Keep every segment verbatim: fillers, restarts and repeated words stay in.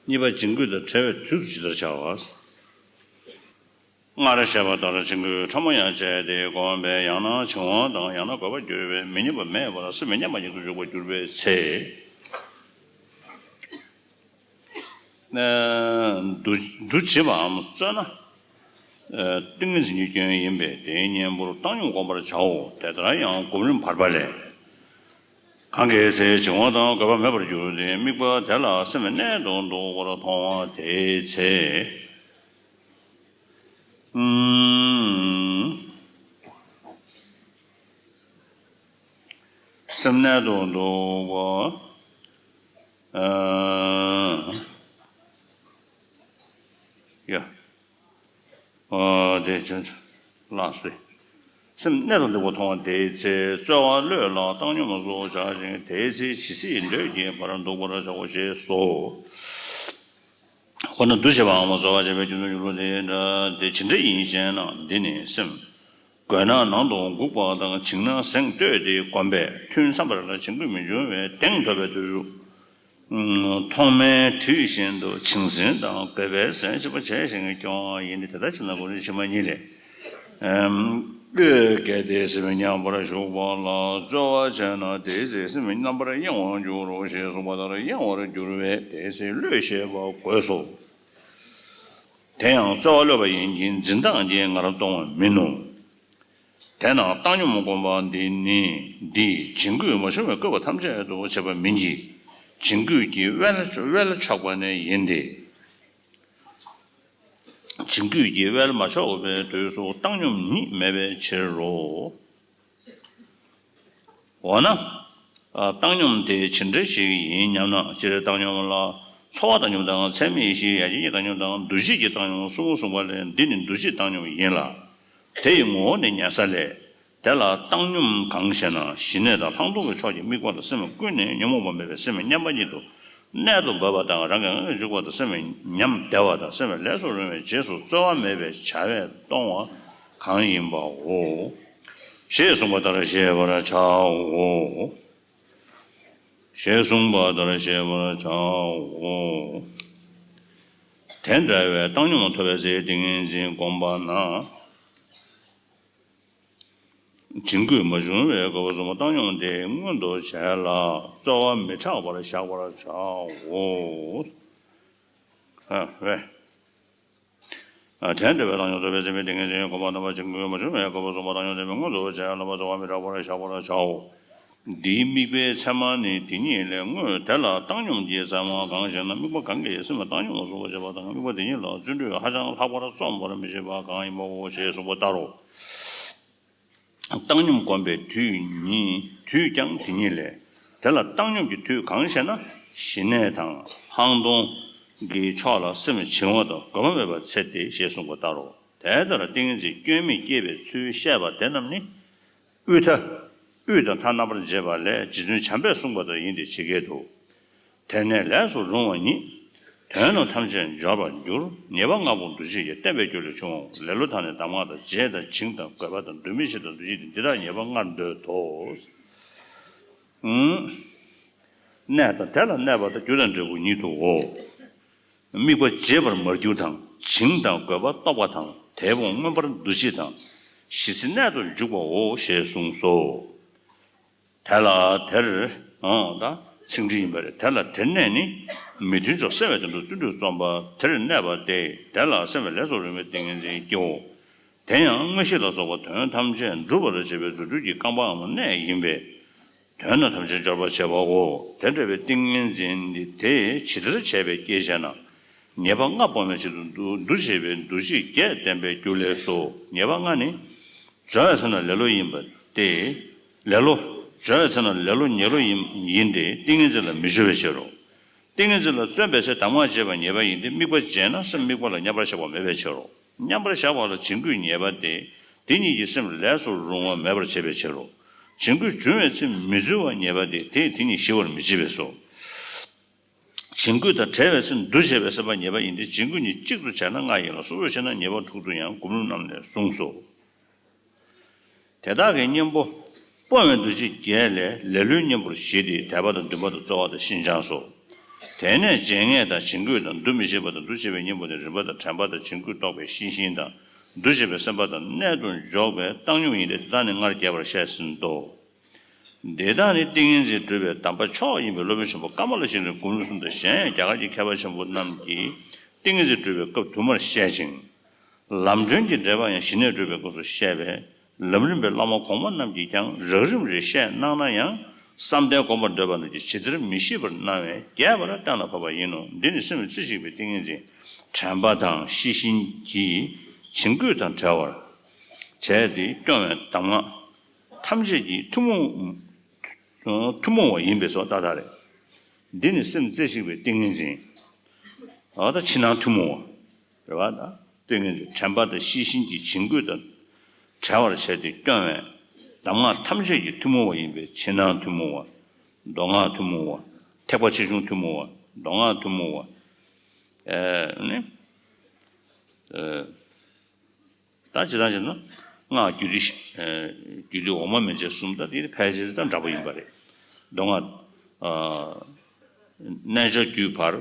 གཉིས་པ་བྱིང་རྒོད་དང་བྲལ་བའི་དུས་སུ་ཇི་ལྟར་བྱ་བ། སྔར་བཤད་པ་ལྟར་བྱིང་རྒོད་ཕྲ་མོ་ཡང་བཅད་དེ་བསྒོམས་པས་ཡང་ན་བྱིང་བ་དང་ཡང་ན་རྒོད་པར་གྱུར་པས་མི་སྙན་པ་མེད་པར་སེམས་མི་སྙན་པ་ཉིད་དུ་འཇུག་པར་གྱུར་པའི་ཚེ། འདུ་འདུ་བྱེད་པའམ་གསོས་ན། ཏིང་ངེ་འཛིན་གྱི་སྐྱོན་ཡིན་པས་དེའི་གཉེན་པོར་བཏང་སྙོམས་བསྒོམ་པར་བྱའོ། དེ་ལྟར་ཡང་སྒོམ་རིམ་བར་པ་ལས། གང་གི་ཚེ་བྱིང་བ་དང་རྒོད་པ་མེད་པར་གྱུར་ཏེ་དམིགས་པ་དེ་ལ་སེམས་རྣལ་དུ་འདུག་པར་མཐོང་བ་དེའི་ཚེ། སེམས་རྣལ་དུ་འདུག་པ། ཡ། དེ་ལགས་སོ། སེམས་རྣལ་དུ་འདུག་པ་མཐོང་བ་དེའི་ཚེ་རྩོལ་བ་གློད་ལ་བཏང་སྙོམས་སུ་བྱ་ཞིང་དེའི་ཚེ་ཇི་སྲིད་འདོད་ཀྱི་བར་འདུག་པར་བྱའོ་ཞེས་སོ། འོ་ན་འདུ་བྱེད་པའམ་རྩོལ་བ་བྱེད་པའི་རྒྱུ་དང་འགྱུར་བ་དེ་འདྲ་དེ་ཇི་འདྲ་ཡིན་ཞེ་ན། འདི་ནི་སེམས་རྒོད་ན་ནང་དུ་འགུགས་པ་དང་བྱིང་ན་གཟེངས་བསྟོད་དེ་བསྒོམས་པས་ཐུན་མཚམས་པ་ལ་བྱིང་རྒོད་མི་འབྱུང་བས་གདེང་ཐོབ་པའི་དུས་སུ། ཐོག་མའི་དུས་བཞིན་དུ་བྱིང་ཟིན་དང་རྒོད་པའི་གཟེངས་བསྟོད་པ་བྱས་ཤིང་སྐྱོང་བ་ཡིན་ཏེ། དེ་ལྟར་བྱས་ན་སྒོམ་རིམ་ཕྱི་མ་གཉིས་ལས། གློད་གལ་ཏེ་སེམས་མཉམ་པར་ཞུགས་པ་ལ་རྩོལ་བ་བྱས་ན་དེའི་ཚེ་སེམས་རྣམ་པར་གཡེང་བར་འགྱུར་རོ་ཞེས་གསུངས་པ་ལྟར་གཡེང་བར་འགྱུར་བས་དེའི་ཚེ་གློད་བཤད་པ་དགོས་སོ། དེ་ཡང་རྩོལ་བ་གློད་པ་ཡིན་གྱི་འཛིན་སྟངས་ཀྱིས་ངར་གཏོང་བ་མིན་ནོ། དེས་ན་བཏང་སྙོམས་སྒོམ་པ་འདི་ནི་འདིས་བྱིང་རྒོད་མ་བྱུང་བའི་བཀོད་པ་ཐམས་ཅད་དུ་བྱེད་པ་མིན་གྱི། བྱིང་རྒོད་ཀྱི་དབལ་དབལ་ཆོག་པ་ནི་ཡིན་ཏེ། བྱིང་རྒོད་ཀྱི་དབལ་མ་ཆོག་པའི་དུས་སུ་བཏང་སྙོམས་ཉིད་མེད་པའི་ཕྱིར་རོ། འོ་ན། བཏང་སྙོམས་དེ་ཇི་འདྲ་ཞིག་ཡིན་སྙམ་ན། སྤྱིར་བཏང་སྙོམས་ལ་ཚོར་བ་བཏང་སྙོམས་དང་ཚད་མེད་བཞི། ཡ་གྱལ་གྱི་བཏང་སྙོམས་དང་འདུ་བྱེད་ཀྱི་བཏང་སྙོམས་གསུམ་གསུངས་པ་ལས་འདི་ནི་འདུ་བྱེད་བཏང་སྙོམས་ཡིན་ལ། དེ་ཡི་ངོ་བོ་ནི་ཉལ་ས་ལས། དེ་ལ་བཏང་སྙོམས་གང་ཞེ་ན། ཞི་གནས་དང་ལྷག་མཐོང་གི་ཕྱོགས་ཀྱི་དམིགས་པ་དང་སེམས་ཀུན་ནས་ཉོན་མོངས་པ་མེད་པའི་སེམས་མཉམ་པ་ཉིད་དུ་རྣལ་དུ་འབབ་པ་དང་རང་གི་ངང་གིས་འཇུག་པ་དང་སེམས་ཉམས་བདེ་བ་དང་སེམས་ལས་སུ་རུང་བའི་རྗེས་སུ་རྩོལ་བ་མེད་པའི་བྱ་བས་སྟོང་བ་གང་ཡིན་པའོ། ཞེས་གསུངས་པ་ལྟར་ཤེས་པར་བྱའོ། ཞེས་གསུངས་པ་ལྟར་ཤེས་པར་བྱའོ། དེ་འདྲ་བའི་བཏང་སྙོམས་ཐོབ་པའི་ཚེ་ཏིང་ངེ་འཛིན་བསྒོམས་པ་ན། བྱིང་རྒོད་མ་བྱུང་བའི་རྒོད་པ་བཟུང་བ་བཏང་སྙོམས་དེ་མངོན་དུ་བྱས་ལ་རྩོལ་བ་མི་དྲག་པར་བཞག་པར་བྱའོ། ཨ་ཝེ། ཨ་དེ་འདྲ་བའི་བཏང་སྙོམས་ཐོབ་པའི་ཚེ་ཏིང་ངེ་འཛིན་བསྒོམ་པ་ན་བྱིང་རྒོད་མ་བྱུང་བའི་རྒོད་པ་བཟུང་བ་བཏང་སྙོམས་དེ་མངོན་དུ་བྱས་ལ་རྩོལ་བ་མི་དྲག་པར་བཞག་པར་བྱའོ། འདིའི་དམིགས་པའི་མཚན་མ་ནི་དེ་ཉིད་ལས་དངོས། དེ་ལ་བཏང་སྙོམས་ཀྱི་མཚན་མ་གང་ཞེ་ན། དམིགས་པ་གང་གིས་སེམས་བཏང་སྙོམས་སུ་བྱེད་པ་དང་། དམིགས་པ་དེ་ཉིད་ལ་བརྩོན་འགྲུས་ཧ་ཅང་ལྷག་པར་རྩོམ་པར་མི་བྱེད་པ་གང་ཡིན་པའོ་ཞེས་གསུངས་པ་ལྟར་རོ། བཏང་སྙོམས་བསྒོམས་པའི་དུས་ཉིད་དུས་ཀྱང་དེ་ཉིད་ལས། དེ་ལ་བཏང་སྙོམས་ཀྱི་དུས་གང་ཞེ་ན། ཞི་གནས་དང་ལྷག་མཐོང་གི་ཕྱོགས་ལ་སེམས་བྱིང་བ་དང་རྒོད་པ་མེད་པར་ཚེ་སྟེ་ཞེས་གསུངས་པ་ལྟར་རོ། དེ་ལྟར་ཏིང་ངེ་འཛིན་སྐྱོན་མེད་སྐྱེས་པའི་ཚུལ་བཤད་པ་དེ་རྣམས་ནི། དབུས་མཐའ། དབུས་དང་མཐའ་རྣམ་པར་འབྱེད་པ་ལས་རྗེ་བཙུན་བྱམས་པས་གསུངས་པ་ལྟར་ཡིན་ཏེ་ཇི་སྐད་དུ། དེ་ནས་ལས་སུ་རུང་བ་ཉིད། དོན་རྣམས་ཐམས་ཅད་འབྱོར་པར་འགྱུར། ཉེས་པ་ལྔ་པོ་འདུ་བྱེད་ཀྱི་བརྟན་པའི་རྒྱུ་ལས་བྱུང་། ལེ་ལོ་དང་ནི་གདམས་ངག་དང་བརྗེད་དང་བྱིང་དང་རྒོད་པ་དང་འདུ་མི་ཤེས་དང་འདུ་བྱེད་དེ་འདི་དག་ཉེས་པ་ལྔར་འདོད་དོ། གནས་དང་དེ་ལ་གནས་པ་དང་རྒྱུ་དང་འབྲས་བུ་ཉིད་དུའོ། དམིགས་པ་བརྗེད་པར་མར་གྱུར་དང་བྱིང་དང་རྒོད་པ་རྟོགས་པ་དང་དེ་ཕུང་མངོན་པར་འདུ་བྱེད་དང་། ཞི་བྱེད་རྣལ་དུ་འཇུག་པའོ་ཞེས་གསུངས་སོ། དེ་ལ་དེར། འོང་ད་ཚིག་འགྲེལ་ཡིན་པ་རེད། དེ་ལ་དེར་གནས་ནི། མི་མཐུན་ཕྱོགས་སེལ་བའི་དོན་དུ་བརྩོན་འགྲུས་རྩོམ་པ་དེར་གནས་པ་སྟེ། དེ་ལ་སེམས་པའི་ལས་སུ་རུང་བའི་ཏིང་ངེ་འཛིན་སྐྱེའོ། དེ་ཡང་དངོས་གཞི་ལ་སོགས་པ་དོན་ཐམས་ཅད་འགྲུབ་པར་བྱེད་པའི་རྫུ་འཕྲུལ་གྱི་རྐང་པའམ་གནས་ཡིན་པས། དོན་རྣམས་ཐམས་ཅད་འབྱོར་པར་བྱེད་པའོ། དེ་འདྲ་བའི་ཏིང་ངེ་འཛིན་འདི་དེ་ཇི་ལྟར་བྱས་པས་སྐྱེ་ཞེ་ན། ཉེས་པ་ལྔ་སྤོང་བའི་ཆེད་དུ་འདུ་འདུ་བྱེད་པའི་འདུ་བྱེད་བརྒྱད་བསྟན་པའི་རྒྱུ་ལས་སོ། ཉེས་པ་ལྔ་ནི། སྦྱོར་བའི་ཚེ་ན་ལེ་ལོ་ཡིན་པ་སྟེ། ལེ་ལོ། སྦྱོར་བའི་ཚེ་ན་ལེ་ལོ་ཉེ་ལོ་ཡིན་ཡིན་ཏེ་ཏིང་ངེ་འཛིན་ལ་མི་སྦྱོར་བའི་ཕྱིར་རོ། ཏིང་ངེ་འཛིན་ལ་བརྩོན་པའི་ཚེ་གདམས་ངག་བརྗེད་པ་ཉེས་པ་ཡིན་ཏེ་དམིགས་པ་བརྗེད་ན་སེམས་དམིགས་པ་ལ་མཉམ་པར་བཞག་པ་མེད་པའི་ཕྱིར་རོ། མཉམ་པར་བཞག་པ་ལ་བྱིང་རྒོད་ཉེས་པ་སྟེ། དེ་ཉིད་ཀྱིས་སེམས་ལས་སུ་རུང་བ་མེད་པར་བྱེད་པའི་ཕྱིར་རོ། བྱིང་རྒོད་འབྱུང་བའི་ཚེ་མི་འཛོལ་བ་ཉེས་པ་སྟེ་དེས་དེ་ཉིད་ཞི་བར་མི་བྱེད་པས་སོ། བྱིང་རྒོད་དང་བྲལ་བའི་ཚེ་འདུ་བྱེད་པའི་སེམས་པ་ཉེས་པ་ཡིན་ཏེ་བྱིང་རྒོད་ཉིད་གཅིག་ཏུ་བྱས་ན་ལྔ་ཡིན་ལ་སོ་སོར་ཕྱེ་ན་ཉེས་པ་དྲུག་ཏུ་ཡང་སྒོམ་རིམ་རྣམས་ནས་གསུངས་སོ། དེ་དག་གི་གཉེན་པོ། སྤོང་བའི་འདུ་བྱེད་བརྒྱད་ལས་ལེ་ལོའི་གཉེན་པོར་བཞི་སྟེ་དད་པ་དང་འདུན་པ་དང་རྩོལ་བ་དང་ཤིན་སྦྱངས་སོ། དེ་ནས་བརྗེད་ངས་དང་བྱིང་རྒོད་དང་འདུ་མི་ཤེས་པ་དང་འདུ་བྱེད་པའི་གཉེན་པོ་དེ་རིམ་པ་དང་དྲན་པ་དང་བྱིང་རྒོད་རྟོག་པའི་ཤེས་བཞིན་དང་འདུ་བྱེད་པའི་སེམས་པ་དང་རྣལ་དུ་འཇོག་པའི་བཏང་སྙོམས་ཡིན་ཏེ། དེ་དག་ནི་སྔར་རྒྱས་པར་བཤད་ཟིན་ཏོ། འདི་དག་ནི་ཏིང་ངེ་འཛིན་སྒྲུབ་པའི་གདམས་པ་མཆོག་ཡིན་པས། སློབ་དཔོན་ཆེན་པོ་ཀ་མ་ལ་ཤཱི་ལའི་སྐུ་གསུང་དང་གཞན་ཡང་རྒྱ་གར་གྱི་མཁས་པ་ཆེན་པོ་རྣམས་ཀྱིས་ཏིང་ངེ་འཛིན་སྒྲུབ་པའི་སྐབས་དུ་མར་བཤད་ཅིང་། ལམ་སྒྲོན་གྱི་འགྲེལ་པ་ཡང་ཞི་གནས་སྒྲུབ་པའི་སྐབས་སུ་བཤད་པས། ལམ་རིམ་པའི་བླ་མ་གོང་མ་རྣམས་ཀྱིས་ཀྱང་རགས་རིམ་རེ་བཤད་གནང་ན་ཡང་། བསམ་གཏན་སྒོམ་པར་འདོད་པ་རྣམས་ཀྱིས་ཇི་ལྟར་མི་ཤེས་པར་སྣང་བས། རྒྱས་པར་གཏན་ལ་ཕབ་པ་ཡིན་ནོ། འདི་ནི་སེམས་རྩེ་གཅིག་པའི་ཏིང་ངེ་འཛིན་དྲན་པ་དང་ཤེས་བཞིན་གྱིས་བྱིང་རྒོད་དང་བྲལ་བར་བྱས་ཏེ་སྐྱོང་བའི་གདམས་ངག་ཐམས་ཅད་ཀྱི་ཐུན་མོང་ཐུན་མོང་བ་ཡིན་པས་སོ། ཏག་ཏག་རེད། འདི་ནི་སེམས་རྩེ་གཅིག་པའི་ཏིང་ངེ་འཛིན། འོ་ད་ཕྱི་ནང་ཐུན་མོང་བ་རེད་བ། ད་ཏིང་ངེ་འཛིན་དྲན་པ་དང་ཤེས་བཞིན་གྱིས་བྱིང་རྒོད་དང་བྲལ་བར་བྱས་ཏེ་སྐྱོང་བའི་གདམས་ངག་ཐམས་ཅད་ཀྱི་ཐུན་མོང་བ་ཡིན་པས། ཕྱི་ནང་ཐུན་མོང་བ། མདོ་སྔགས་ཐུན་མོང་བ། ཐེག་པ་ཆེ་ཆུང་ཐུན་མོང་བ། མདོ་སྔགས་ཐུན་མོང་བ། ཨེ་ནི། ཨེ། ད་ཇི་ལྟར་བྱས་ན་སྔགས་རྒྱུད་སྡེ་བཞི། ཨེ། རྒྱུད་སྡེ་འོག་མ་མན་ཆད་གསུམ། ད་དེ་ཕལ་ཆེར་དང་འདྲ་པོ་ཡིན་པ་རེད། མདོ་སྔགས། ཨ། རྣལ་འབྱོར་རྒྱུད་བར་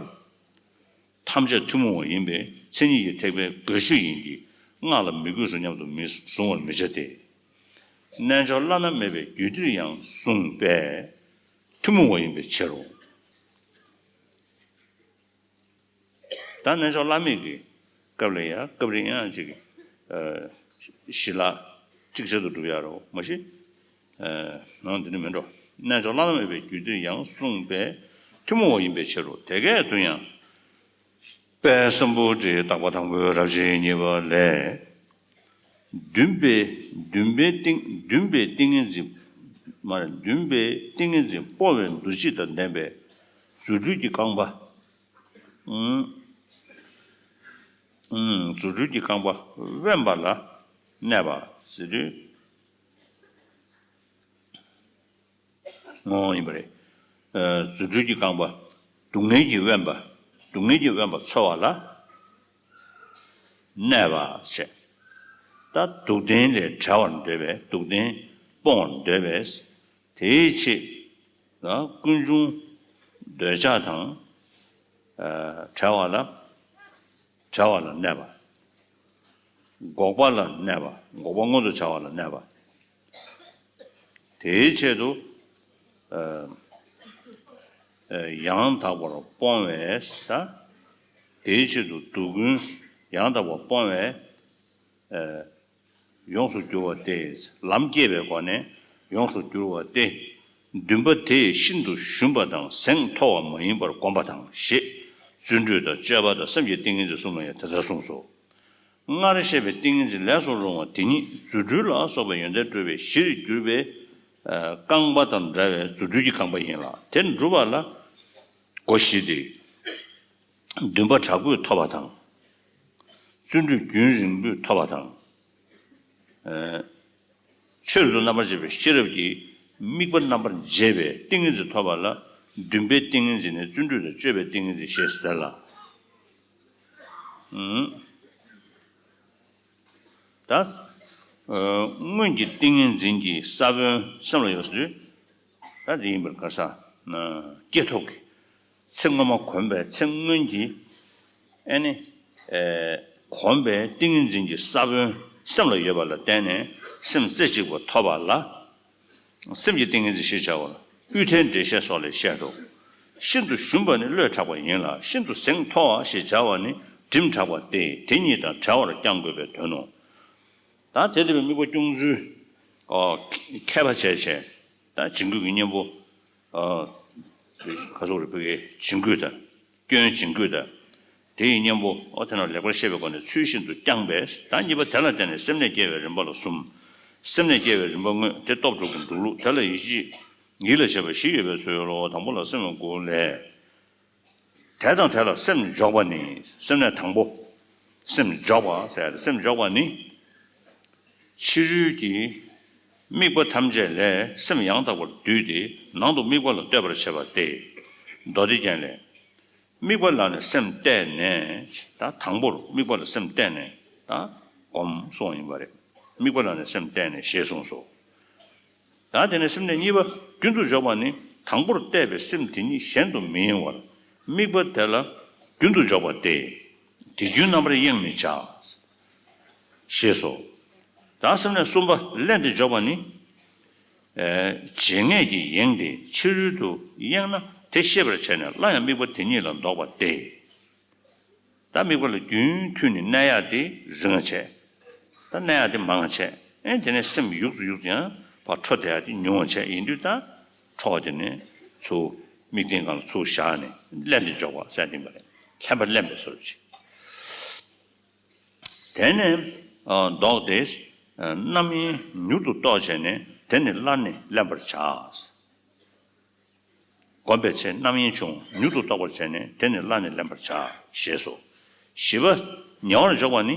ཐམས་ཅད་ཐུན་མོང་བ་ཡིན་པས། མཚན་ཉིད་ཀྱི་ཐེག་པའི་དགའ་ཤོས་ཡིན་གྱི། སྔགས་ལ་མི་གུས་སོ་སྙམ་དུ་མི་གཟུང་བར་མི་བྱ་སྟེ། རྣལ་འབྱོར་བླ་ན་མེད་པའི་རྒྱུད་སྡེར་ཡང་གསུངས་པས་ཐུན་མོང་བ་ཡིན་པའི་ཕྱིར་རོ། ད་རྣལ་འབྱོར་བླ་མེད་ཀྱི་སྐབས་ལ་ཡང་སྐབས་རེ་ཡང་ཅིག་ཨ། ཞི་ལྷག་ཅིག་ཅར་དུ་སྒྲུབ་ཡ་རོ་མ་གཞི། ཨ། ནང་འདི་ནི་མིན་འགྲོ། རྣལ་འབྱོར་བླ་ན་མེད་པའི་རྒྱུད་སྡེར་ཡང་གསུངས་པས་ཐུན་མོང་བ་ཡིན་པའི་ཕྱིར་རོ། དེ་སྐད་དུ་ཡང་། དཔལ་སམ་བྷོ་ཊའི་བརྟག་པ་དང་པོའི་རབ་བྱེད་གཉིས་པ་ལས། འདུན་པའི་འདུན་པའི་ཏིང་འདུན་པའི་ཏིང་ངེ་འཛིན། མ་རེད། འདུན་པའི་ཏིང་ངེ་འཛིན་སྤོང་བའི་འདུ་བྱེད་དང་ལྡན་པའི་རྫུ་འཕྲུལ་གྱི་རྐང་པ། ཨུམ། ཨུམ། རྫུ་འཕྲུལ་གྱི་རྐང་པ་དབེན་པ་ལ་གནས་པ་ཟེར་དུས། ངོ་ཡིན་པ་རེད། ཨ། རྫུ་འཕྲུལ་གྱི་རྐང་པ། སྡུག་བསྔལ་གྱིས་དབེན་པ། སྡུག་བསྔལ་གྱིས་དབེན་པ་འཚོལ་བ་ལ་གནས་པ་བྱས། ད་སྡུག་བདེན་ལས་བྲལ་བར་འདོད་པས། སྡུག་བདེན་སྤོང་བར་འདོད་པས། དེའི་ཕྱིར་ན་ཀུན་འབྱུང་འདོད་ཆགས་དང་། ཨ། བྲལ་བ་ལ། བྲལ་བ་ལ་གནས་པ། འགོག་པ་ལ་གནས་པ། འགོག་པ་མངོན་དུ་བྱ་བ་ལ་གནས་པ། དེའི་ཆེད་དུ། ཨ། ཨ། ཡང་དག་པར་སྤོང་བས། ད་དེའི་ཆེད་དུ་སྡུག་ཀུན་ཡང་དག་པར་སྤོང་བས། ཨ། ཡོངས་སུ་འགྱུར་བ་སྟེ། ལམ་བསྐྱེད་པའི་སྒོ་ནས་ཡོངས་སུ་འགྱུར་བ་སྟེ། འདུན་པ་དེ་ཤིན་ཏུ་ཞུམ་པ་དང་གཟེངས་མཐོ་བ་མ་ཡིན་པར་བསྒོམ་པ་དང་ཞེས། བརྩོན་འགྲུས་དང་སྤྱོད་པ་དང་སེམས་ཀྱི་ཏིང་ངེ་འཛིན་གསུམ་ལ་ཡང་དེ་ལྟར་གསུངས་སོ། སྔར་བཤད་པའི་ཏིང་ངེ་འཛིན་ལས་སུ་རུང་བ་དེ་ཉིད་རྫུ་འཕྲུལ་ལ་སོགས་པའི་ཡོན་ཏན་སྤྲོས་པའི་གཞིར་གྱུར་པའི་རྐང་པ་དང་འདྲ་བའི་རྫུ་འཕྲུལ་གྱི་རྐང་པ་ཡིན་ལ། དེ་འགྲུབ་པ་ལ་སྒོ་བཞི་སྟེ། འདུན་པ་དྲག་པོས་ཐོབ་པ་དང་། བརྩོན་འགྲུས་རྒྱུན་རིང་པོས་ཐོབ་པ་དང་། ཨ། ཆོས་རྣམ་པར་འབྱེད་པའི་ཤེས་རབ་ཀྱིས་དམིགས་པ་རྣམ་པར་འབྱེད་པའི་ཏིང་ངེ་འཛིན་ཐོབ་པ་ལ། འདུན་པའི་ཏིང་ངེ་འཛིན་ནི་བརྩོན་འགྲུས་དང་སྤྱོད་པའི་ཏིང་ངེ་འཛིན་ཞེས་ཟེར་ལ། ཨུམ། ད། ཨ། སྔོན་གྱི་ཏིང་ངེ་འཛིན་གྱི་ས་བོན་སེམས་ལ་ཡོད་ཟེར་དུས། ད་འདི་ཡིན་པར་ག་ས། ཨ། སྐྱེས་ཐོབ་ཀྱི་ཚེ་སྔོན་མ་གོམས་པའི་ཚེ་སྔོན་གྱི། ཨེ་ནི། ཨེ། གོམས་པའི་ཏིང་ངེ་འཛིན་གྱི་ས་བོན་སེམས་ལ་ཡོད་པ་ལ་བརྟེན་ནས་སེམས་རྩེ་གཅིག་པ་ཐོབ་པ་ལ། སེམས་ཀྱི་ཏིང་ངེ་འཛིན་ཞེས་བྱ་བ་ལ་དབུས་མཐའི་འགྲེལ་བཤད་སོགས་ལས་བཤད་དོ། ཤིན་ཏུ་ཞུམ་པ་ནི་བློས་བསྒྲགས་པ་ཡིན་ལ། ཤིན་ཏུ་གཟེངས་མཐོ་བ་ཞེས་བྱ་བ་ནི་སྒྲིམ་བསྒྲགས་པ་སྟེ། དེ་གཉིས་དང་བྲལ་བར་བསྐྱང་དགོས་པའི་དོན་ནོ། ད་དེ་ལྟ་བུའི་དམིགས་པ་སྐྱོང་ཚུལ། ཨོ། མཁས་པ་བྱས་བྱས། ད་བྱིང་རྒོད་ཀྱི་གཉེན་པོ། ཨོ། ཁ་སོག་རེ་ཕུ་གེ་བྱིང་རྒོད་དང་། སྐྱོན་བྱིང་རྒོད་དང་། དེ་ཡི་གཉེན་པོ། ཨོ། དེ་རྣམས་ལེགས་པར་ཤེས་པའི་སྒོ་ནས་ཚུལ་བཞིན་དུ་བསྐྱངས་པས། ད་གཉིས་པ་དེ་ལ་བརྟེན་ནས་སེམས་ནས་སྐྱེ་བའི་རིམ་པ་ལ་གསུམ། སེམས་ནས་སྐྱེ་བའི་རིམ་པ་དངོས་དེ་སྟོབས་དྲུག་གི་འགྲོ་ལུགས་དེ་ལ་ཡིད་ཆེས་ཡིད་ལ་བྱེད་པ་བཞི་ཡོད་པའི་ཚུལ་ལོ། དང་པོ་ལ་སེམས་ལ་དགུག་ལས། དེ་དང་དེ་ལ་སེམས་འཇོག་པ་ནི། སེམས་ནས་དང་པོ། སེམས་འཇོག་པ་ཟེར་ཡ་དེ། སེམས་འཇོག་པ་ནི། ཕྱི་རོལ་གྱི་དམིགས་པ་ཐམས་ཅད་ལས་སེམས་ཡང་དག་པར་བསྡུས་ཏེ་ནང་དུ་དམིགས་པ་ལ་གཏོད་པར་བྱེད་པ་སྟེ། མདོ་སྡེ་རྒྱན་ལས། དམིགས་པ་ལ་ནི་སེམས་གཏད་ནས། ད་དང་པོར་དམིགས་པ་ལ་སེམས་གཏད་ནས་ད་སྒོམ་གསུངས་ཡིན་པ་རེད། དམིགས་པ་ལ་ནི་སེམས་གཏད་ནས་ཞེས་གསུངས་སོ། ད་དེ་ནས་སེམས་གནས་གཉིས་པ་རྒྱུན་དུ་འཇོག་པ་ནི། དང་པོར་གཏད་པའི་སེམས་དེ་ཉིད་གཞན་དུ་མི་གཡེང་བར། དམིགས་པ་དེ་ལ་རྒྱུན་དུ་འཇོག་པ་སྟེ། དེ་རྒྱུན་རྣམ་པར་གཡེང་མི་བྱ། ཞེས་སོ། ད་སེམས་ནས་གསུམ་པ་ལན་དེ་འཇོག་པ་ནི། ཨེ། བྱེད་ངེས་ཀྱི་ཡེངས་ཏེ་ཕྱི་རོལ་དུ་གཡེང་ན་དེ་ཤེས་པར་བྱས་ནས་སླར་ཡང་དམིགས་པ་དེ་ཉིད་ལ་འདོགས་པ་སྟེ། ད་དམིགས་པ་ལ་རྒྱུན་མཐུད་ནས་གནས་ཡག་དེ་རིང་བ་བྱས། ད་གནས་ཡག་དེ་མང་བ་བྱས། ཨེ་དེ་ནས་སེམས་ཡུག་ཙམ་ཡུག་ཙམ་ཡང་ཕར་འཕྲོ་བསྡད་ཡག་དེ་ཉུང་བ་བྱས་ཡིན་དུས། ད་འཕྲོ་བ་དེ་ནས་ཚུར་དམིགས་རྟེན་སྒང་ལ་ཚུར་བཞག་ནས་ལན་དེ་འཇོག་པ་ཟེར་དེ་མ་རེད། ལྷན་པ་ལེན་པའི་བཟོ་བྱེད། དེ་ནས་ཨ་ལྡོག་སྟེ། ཨ་རྣམ་གཡེང་མྱུར་དུ་རྟོགས་བྱས་ནས་དེ་ནི་སླར་ནི་ལེན་པར་བྱ། གོམས་པའི་ཚེ་རྣམ་གཡེང་བྱུང་མྱུར་དུ་རྟོགས་པར་བྱས་ནས་དེ་ནི་སླར་ནི་ལེན་པར་བྱ། ཞེས་སོ། བཞི་པ། ཉེ་བར་འཇོག་པ་ནི།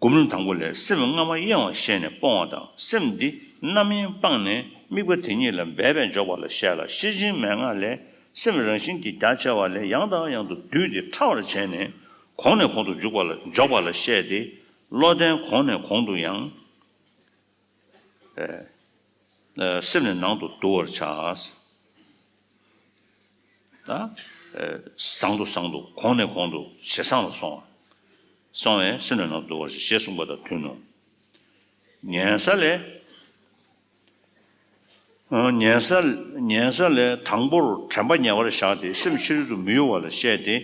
སྒོམ་རིམ་དང་པོ་ལས་སེམས་སྔ་མ་གཡེང་བ་ཤེས་ནས་སྤོང་བ་དང་། སེམས་འདི་རྣམ་གཡེང་སྤངས་ནས་དམིགས་པ་དེ་ཉིད་ལ་འབད་པས་འཇོག་པ་ལ་བཤད་ལ། ཤེར་ཕྱིན་མན་ངག་ལས་སེམས་རང་བཞིན་གྱིས་རྒྱ་ཆེ་བ་ལས་ཡང་དང་ཡང་དུ་བསྡུས་ཏེ་ཕྲ་བར་བྱས་ནས་གོང་ནས་གོང་དུ་འཇུག་པ་ལ་འཇོག་པ་ལ་བཤད་དེ། བློ་ལྡན་གོང་ནས་གོང་དུ་ཡང་། སེམས་ནི་ནང་དུ་བསྡུ་བར་བྱ། ད། བཟང་དུ་བཟང་དུ་གོང་ནས་གོང་དུ་ཇེ་བཟང་ལ་སོང་བ། སོང་བས་སེམས་ནི་ནང་དུ་བསྡུ་བར་བྱ་ཞེས་གསུངས་པ་དང་མཐུན་ནོ། ཉལ་ས་ལས། ཉལ་ས། ཉལ་ས་ལས་དང་པོར་དྲན་པ་ཉེ་བར་བཞག་སྟེ་སེམས་ཕྱི་རོལ་དུ་མི་གཡོ་བ་ལ་བཤད་དེ།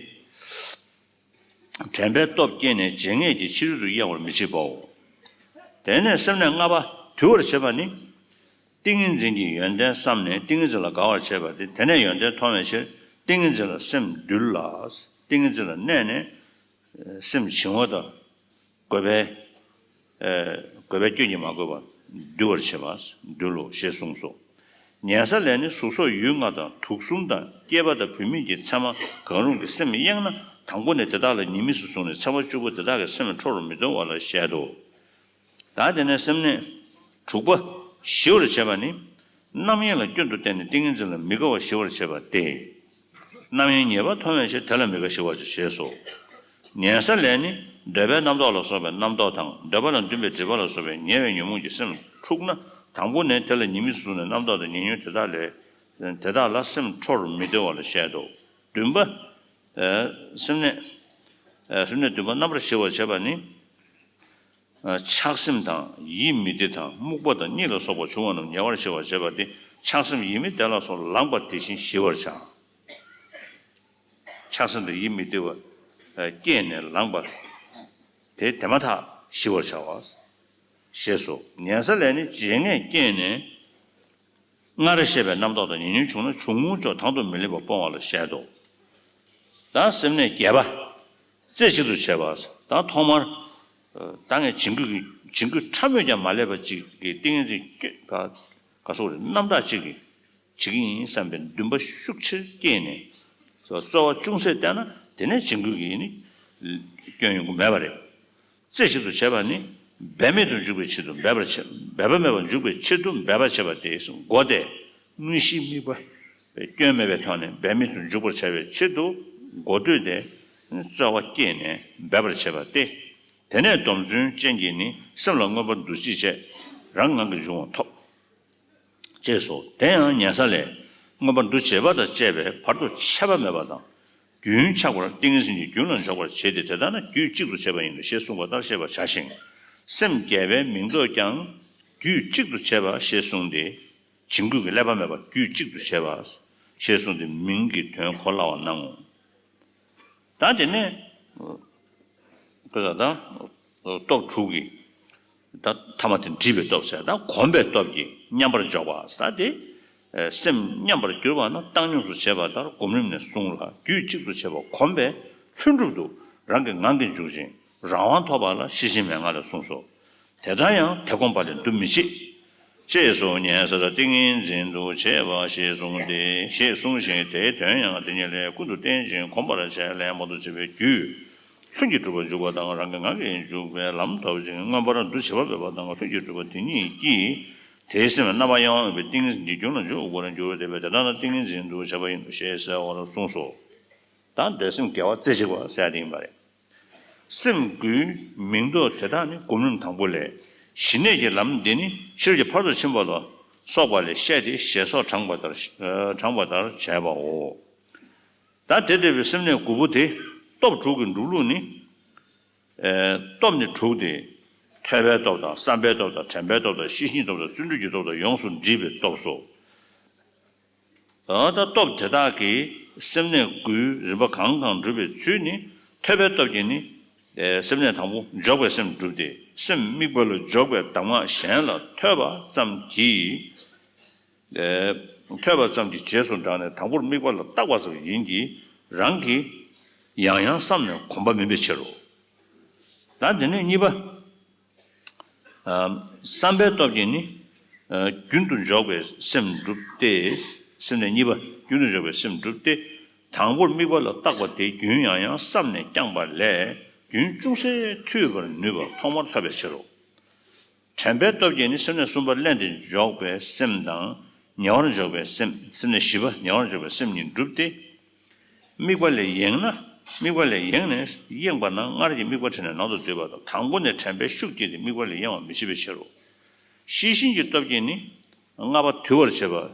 དྲན་པའི་སྟོབས་བསྐྱེད་ནས་བྱེད་ངེས་ཀྱི་ཕྱི་རོལ་དུ་གཡེང་བར་མི་བྱེད་པའོ། དེ་ནས་སེམས་ནི་ལྔ་པ་དུལ་བར་བྱེད་པ་ནི། ཏིང་ངེ་འཛིན་གྱི་ཡོན་ཏན་བསམས་ནས་ཏིང་ངེ་འཛིན་ལ་དགའ་བར་བྱེད་པ་སྟེ། དེ་ནས་ཡོན་ཏན་མཐོང་བའི་ཕྱིར་ཏིང་ངེ་འཛིན་ལ་སེམས་འདུལ་ལ། ཏིང་ངེ་འཛིན་ལ་གནས་ནས་སེམས་བྱིང་བ་དང་། རྒོད་པའི། ཨེ། རྒོད་པའི་སྐྱོན་གྱིས་མ་གོས་པ་འདུལ་བར་བྱེད་པ། འདུལ་ལོ་ཞེས་གསུངས་སོ། ཉལ་ས་ལས་ནི་གཟུགས་སོགས་ཡུལ་ལྔ་དང་དུག་གསུམ་དང་སྐྱེས་པ་དང་བུད་མེད་ཀྱི་མཚན་མ་གང་རུང་གི་སེམས་གཡེང་ན་དང་པོ་ནས་དེ་དག་ལ་ཉེས་དམིགས་སུ་བཟུང་ནས་ཚེ་བ་བཅུ་པོ་དེ་དག་གི་སེམས་འཕྲོ་བར་མི་གཏོང་བ་ལ་བཤད་དོ། ད་དེ་ནས་སེམས་ནི་དྲུག་པ་ཞི་བར་བྱེད་པ་ནི། རྣམ་གཡེང་ལ་སྐྱོན་དུ་བལྟས་ནས་ཏིང་ངེ་འཛིན་ལ་མི་དགའ་བ་ཞི་བར་བྱེད་པ་སྟེ། རྣམ་གཡེང་ཉེས་པ་མཐོང་བའི་ཕྱིར་དེ་ལ་མི་དགའ་ཞི་བར་བྱེད་ཞེས་སོ། ཉལ་ས་ལས་ནི་འདོད་པའི་རྣམ་རྟོག་ལ་སོགས་པའི་རྣམ་རྟོག་དང་འདོད་པ་ལ་འདུན་པའི་སྒྲིབ་པ་ལ་སོགས་པའི་ཉེ་བའི་ཉོན་མོངས་ཀྱི་སེམས་འཁྲུགས་ན་དང་པོ་ནས་དེ་ལ་ཉེས་དམིགས་སུ་བཟུང་ནས་རྣམ་རྟོག་དང་ཉེ་ཉོན་དེ་དག་ལས། དེ་དག་ལ་སེམས་འཕྲོ་བར་མི་གཏོང་བ་ལ་བཤད་དོ། བདུན་པ། ཨེ། སེམས་ནི། ཨེ། སེམས་ནི་བདུན་པ་རྣམ་པར་ཞི་བར་བྱེད་པ་ནི། ཆགས་སེམས་དང་ཡིད་མི་བདེ་དང་རྨུགས་པ་དང་གཉིད་ལ་སོགས་པ་བྱུང་བ་རྣམས་ཉེ་བར་ཞི་བར་བྱེད་པ་སྟེ། ཆགས་སེམས་ཡིད་མི་བདེ་ལ་སོགས་ལངས་པ་དེ་བཞིན་ཞི་བར་བྱ། ཆགས་སེམས་དང་ཡིད་མི་བདེ་བ་སྐྱེས་ནས་ལངས་པ་དེ་དེ་མ་ཐག་ཞི་བར་བྱ་བ། ཞེས་སོ། ཉལ་ས་ལས་ནི་བྱེད་ངེས་སྐྱེས་ནས། སྔར་བཤད་པའི་རྣམ་རྟོག་དང་ཉེ་ཉོན་བྱུང་ན་བྱུང་ངོ་ཅོག་དང་དུ་མི་སླེབས་པ་སྤོང་བ་ལ་བཤད་དོ། ད་སེམས་ནི་བརྒྱད་པ། རྩེ་གཅིག་ཏུ་བྱེད་པ། ད་ཐོག་མར། ད་ངས་བྱིང་རྒོད་ཀྱི་བྱིང་རྒོད་ཕྲ་མོས་ཀྱང་མ་བསླད་པ་ཅིག་གི་ཏིང་ངེ་འཛིན་སྐྱོ་བ། ག་སོགས་རེད། རྣམ་དག་ཅིག་གིས་བྱེད་ཀྱི་ཡིན་བསམ་པའི་འདུན་པ་ཤུགས་ཆེར་སྐྱེས་ནས། རྩོལ་བ་ཅུང་ཟད་བསྟེན་ན་དེ་ནས་བྱིང་རྒོད་ཀྱི་ནི་སྐྱོན་ཡོང་གི་མེད་པ་རེད། རྩེ་གཅིག་ཏུ་བྱེད་པ་ནི་འབད་མེད་དུ་འཇུག་པའི་ཕྱིར་དུ་འབད་པར་བྱེད། འབད་པ་མེད་པར་འཇུག་པའི་ཕྱིར་དུ་འབད་པར་བྱེད་པ་སྟེ། སྒོ་སྟེ། དངོས་གཞིའི་དམིགས་པ་སྐྱོན་མེད་པའི་ཐོག་ནས་འབད་མེད་དུ་འཇུག་པར་བྱ་བའི་ཕྱིར་དུ་སྒོ་སྟོད་དེ་རྩོལ་བ་བསྐྱེད་ནས་འབད་པར་བྱེད་པ་སྟེ། དེ་ནས་སྡོམ་བརྩོན་ཅན་གྱིས་ནི་སེམས་ལ་མངོན་པར་འདུ་བྱེད་བྱས་རང་ངང་གིས་འབྱུང་བ་ཐོབ། ཅེས་སོ། དེ་ཡང་ཉལ་ས་ལས། མངོན་པར་འདུ་བྱེད་པ་དང་བཅས་པའི་བར་དུ་ཆད་པ་མེད་པ་དང་། རྒྱུན་ཆགས་པར་ཏིང་ངེ་འཛིན་གྱི་རྒྱུན་ལ་འཇོག་པར་བྱེད་དེ། དེ་ལྟར་ན་རྒྱུད་གཅིག་ཏུ་བྱེད་པ་ཡིན་ནོ་ཞེས་གསུངས་པ་ལྟར་ཤེས་པར་བྱ་ཞིང་། སེམས་བརྒྱད་པའི་མིང་འདོགས་ཀྱང་རྒྱུད་གཅིག་ཏུ་བྱེད་པ་ཞེས་གསུངས་ཏེ། བྱིང་རྒོད་ཀྱི་བསླད་པ་མེད་པར་རྒྱུད་གཅིག་ཏུ་བྱེད་པ་ཞེས་གསུངས་ཏེ། མིང་གི་དོན་གོ་སླ་བར་སྣང་ངོ་། ད་དེ་ནས་ཀུན་བཟང་དང་སྟོབས་དྲུག་གི་ད་ཐ་མ་དེ་འདྲིས་པའི་སྟོབས་ཟེར། ད་གོམས་པའི་སྟོབས་ཀྱིས་མཉམ་པར་འཇོག་པ་ཟེར། ད་དེ་སེམས་མཉམ་པར་གྱུར་པ་ན་བཏང་སྙོམས་སུ་བྱེད་པ་ལྟར་སྒོམ་རིམ་ནས་གསུངས་ལ། རྒྱུད་གཅིག་ཏུ་བྱེད་པ་གོམས་པས་ལྷུན་གྲུབ་ཏུ་རང་གི་ངང་གིས་འཇུག་ཅིང་རང་དབང་ཐོབ་པ་ལ་ཤེར་ཕྱིན་མན་ངག་ལས་གསུངས་སོ། དེ་ལྟར་ཡང་དེ་གོམས་པ་ལས་འདུ་མི་བྱེད། ཅེས་སོ། ཉལ་སར་ཏིང་ངེ་འཛིན་དུ་བྱེད་པ་ཞེས་གསུངས་ཏེ། ཞེས་གསུངས་ཤིང་དེའི་དོན་ཡང་དེ་ཉིད་ལས་ཀུན་ཏུ་བསྟན་ཅིང་གོམས་པར་བྱས་ལན་མང་དུ་བྱེད་པའི་རྒྱུས་ལྷུན་གྱིས་གྲུབ་པར་འཇུག་པ་དང་རང་གི་ངང་གིས་འཇུག་པའི་ལམ་ཐོབ་ཅིང་མངོན་པར་འདུ་བྱེད་པ་མེད་པ་དང་ལྷུན་གྱིས་གྲུབ་པ་དེ་ཉིད་ཀྱིས་དེའི་སེམས་རྣམ་པར་གཡེང་བ་མེད་པའི་ཏིང་ངེ་འཛིན་གྱི་རྒྱུན་ལ་འཇུག་པར་འགྱུར་ཏེ། དེ་ལྟར་ན་ཏིང་ངེ་འཛིན་དུ་བྱ་བ་ཡིན་ནོ་ཞེས་ཟེར་བར་གསུངས་སོ། ད་འདོད་སེམས་དགེ་བ་རྩེ་གཅིག་པ་ཟེར་ཡ་དེ་ཡིན་པ་རེད། སེམས་དགུའི་མིང་འདོགས་དེ་དག་ནི་སྒོམ་རིམ་དང་པོ་ལས། ཞི་གནས་ཀྱི་ལམ་འདི་ནི་ཤེས་རབ་ཀྱི་ཕ་རོལ་ཏུ་ཕྱིན་པ་ལ་སོགས་པ་ལས་བཤད་དེ་ཞེས་སོགས་དྲངས་པ་ལྟར་དྲངས་པ་ལྟར་བྱས་པའོ། ད་དེ་ལྟ་བུའི་སེམས་གནས་དགུ་པོ་དེ་སྟོབས་དྲུག་གི་འགྲུབ་ལུགས་ནི། ཨེ། སྟོབས་ནི་དྲུག་སྟེ། ཐོས་པའི་སྟོབས་དང་བསམ་པའི་སྟོབས་དང་དྲན་པའི་སྟོབས་དང་ཤེས་བཞིན་གྱི་སྟོབས་དང་བརྩོན་འགྲུས་ཀྱི་སྟོབས་དང་ཡོངས་སུ་འདྲིས་པའི་སྟོབས་སོ། ད་སྟོབས་དེ་དག་གིས་སེམས་གནས་དགུའི་རིམ་པ་གང་གང་འགྲུབ་པའི་ཚུལ་ནི། ཐོས་པའི་སྟོབས་ཀྱིས་ནི། ཨེ། སེམས་གནས་དང་པོ་འཇོག་པའི་སེམས་འགྲུབ་སྟེ། སེམས་དམིགས་པ་ལ་འཇོག་པའི་གདམས་ངག་གཞན་ལ་ཐོས་པ་ཙམ་གྱིས། ཨེ། ཐོས་པ་ཙམ་གྱི་རྗེས་སུ་འབྲངས་ནས་དང་པོར་དམིགས་པ་ལ་བརྟག་པ་ཙམ་ཡིན་གྱི། རང་གིས་ཡང་ཡང་བསམས་ནས་གོམས་པ་མིན་པའི་ཕྱིར་རོ། ད་དེ་ནས་གཉིས་པ། ཨ། བསམ་པའི་སྟོབས་ཀྱིས་ནི། ཨ། རྒྱུན་དུ་འཇོག་པའི་སེམས་འགྲུབ་སྟེ། སེམས་གནས་གཉིས་པ་རྒྱུན་དུ་འཇོག་པའི་སེམས་འགྲུབ་སྟེ། དང་པོར་དམིགས་པ་ལ་བརྟག་པ་དེ་རྒྱུན་ཡང་ཡང་བསམས་ནས་བསྐྱངས་པ་ལས་རྒྱུན་ཅུང་ཟད་མཐུད་པར་ནུས་པ་ཐོག་མར་ཐོབ་པའི་ཕྱིར་རོ། དྲན་པའི་སྟོབས་ཀྱིས་ནི་སེམས་གནས་གསུམ་པ་བརླན་ཏེ་འཇོག་པའི་སེམས་དང་། ཉེ་བར་འཇོག་པའི་སེམས། སེམས་གནས་བཞི་པ་ཉེ་བར་འཇོག་པའི་སེམས་གཉིས་འགྲུབ་སྟེ། དམིགས་པ་ལས་ཡེངས་ན། དམིགས་པ་ལས་ཡེངས་ནས་ཡེངས་པ་ན་སྔར་གྱི་དམིགས་པ་དྲན་ནས་ནང་དུ་བསྡུས་པ་དང་། དང་པོ་ནས་དྲན་པའི་ཤུགས་བསྐྱེད་དེ་དམིགས་པ་ལས་ཡེངས་པར་མི་བྱེད་པའི་ཕྱིར་རོ། ཤེས་བཞིན་གྱི་སྟོབས་ཀྱིས་ནི། ལྔ་པ་དུལ་བར་བྱེད་པ།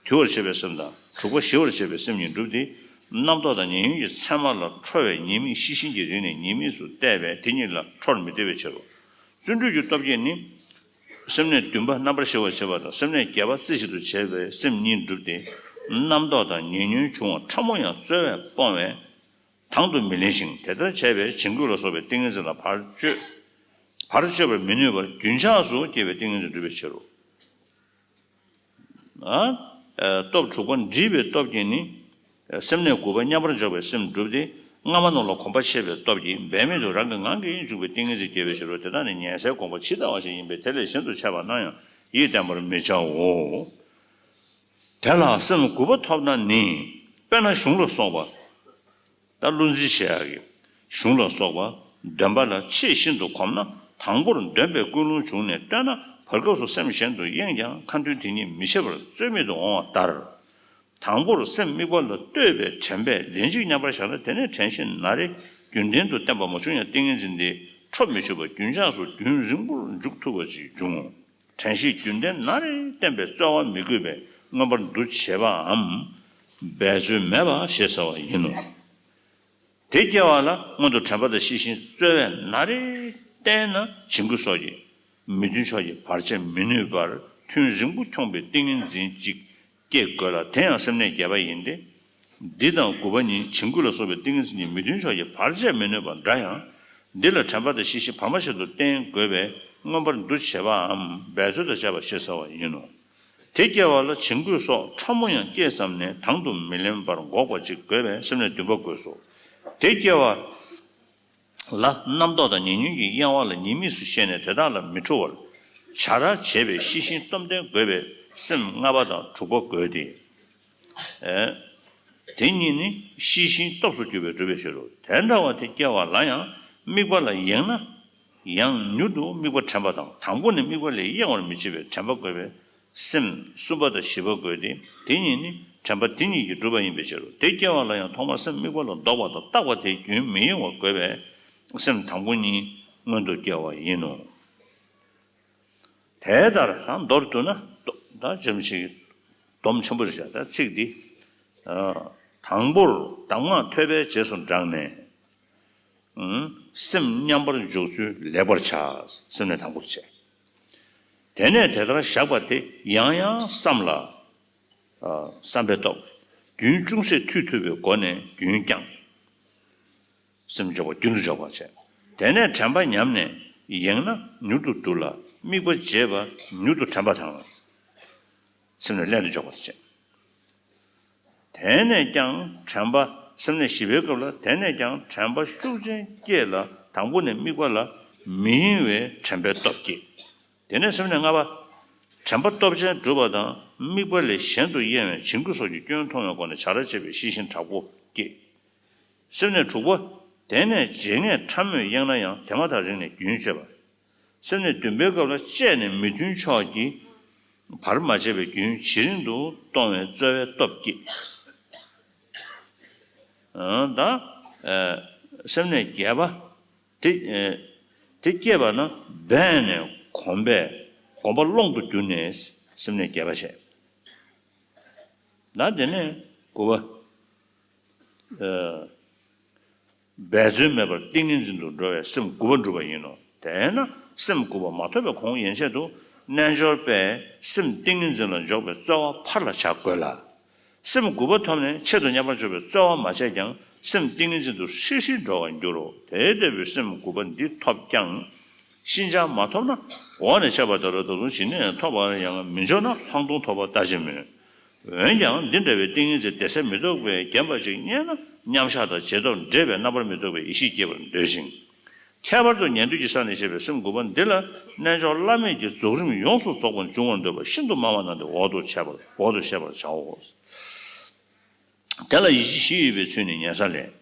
དུལ་བར་བྱེད་པའི་སེམས་དང་། དྲུག་པ་ཞི་བར་བྱེད་པའི་སེམས་གཉིས་འགྲུབ་སྟེ། རྣམ་རྟོག་དང་ཉེ་ཉོན་གྱི་མཚན་མ་ལ་ཁྲོ་བའི་ཉེས་དམིགས་ཤེས་བཞིན་གྱི་རིགས་ནས་ཉེས་དམིགས་སུ་བལྟས་པས་དེ་གཉིས་ལ་ཁྲོར་མི་བདེ་བའི་ཕྱིར་རོ། བརྩོན་འགྲུས་ཀྱི་སྟོབས་ཀྱིས་ནི། སེམས་གནས་བདུན་པ་རྣམ་པར་ཞི་བར་བྱེད་པ་དང་། སེམས་གནས་བརྒྱད་པ་རྩེ་གཅིག་ཏུ་བྱེད་པའི་སེམས་གཉིས་འགྲུབ་སྟེ། རྣམ་རྟོག་དང་ཉེ་ཉོན་བྱུང་བ་ཕྲ་མོ་ཡང་རྩོལ་བས་སྤོང་བས་དང་དུ་མི་ལེན་ཞིང་། དེ་ལྟར་བྱས་པས་བྱིང་རྒོད་ལ་སོགས་པའི་ཏིང་ངེ་འཛིན་ལ་བར་གཅོད། བར་གཅོད་པར་མི་ནུས་པར་རྒྱུན་ཆགས་སུ་སྐྱེ་བའི་ཏིང་ངེ་འཛིན་འགྲུབ་པའི་ཕྱིར་རོ། ཨ། ཨ། སྟོབས་དྲུག་པ་འདྲིས་པའི་སྟོབས་ཀྱིས་ནི། སེམས་གནས་དགུ་པ་མཉམ་པར་འཇོག་པའི་སེམས་འགྲུབ་སྟེ། སྔ་མ་རྣམས་ལ་གོམས་པ་ཆེ་བའི་སྟོབས་ཀྱིས་འབད་མེད་དུ་རང་གི་ངང་གིས་འཇུག་པའི་ཏིང་ངེ་འཛིན་སྐྱེ་བའི་ཕྱིར་རོ། དེ་དག་ནི་ཉན་སའི་དགོངས་པ་ཇི་ལྟ་བ་ཞིག་ཡིན་པས་དེ་ལས་གཞན་དུ་འཆད་པ་ན་ཡང་ཡིད་བརྟན་པར་མི་བྱའོ། དེ་ལ་སེམས་དགུ་པ་ཐོབ་ན་ནི། དཔེར་ན་གཞུང་ལ་སོགས་པ། ད་བློ་འཛིན་བྱེད་ཡག་གི་གཞུང་ལ་སོགས་པ་འདོན་པ་ལ་ཆེས་ཤིན་ཏུ་གོམས་ན། དང་པོར་འདོན་པའི་ཀུན་སློང་བྱུང་ནས་བཏོན་ན་བར་སྐབས་སུ་སེམས་གཞན་དུ་གཡེངས་ཀྱང་ཁ་འདོན་དེ་ཉིད་མི་བྱེད་པར་རྩོལ་མེད་དུ་འོང་བ་ལྟར། དང་པོར་སེམས་དམིགས་པ་ལ་གཏོད་པའི་དྲན་པས་ལན་གཅིག་མཉམ་པར་བཞག་ན། དེ་ནས་དྲན་ཤེས་ན་རེ་རྒྱུན་ལྡན་དུ་བརྟན་པ་མ་བྱུང་ཡང་ཏིང་ངེ་འཛིན་དེ་འཕྲོ་མི་ཆོད་པར་རྒྱུན་ཆགས་སུ་རྒྱུན་རིང་པོར་འཇུག་ཐུབ་པ་ཞིག་འབྱུང་ངོ་། དྲན་ཤེས་རྒྱུན་ལྡན་ན་རེ་བརྟན་པས་རྩོལ་བ་མི་དགོས་པས་མངོན་པར་འདུ་བྱེད་པའམ། འབད་རྩོལ་མེད་པ་ཞེས་བྱ་བ་ཡིན་ནོ། དེ་སྐྱེ་བ་ལ་སྔོན་དུ་དྲན་པ་དང་ཤེས་བཞིན་རྩོལ་བས་ན་རེ་བརྟན་ན་བྱིང་རྒོད་སོགས་ཀྱི་མི་མཐུན་ཕྱོགས་ཀྱིས་བར་ཆད་མི་ནུས་པར་ཐུན་རིང་པོ་འཁྱོངས་པའི་ཏིང་ངེ་འཛིན་གཅིག་སྐྱེ་དགོས་ལ། དེ་ཡང་སེམས་གནས་བརྒྱད་པ་ཡིན་ཏེ། འདི་དང་དགུ་པ་གཉིས་བྱིང་རྒོད་ལ་སོགས་པའི་ཏིང་ངེ་འཛིན་གྱི་མི་མཐུན་ཕྱོགས་ཀྱིས་བར་ཆད་མི་ནུས་པ་འདྲ་ཡང་། འདི་ལ་དྲན་པ་དང་ཤེས་བཞིན་བར་མ་ཆད་དུ་བརྟན་དགོས་པས་མངོན་པར་འདུ་བྱེད་པའམ་འབད་རྩོལ་དང་བཅས་པ་ཞེས་བྱ་བ་ཡིན་ནོ། དེ་སྐྱེ་བ་ལ་བྱིང་རྒོད་སོགས་ཕྲ་མོ་ཡང་སྐྱེས་ཙམ་ནས་དང་དུ་མི་ལེན་པར་འགོག་པ་ཅིག་དགོས་པས་སེམས་གནས་བདུན་པ་དགོས་སོ། དེ་སྐྱེ་བ་ལ་རྣམ་རྟོག་དང་ཉེ་ཉོན་གྱི་གཡེང་བ་ལ་ཉེས་དམིགས་སུ་ཤེས་ནས་དེ་དག་ལ་མི་ཁྲོ་བར་བྱ་ར་བྱེད་པའི་ཤེས་བཞིན་སྟོབས་ལྡན་དགོས་པས་སེམས་ལྔ་པ་དང་དྲུག་པ་དགོས་ཏེ། ཨེ། དེ་གཉིས་ནི་ཤེས་བཞིན་སྟོབས་སུ་གྱུར་པས་གྲུབ་པའི་ཕྱིར་རོ། དེ་འདྲ་བ་དེ་སྐྱེ་བ་ལ་ཡང་དམིགས་པ་ལ་ཡེངས་ན། ཡང་མྱུར་དུ་དམིགས་པ་དྲན་པ་དང་། དང་པོ་ནི་དམིགས་པ་ལས་གཡེང་བར་མི་བྱེད་པའི་དྲན་པ་དགོས་པས་སེམས་གསུམ་པ་དང་བཞི་པ་དགོས་ཏེ། དེ་གཉིས་ནི་དྲན་པ་དེ་གཉིས་ཀྱིས་གྲུབ་པ་ཡིན་པའི་ཕྱིར་རོ། དེ་སྐྱེ་བ་ལ་ཡང་ཐོག་མར་སེམས་དམིགས་པ་ལ་ལྡོག་པ་དང་བརྟག་པ་དེ་རྒྱུན་མི་གཡེང་བ་དགོས་པས་སེམས་དང་པོ་གཉིས་སྔོན་དུ་སྐྱེ་བ་ཡིན་ནོ། དེ་ལྟར་ད་མདོར་བསྡུ་ན། ད་རྗེ་རིན་པོ་ཆེའི་སྡོམ་ཆེན་པོ་རེད་བཞག་ད་ཚིག་འདི། ཨ། དང་པོར་གདམས་ངག་ཐོས་པའི་རྗེས་སུ་འབྲངས་ནས། ཨུམ། སེམས་མཉམ་པར་འཇོག་ཚུལ་ལེགས་པར་བྱ། སེམས་གནས་དང་པོར་བྱས། དེ་ནས་དེ་ལྟར་བཞག་པ་དེ་ཡང་ཡང་བསམ་ལ། ཨ། བསམ་པའི་སྟོབས། རྒྱུན་ཅུང་ཟད་མཐུད་ཐུབ་པའི་སྒོ་ནས་རྒྱུན་བསྐྱངས། སེམས་འཇོག་པ་རྒྱུན་དུ་འཇོག་པར་བྱེད། དེ་ནས་དྲན་པ་ཉམས་ནས་ཡེངས་ན་མྱུར་དུ་འདུལ་ལ། དམིགས་པ་བརྗེད་པ་མྱུར་དུ་དྲན་པ་དང་སེམས་ནས་ལྷན་དུ་འཇོག་པར་བྱེད། དེ་ནས་ཀྱང་དྲན་པ། སེམས་གནས་བཞི་པའི་སྐབས་ལ། དེ་ནས་ཀྱང་དྲན་པ་ཤུགས་ཆེན་སྐྱེས་ལ་དང་པོ་ནས་དམིགས་པ་ལ་མི་གཡེང་བའི་དྲན་པའི་སྟོབས་སྐྱེས། དེ་ནས་སེམས་གནས་ལྔ་པ། དྲན་པ་སྟོབས་ཆེན་སྒྲུབ་པ་དང་དམིགས་པ་ལས་གཞན་དུ་གཡེང་བའི་བྱིང་རྒོད་སོགས་ཀྱི་སྐྱོན་མཐོང་བའི་སྒོ་ནས་བྱ་ར་བྱེད་པའི་ཤེས་བཞིན་དྲག་པོ་སྐྱེས། སེམས་གནས་དྲུག་པ། དེ་ནས་བརྗེད་ངས་ཕྲ་མོས་གཡེང་ན་ཡང་དེ་མ་ཐག་རིང་ནས་རྒྱུན་གཅོད་པ། སེམས་གནས་བདུན་པའི་སྐབས་ལ་བཅད་ནས་མི་མཐུན་ཕྱོགས་ཀྱིས་བར་མ་ཆད་པའི་རྒྱུན་ཇེ་རིང་དུ་གཏོང་བའི་རྩོལ་བའི་སྟོབས་བསྐྱེད། ཨ། ད། ཨ། སེམས་གནས་བརྒྱད་པ། དེ། ཨ། དེ་སྐྱེས་པ་ན་འབད་ནས་གོམས་པས་གོམས་པ་ཀློང་དུ་གྱུར་ནས་སེམས་གནས་བརྒྱད་པ་བྱས། ད་དེ་ནས་དགུ་པ། འབད་རྩོལ་མེད་པར་ཏིང་ངེ་འཛིན་དུ་འགྲོ་བས་སེམས་དགུ་པ་འགྲུབ་པ་ཡིན་ནོ། དེས་ན་སེམས་དགུ་པ་མ་ཐོབ་པའི་གོང་ཡན་ཆད་དུ་རྣལ་འབྱོར་པས་སེམས་ཏིང་ངེ་འཛིན་ལ་འཇོག་པའི་རྩོལ་བ་ཕར་ལ་བྱ་དགོས་ལ། སེམས་དགུ་པ་ཐོབ་ནས་ཆེད་དུ་མཉམ་པར་འཇོག་པའི་རྩོལ་བ་མ་བྱས་ཀྱང་སེམས་ཏིང་ངེ་འཛིན་དུ་ཧྲིལ་ཧྲིལ་འགྲོ་བར་འགྱུར་རོ། དེ་ལྟ་བུའི་སེམས་དགུ་པ་འདི་ཐོབ་ཀྱང་ཤིན་སྦྱངས་མ་ཐོབ་ན། འོག་ནས་འཆད་པ་ལྟར་ད་དུང་ཞི་གནས་ཐོབ་པར་ཡང་མི་འཇོག་ན་ལྷག་མཐོང་ཐོབ་པ་ལྟ་ཅི་སྨོས། འོན་ཀྱང་འདི་འདྲ་བའི་ཏིང་ངེ་འཛིན་བདེ་གསལ་མི་རྟོག་པས་བརྒྱན་པ་ཅིག་རྙེད་ན་མཉམ་བཞག་དང་རྗེས་ཐོབ་འདྲེས་པའི་རྣམ་པར་མི་རྟོག་པའི་ཡེ་ཤེས་སྐྱེ་བར་འདོད་ཅིང་། ཁྱད་པར་དུ་ཉན་ཐོས་ཀྱི་ས་ནས་བཤད་པའི་སེམས་དགུ་པ་འདི་ལ་རྣལ་འབྱོར་བླ་མེད་ཀྱི་རྫོགས་རིམ་ཡོངས་སུ་རྫོགས་པར་འབྱུང་བར་འདོད་པ་ཤིན་ཏུ་མང་བ་ན་འདི་འོག་ཏུ་འཆད་པར་འོག་ཏུ་བཤད་པར་བྱའོ། དེ་ལ་ཡིད་ཆེས་བཞི་ཡོད་པའི་ཚུལ་ནི་ཉན་ས་ལས།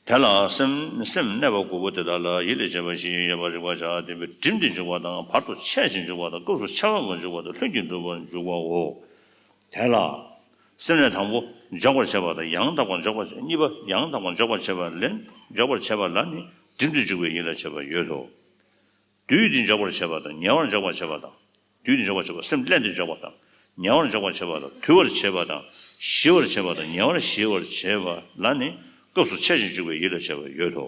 དེ་ལ་སེམས་སེམས་གནས་པ་དགུ་པོ་དེ་དག་ལ་ཡིད་ལ་བྱེད་པ་བཞི་ཡོད་པར་རིག་པར་བྱ་སྟེ་བསྒྲིམས་ཏེ་འཇུག་པ་དང་བར་དུ་ཆད་ཅིང་འཇུག་པ་དང་སྐབས་སུ་འཆད་པ་མ་འཇུག་པ་དང་ལྷུན་གྱིས་གྲུབ་པར་འཇུག་པའོ། དེ་ལ། སེམས་གནས་དང་པོ་འཇོག་པར་བྱེད་པ་དང་ཡང་དག་པར་འཇོག་པར་བྱེད་གཉིས་པ་ཡང་དག་པར་འཇོག་པར་བྱེད་པ་ལན་འཇོག་པར་བྱེད་པ་ལ་ནི་བསྒྲིམས་ཏེ་འཇུག་པའི་ཡིད་ལ་བྱེད་པ་ཡོད་དོ། བསྡུས་ཏེ་འཇོག་པར་བྱེད་པ་དང་ཉེ་བར་འཇོག་པར་བྱེད་པ་དང་། བསྡུས་ཏེ་འཇོག་པར་བྱེད་པ་སེམས་བརླན་ཏེ་འཇོག་པ་དང་། ཉེ་བར་འཇོག་པར་བྱེད་པ་དང་དུལ་བར་བྱེད་པ་དང་ཞི་བར་བྱེད་པ་དང་ཉེ་བར་ཞི་བར་བྱེད་པ་ལ་ནི་སྐབས་སུ་ཆད་ཅིང་འཇུག་པའི་ཡིད་ལ་བྱེད་པ་ཡོད་དོ།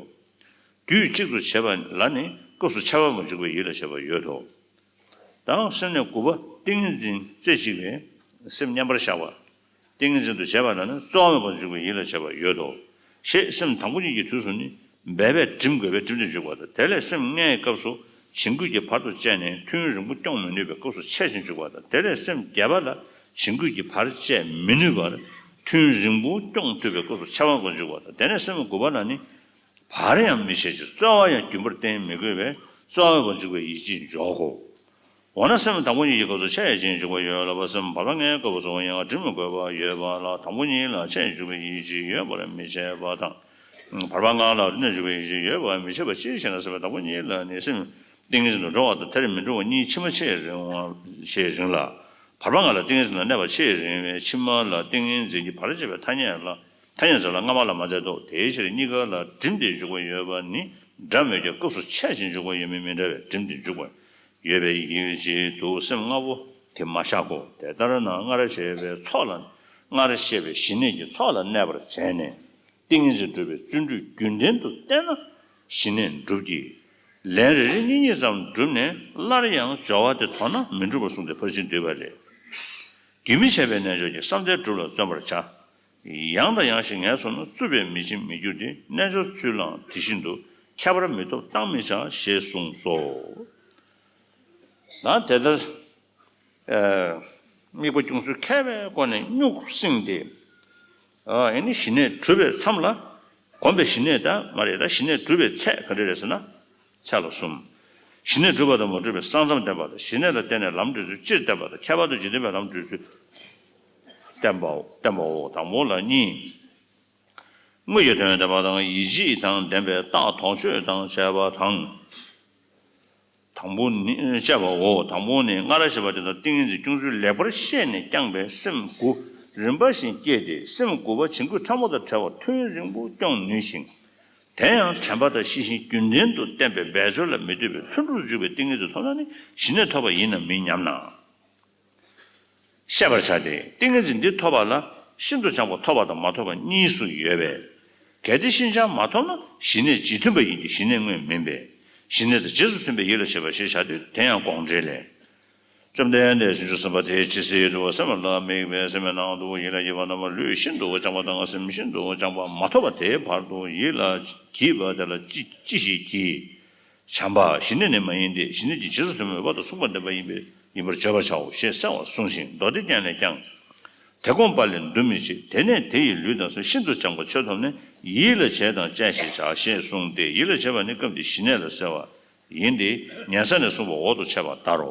དུས་གཅིག་ཏུ་བྱེད་པ་ལ་ནི་སྐབས་སུ་འཆད་པ་མ་འཇུག་པའི་ཡིད་ལ་བྱེད་པ་ཡོད་དོ། དང་སེམས་གནས་དགུ་པ་ཏིང་ངེ་འཛིན་རྩེ་གཅིག་པའི་སེམས་མཉམ་པར་བཞག་པ། ཏིང་ངེ་འཛིན་དུ་བྱེད་པ་ལ་ནི་རྩོལ་བ་མེད་པར་འཇུག་པའི་ཡིད་ལ་བྱེད་པ་ཡོད་དོ། ཞེས་སེམས་དང་པོ་གཉིས་ཀྱི་དུས་སུ་ནི་འབད་པས་བསྒྲིམ་དགོས་པས་བསྒྲིམས་ཏེ་འཇུག་པ་དང་དེ་ལས་སེམས་ལྔའི་སྐབས་སུ་བྱིང་རྒོད་ཀྱིས་བར་དུ་བཅད་ནས་ཐུན་རིང་པོ་སྐྱོང་མི་ནུས་པའི་སྐབས་སུ་ཆད་ཅིང་འཇུག་པ་དང་དེ་ལས་སེམས་བརྒྱད་པ་ལ་བྱིང་རྒོད་ཀྱིས་བར་བཅད་མི་ནུས་པར་ཐུན་རིང་པོ་སྐྱོང་ཐུབ་པའི་སྐབས་སུ་འཆད་པ་མ་འཇུག་པ་དང་དེ་ནས་སེམས་དགུ་པ་ལ་ནི། བར་ཡང་མི་བྱེད་ཅིང་རྩོལ་བ་ཡང་རྒྱུན་པར་བསྟེན་མི་དགོས་པས་རྩོལ་བ་མ་འཇུག་པའི་ཡིད་ཀྱིས་འཇོག་གོ། འོ་ན་སེམས་དང་པོ་གཉིས་ཀྱི་སྐབས་སུ་ཆད་ཅིང་འཇུག་པ་ཡོད་ལ་བ་སེམས་བར་པ་ལྔའི་སྐབས་སུ་ཡང་བསྒྲིམ་དགོས་པ་ཡོད་པ་ལ་དང་པོ་གཉིས་ལ་ཆད་ཅིང་འཇུག་པའི་ཡིད་ཀྱིས་ཡོད་པར་མི་བྱེད་པ་དང་། བར་པ་ལྔ་ལ་རིམ་གྱིས་འཇུག་པའི་ཡིད་ཀྱིས་ཡོད་པར་མི་བྱེད་པ་ཅི་ཞེ་ན་སེམས་དང་པོ་གཉིས་ལ་ནི་སེམས་ཏིང་ངེ་འཛིན་དུ་འགྲོ་བ་དང་དེར་མི་འགྲོ་བ་གཉིས་ཕྱི་མ་ཆེས་རིང་བ་ཆེས་རིང་ལ། བར་པ་ལྔ་ལ་ཏིང་ངེ་འཛིན་ལ་གནས་པ་ཆེས་རིང་བས་ཕྱི་མ་ལ་ཏིང་ངེ་འཛིན་གྱི་བར་བཅད་པའི་ཐ་སྙད་ལ། ཐ་སྙད་ཚོ་ལ་སྔ་མ་ལ་མ་མཛད་དོ། དེའི་ཕྱིར་གཉིས་ཀ་ལ་བསྒྲིམས་ཏེ་འཇུག་པ་ཡོད་པ་ནི་འདྲ་མོད་ཀྱང་སྐབས་སུ་ཆད་ཅིང་འཇུག་པ་ཡོད་མིན་མི་འདྲ་བས་བསྒྲིམས་ཏེ་འཇུག་པ་ཡོད་པའི་ཡིད་ཀྱིས་དུ་སེམས་ལྔ་པོ་དེ་མ་བཞག་གོ། དེ་ལྟར་ན་སྔར་བཤད་པའི་ཚོགས་ལ་སྔར་བཤད་པའི་ཞི་གནས་ཀྱི་ཚོགས་ལ་གནས་པར་བྱས་ནས་ཏིང་ངེ་འཛིན་སྒྲུབ་པའི་བརྩོན་འགྲུས་རྒྱུན་ལྡན་དུ་བསྟེན་ན་ཞི་གནས་འགྲུབ་ཀྱི། ལན་རེ་རེ་གཉིས་གཉིས་ཙམ་བསྒྲུབས་ནས་སླར་ཡང་སྦྱོར་བ་དེ་དོར་ན་མི་འགྲུབ་པར་གསུངས་ཏེ་ཕར་ཕྱིན་བསྡུས་པ་ལས། རྒྱུན་མི་འཆད་པའི་རྣལ་འབྱོར་གྱིས་བསམ་གཏན་སྒྲུབ་ལ་བརྩོན་པར་བྱ། ཡང་དང་ཡང་ཞིག་ངལ་སོང་ན་རྩུབ་པས་མི་འཆིང་མི་འགྱུར་ཏེ་རྣལ་འབྱོར་ཚུལ་ལའང་དེ་བཞིན་དུ་ཁྱད་པར་མི་ཐོབ་བཏང་མི་བྱ་ཞེས་གསུངས་སོ། ད་དེ་ལྟར་དམིགས་པ་སྐྱོང་ཚུལ་མཁས་པའི་སྒོ་ནས་སྨྱུག་བསྲིངས་ཏེ། ཨ་ནི་ཞི་གནས་གྲུབ་པའི་མཚམས་ལ། གོམས་པའི་ཞི་གནས་དང་མ་རེད་ད་ཞི་གནས་གྲུབ་པའི་ཚད་ག་འདྲ་རེད་ཟེར་ན། ཚད་ལ་གསུམ། ཞི་གནས་གྲུབ་པ་དང་མ་གྲུབ་པའི་ས་མཚམས་བསྟན་པ་དང་ཞི་གནས་ལ་བརྟེན་ནས་ལམ་འགྲོ་ཚུལ་སྤྱིར་བསྟན་པ་དང་ཁྱད་པར་དུ་འཇིག་རྟེན་པའི་ལམ་འགྲོ་ཚུལ་བསྟན་པའོ་བསྟན་པའོ། དང་པོ་ལ་གཉིས། དངོས་ཀྱི་དོན་བསྟན་པ་དང་ཡིད་ཆེས་དང་ལྡན་པའི་རྟགས་དོགས་གཅོད་དང་བཅས་པ་དང་། དང་པོ་ནི་བཅས་པའོ། དང་པོ་ནི་སྔར་བཤད་པ་དེ་དང་ཏིང་ངེ་འཛིན་སྐྱོང་ཚུལ་ལེགས་པར་ཤེས་ནས་བསྐྱངས་པའི་སེམས་དགུ་རིམ་པ་བཞིན་སྐྱེས་ཏེ་སེམས་དགུ་པ་བྱིང་རྒོད་ཕྲ་མོ་དང་བྲལ་བར་ཐུན་རིང་པོ་སྐྱོང་ནུས་ཤིང་། དེ་ཡང་དྲན་པ་དང་ཤེས་བཞིན་རྒྱུན་ལྡན་དུ་བསྟེན་པའི་འབད་རྩོལ་ལ་མི་ལྟོས་པའི་ལྷུན་གྲུབ་ཏུ་འཇུག་པའི་ཏིང་ངེ་འཛིན་ཐོབ་ན་ནི་ཞི་གནས་ཐོབ་པ་ཡིན་ནམ་མིན་སྙམ་ན། བཤད་པར་བྱ་སྟེ་ཏིང་ངེ་འཛིན་འདི་ཐོབ་པ་ལ་ཤིན་ཏུ་སྦྱངས་པ་ཐོབ་པ་དང་མ་ཐོབ་པ་གཉིས་སུ་ཡོད་པས། གལ་ཏེ་ཤིན་སྦྱངས་མ་ཐོབ་ན་ཞི་གནས་རྗེས་མཐུན་པ་ཡིན་གྱི་ཞི་གནས་དངོས་མིན་པས། ཞི་གནས་དང་རྗེས་སུ་མཐུན་པའི་ཡིད་ལ་བྱེད་པ་ཞེས་བྱ་སྟེ་དེ་ཡང་དགོངས་འགྲེལ་ལས། བཅོམ་ལྡན་འདས་བྱང་ཆུབ་སེམས་དཔའ་དེས་ཇི་སྲིད་ཡུལ་དུ་སེམས་ལ་དམིགས་པའི་སེམས་པའི་ནང་དུ་ཡིད་ལ་བགྱིས་པ་རྣམས་ལུས་ཤིན་ཏུ་སྦྱངས་པ་དང་སེམས་ཤིན་ཏུ་སྦྱངས་པ་མ་ཐོབ་པ་དེའི་བར་དུ་ཡིད་ལ་བགྱིས་པ་དེ་ལ་ཅི་ཅི་ཞིག་བགྱི། བྱམས་པ་ཞི་གནས་ནི་མ་ཡིན་ཏེ་ཞི་གནས་ཀྱི་རྗེས་སུ་མཐུན་པའི་དབང་དང་མཚུངས་པར་ལྡན་པ་ཡིན་པས་ཡིན་པར་བརྗོད་པར་བྱའོ་ཞེས་གསལ་བར་གསུངས་ཤིང་མདོ་སྡེ་རྒྱན་ལས་ཀྱང་། དེ་བསྒོམས་པ་ལས་འདུ་མི་བྱེད་དེ་ནས་དེ་ཡི་ལུས་དང་སེམས་ཤིན་ཏུ་སྦྱངས་པ་ཆོས་ཐོབ་ནས་ཡིད་ལ་བྱེད་དང་བཅས་ཞེས་བྱ་ཞེས་གསུངས་ཏེ་ཡིད་ལ་བྱེད་པ་ནི་སྐབས་འདིའི་ཞི་གནས་ལ་གསལ་བ་ཡིན་ཏེ་ཉན་ས་ནས་གསུངས་པ་འོག་ཏུ་འཆད་པ་ལྟར་རོ།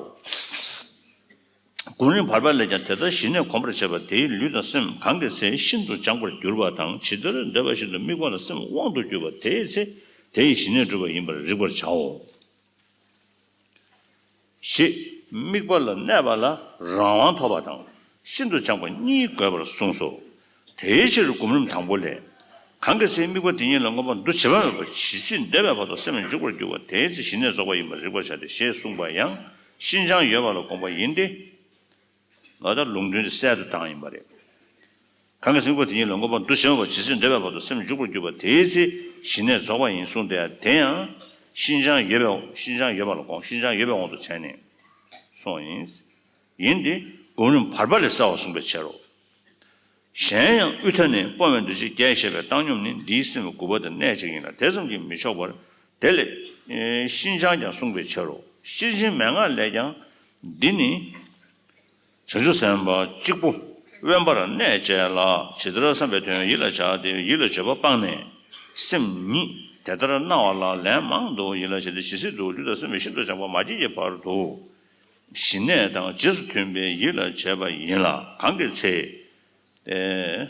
གོང་རིམ་བར་པ་ལས་ཀྱང་དེ་ལྟར་ཞི་གནས་གོམས་པར་བྱས་པ་དེའི་ལུས་དང་སེམས་གང་གི་ཚེ་ཤིན་ཏུ་སྦྱངས་པར་གྱུར་པ་དང་ཇི་ལྟར་འདོད་པ་བཞིན་དུ་དམིགས་པ་ལ་སེམས་དབང་དུ་གྱུར་པ་དེའི་ཚེ་དེ་ཡི་ཞི་གནས་གྲུབ་པ་ཡིན་པར་རིག་པར་བྱའོ། ཞེས་དམིགས་པ་ལ་གནས་པ་ལ་རང་དབང་ཐོབ་པ་དང་ཤིན་ཏུ་སྦྱངས་པ་གཉིས་དགོས་པར་གསུངས་སོ། དེའི་ཕྱིར་སྒོམ་རིམ་དང་པོ་ལས། གང་གི་ཚེ་དམིགས་པ་དེ་ཉིད་ལ་མངོན་པར་འདུ་བྱེད་པ་མེད་པར་ཇི་སྲིད་འདོད་པའི་བར་དུ་སེམས་འཇུག་པར་འགྱུར་བ་དེའི་ཚེ་ཞི་གནས་རྫོགས་པ་ཡིན་པར་རིག་པར་བྱ་སྟེ་ཞེས་གསུངས་པ་ཡང་ཤིན་སྦྱངས་ཡོད་པ་ལ་དགོངས་པ་ཡིན་ཏེ། ལ་ད་ལུང་དོན་དེ་གསལ་དུ་བཏང་ཡིན་པ་རེད། གང་གིས་སེམས་ཀྱི་དབང་པོ་དེ་ཉིད་ལ་མངོན་པར་འདུ་བྱེད་པ་ཇི་སྲིད་འདོད་པའི་བར་དུ་སེམས་འཇུག་པར་གྱུར་པ་དེའི་ཚེ་ཞི་གནས་རྫོགས་པ་ཡིན་གསུངས་ཏེ། དེ་ཡང་ཤིན་སྦྱངས་ཡོད་པའི་ཤིན་སྦྱངས་ཡོད་པ་ལ་དགོངས། ཤིན་སྦྱངས་ཡོད་པའི་དབང་དུ་བྱས་ནས་གསུངས་པ་ཡིན། ཡིན་ཏེ། སྒོམ་རིམ་བར་པ་ལས་གསལ་བར་གསུངས་པའི་ཕྱིར་རོ། གཞན་ཡང་དབུས་མཐའ་ནས་སྤོང་བའི་འདུ་བྱེད་བརྒྱད་བཤད་པའི་བཏང་སྙོམས་ནི་འདིའི་སེམས་དགུ་པ་དང་གནད་གཅིག་ཡིན་ལ། དེ་ཙམ་གྱིས་མི་ཆོག་པར་དེ་ལས་ཤིན་སྦྱངས་ཀྱང་གསུངས་པའི་ཕྱིར་རོ། ཤེར་ཕྱིན་མན་ངག་ལས་ཀྱང་འདི་ནི། བྱང་ཆུབ་སེམས་དཔའ་གཅིག་པུ་དབེན་པར་གནས་བཅས་ལ་ཇི་ལྟར་བསམ་པའི་དོན་ཡིད་ལ་བྱ་སྟེ། ཡིད་ལ་བྱེད་པ་སྤངས་ནས་སེམས་ཉིད་དེ་ལྟར་སྣང་བ་ལ་ལན་མང་དུ་ཡིད་ལ་བྱས་ཏེ། ཇི་སྲིད་དུ་ལུས་དང་སེམས་ཤིན་ཏུ་སྦྱངས་པ་མ་སྐྱེས་ཀྱི་བར་དུ་ཞི་གནས་དང་རྗེས་སུ་མཐུན་པའི་ཡིད་ལ་བྱེད་པ་ཡིན་ལ། གང་གི་ཚེ། ཨེ།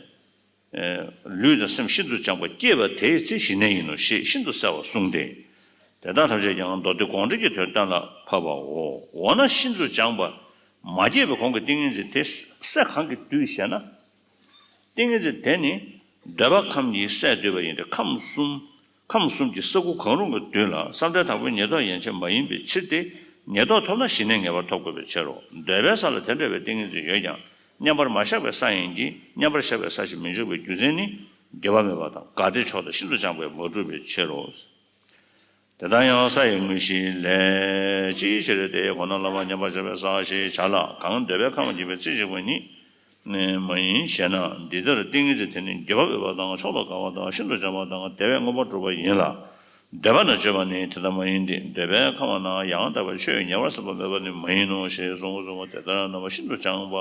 ལུས་དང་སེམས་ཤིན་ཏུ་སྦྱངས་པ་སྐྱེས་པ་དེའི་ཚེ་ཞི་གནས་ཡིན་ནོ་ཞེས་ཤིན་ཏུ་གསལ་བར་གསུངས་ཏེ། དེ་དག་ཐམས་ཅད་ཀྱང་མདོ་སྡེ་དགོངས་འགྲེལ་གྱི་དོན་གཏན་ལ་ཕབ་པའོ། འོ་ན་ཤིན་ཏུ་སྦྱངས་པ་མ་སྐྱེས་པའི་གོང་གི་ཏིང་ངེ་འཛིན་དེ་སད་གང་གིས་བསྡུས་ཞེ་ན། ཏིང་ངེ་འཛིན་དེ་ནི་འདོད་པ་ཁམས་ཀྱིས་སད་བསྡུས་པ་ཡིན་ཏེ། ཁམས་གསུམ་ཁམས་གསུམ་གྱི་ས་ཁུག་གང་རུང་གི་མདུན་ལ་བསམ་གཏན་དང་པོའི་ཉེར་བསྡོགས་ཡན་ཆད་མ་ཡིན་པའི་ཕྱིར་ཏེ། ཉེར་བསྡོགས་ཐོབ་ན་ཞི་གནས་ངེས་པར་ཐོབ་དགོས་པའི་ཕྱིར་རོ། འདོད་པའི་ས་ལ་དེ་འདྲ་བའི་ཏིང་ངེ་འཛིན་ཡོད་ཀྱང་མཉམ་པར་མ་བཞག་པའི་ས་ཡིན་གྱི། མཉམ་པར་བཞག་པའི་ས་ཞིག་མི་འཇུག་པའི་རྒྱུ་མཚན་ནི། འགྱུར་བ་མེད་པ་དང་དགའ་བདེ་མཆོག་དང་ཤིན་ཏུ་སྦྱངས་པས་མ་གྲུབ་པའི་ཕྱིར་རོ། དེ་ལྟར་ཡང་ས་ཡི་དངོས་གཞི་ལས། ཅིའི་ཕྱིར་དེ་ཁོ་ན་ལ་བ་མཉམ་པར་བཞག་པའི་ས་ཞེས་བྱ་ལ། གང་འདོད་པའི་ཁམས་སྐྱེས་པའི་རྩེ་གཅིག་པ་ཉིད་མ་ཡིན་ཞེ་ན། འདི་ལྟར་ཏིང་ངེ་འཛིན་དེ་ནི་འགྱུར་བ་མེད་པ་དང་མཆོག་ཏུ་དགའ་བ་དང་ཤིན་ཏུ་སྦྱངས་པ་དང་དེ་བས་མངོན་པར་གྲུབ་པ་ཡིན་ལ། འདོད་པ་ན་སྤྱོད་པ་ནི་དེ་ལྟ་མ་ཡིན་ཏེ། འདོད་པའི་ཁམས་ན་ཡང་དག་པའི་ཆོས་ཉེ་བར་སྲིད་པ་མེད་པ་ནི་མ་ཡིན་ནོ་ཞེས་གསུངས་པ་གསུངས་པ། དེ་ལྟར་རྣམ་པ་ཤིན་ཏུ་སྦྱངས་པ་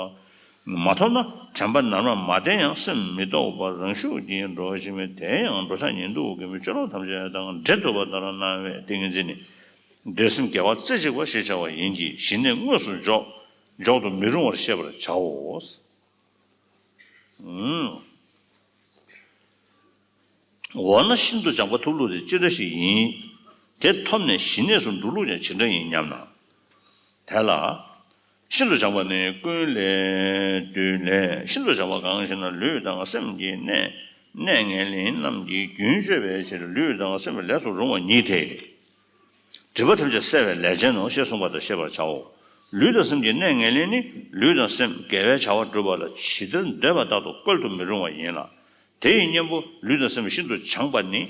མ་ཐོབ་ན་དྲན་པ་ནར་མར་མ་བསྟེན་ཡང་སེམས་མི་རྟོག་པར་རང་ཤུགས་ཀྱིས་འགྲོ་བ་ཞིག་མེད། དེ་ཡང་འགྲོ་འཆག་ཉལ་འདུག་གི་མི་སྤྱོད་ལམ་ཐམས་ཅད་དང་འབྲེལ་ཐུབ་པ་ལྟར་སྣང་བའི་ཏིང་ངེ་འཛིན་ནི། འདོད་སེམས་དགེ་བ་རྩེ་གཅིག་པ་ཞེས་བྱ་བ་ཡིན་གྱི། ཞི་གནས་དངོས་སུ་འཇོག་འཇོག་ཏུ་མི་རུང་བར་ཤེས་པར་བྱའོ། འོ་ན་ཤིན་ཏུ་སྦྱངས་པ་ཐོབ་ལུགས་དེ་ཅི་འདྲ་ཞིག་ཡིན། དེ་ཐོབ་ནས་ཞི་གནས་སུ་འགྲོ་ལུགས་ཀྱང་ཇི་འདྲ་ཡིན་སྙམ་ན། དེ་ལ། ཤིན་ཏུ་སྦྱངས་པ་ནི་ཀུན་ལས་བཏུས་ལས། ཤིན་ཏུ་སྦྱངས་པ་གང་ཞེ་ན། ལུས་དང་སེམས་ཀྱི་གནས་གནས་ངན་ལེན་རྣམས་ཀྱིས་རྒྱུན་གཅོད་པའི་ཕྱིར་ལུས་དང་སེམས་ལས་སུ་རུང་བ་ཉིད་དེ། སྒྲིབ་པ་ཐམས་ཅད་བསལ་བའི་ལས་ཅན་ནོ་ཞེས་གསུངས་པ་ལྟར་ཤེས་པར་བྱའོ། ལུས་དང་སེམས་ཀྱི་གནས་ངན་ལེན་ནི་ལུས་དང་སེམས་དགེ་བའི་བྱ་བ་སྒྲུབ་པ་ལ་ཇི་ལྟར་འདོད་པ་ལྟར་དུ་བཀོལ་དུ་མི་རུང་བ་ཡིན་ལ། དེ་ཡི་གཉེན་པོ་ལུས་དང་སེམས་ཤིན་ཏུ་སྦྱངས་པ་ནི།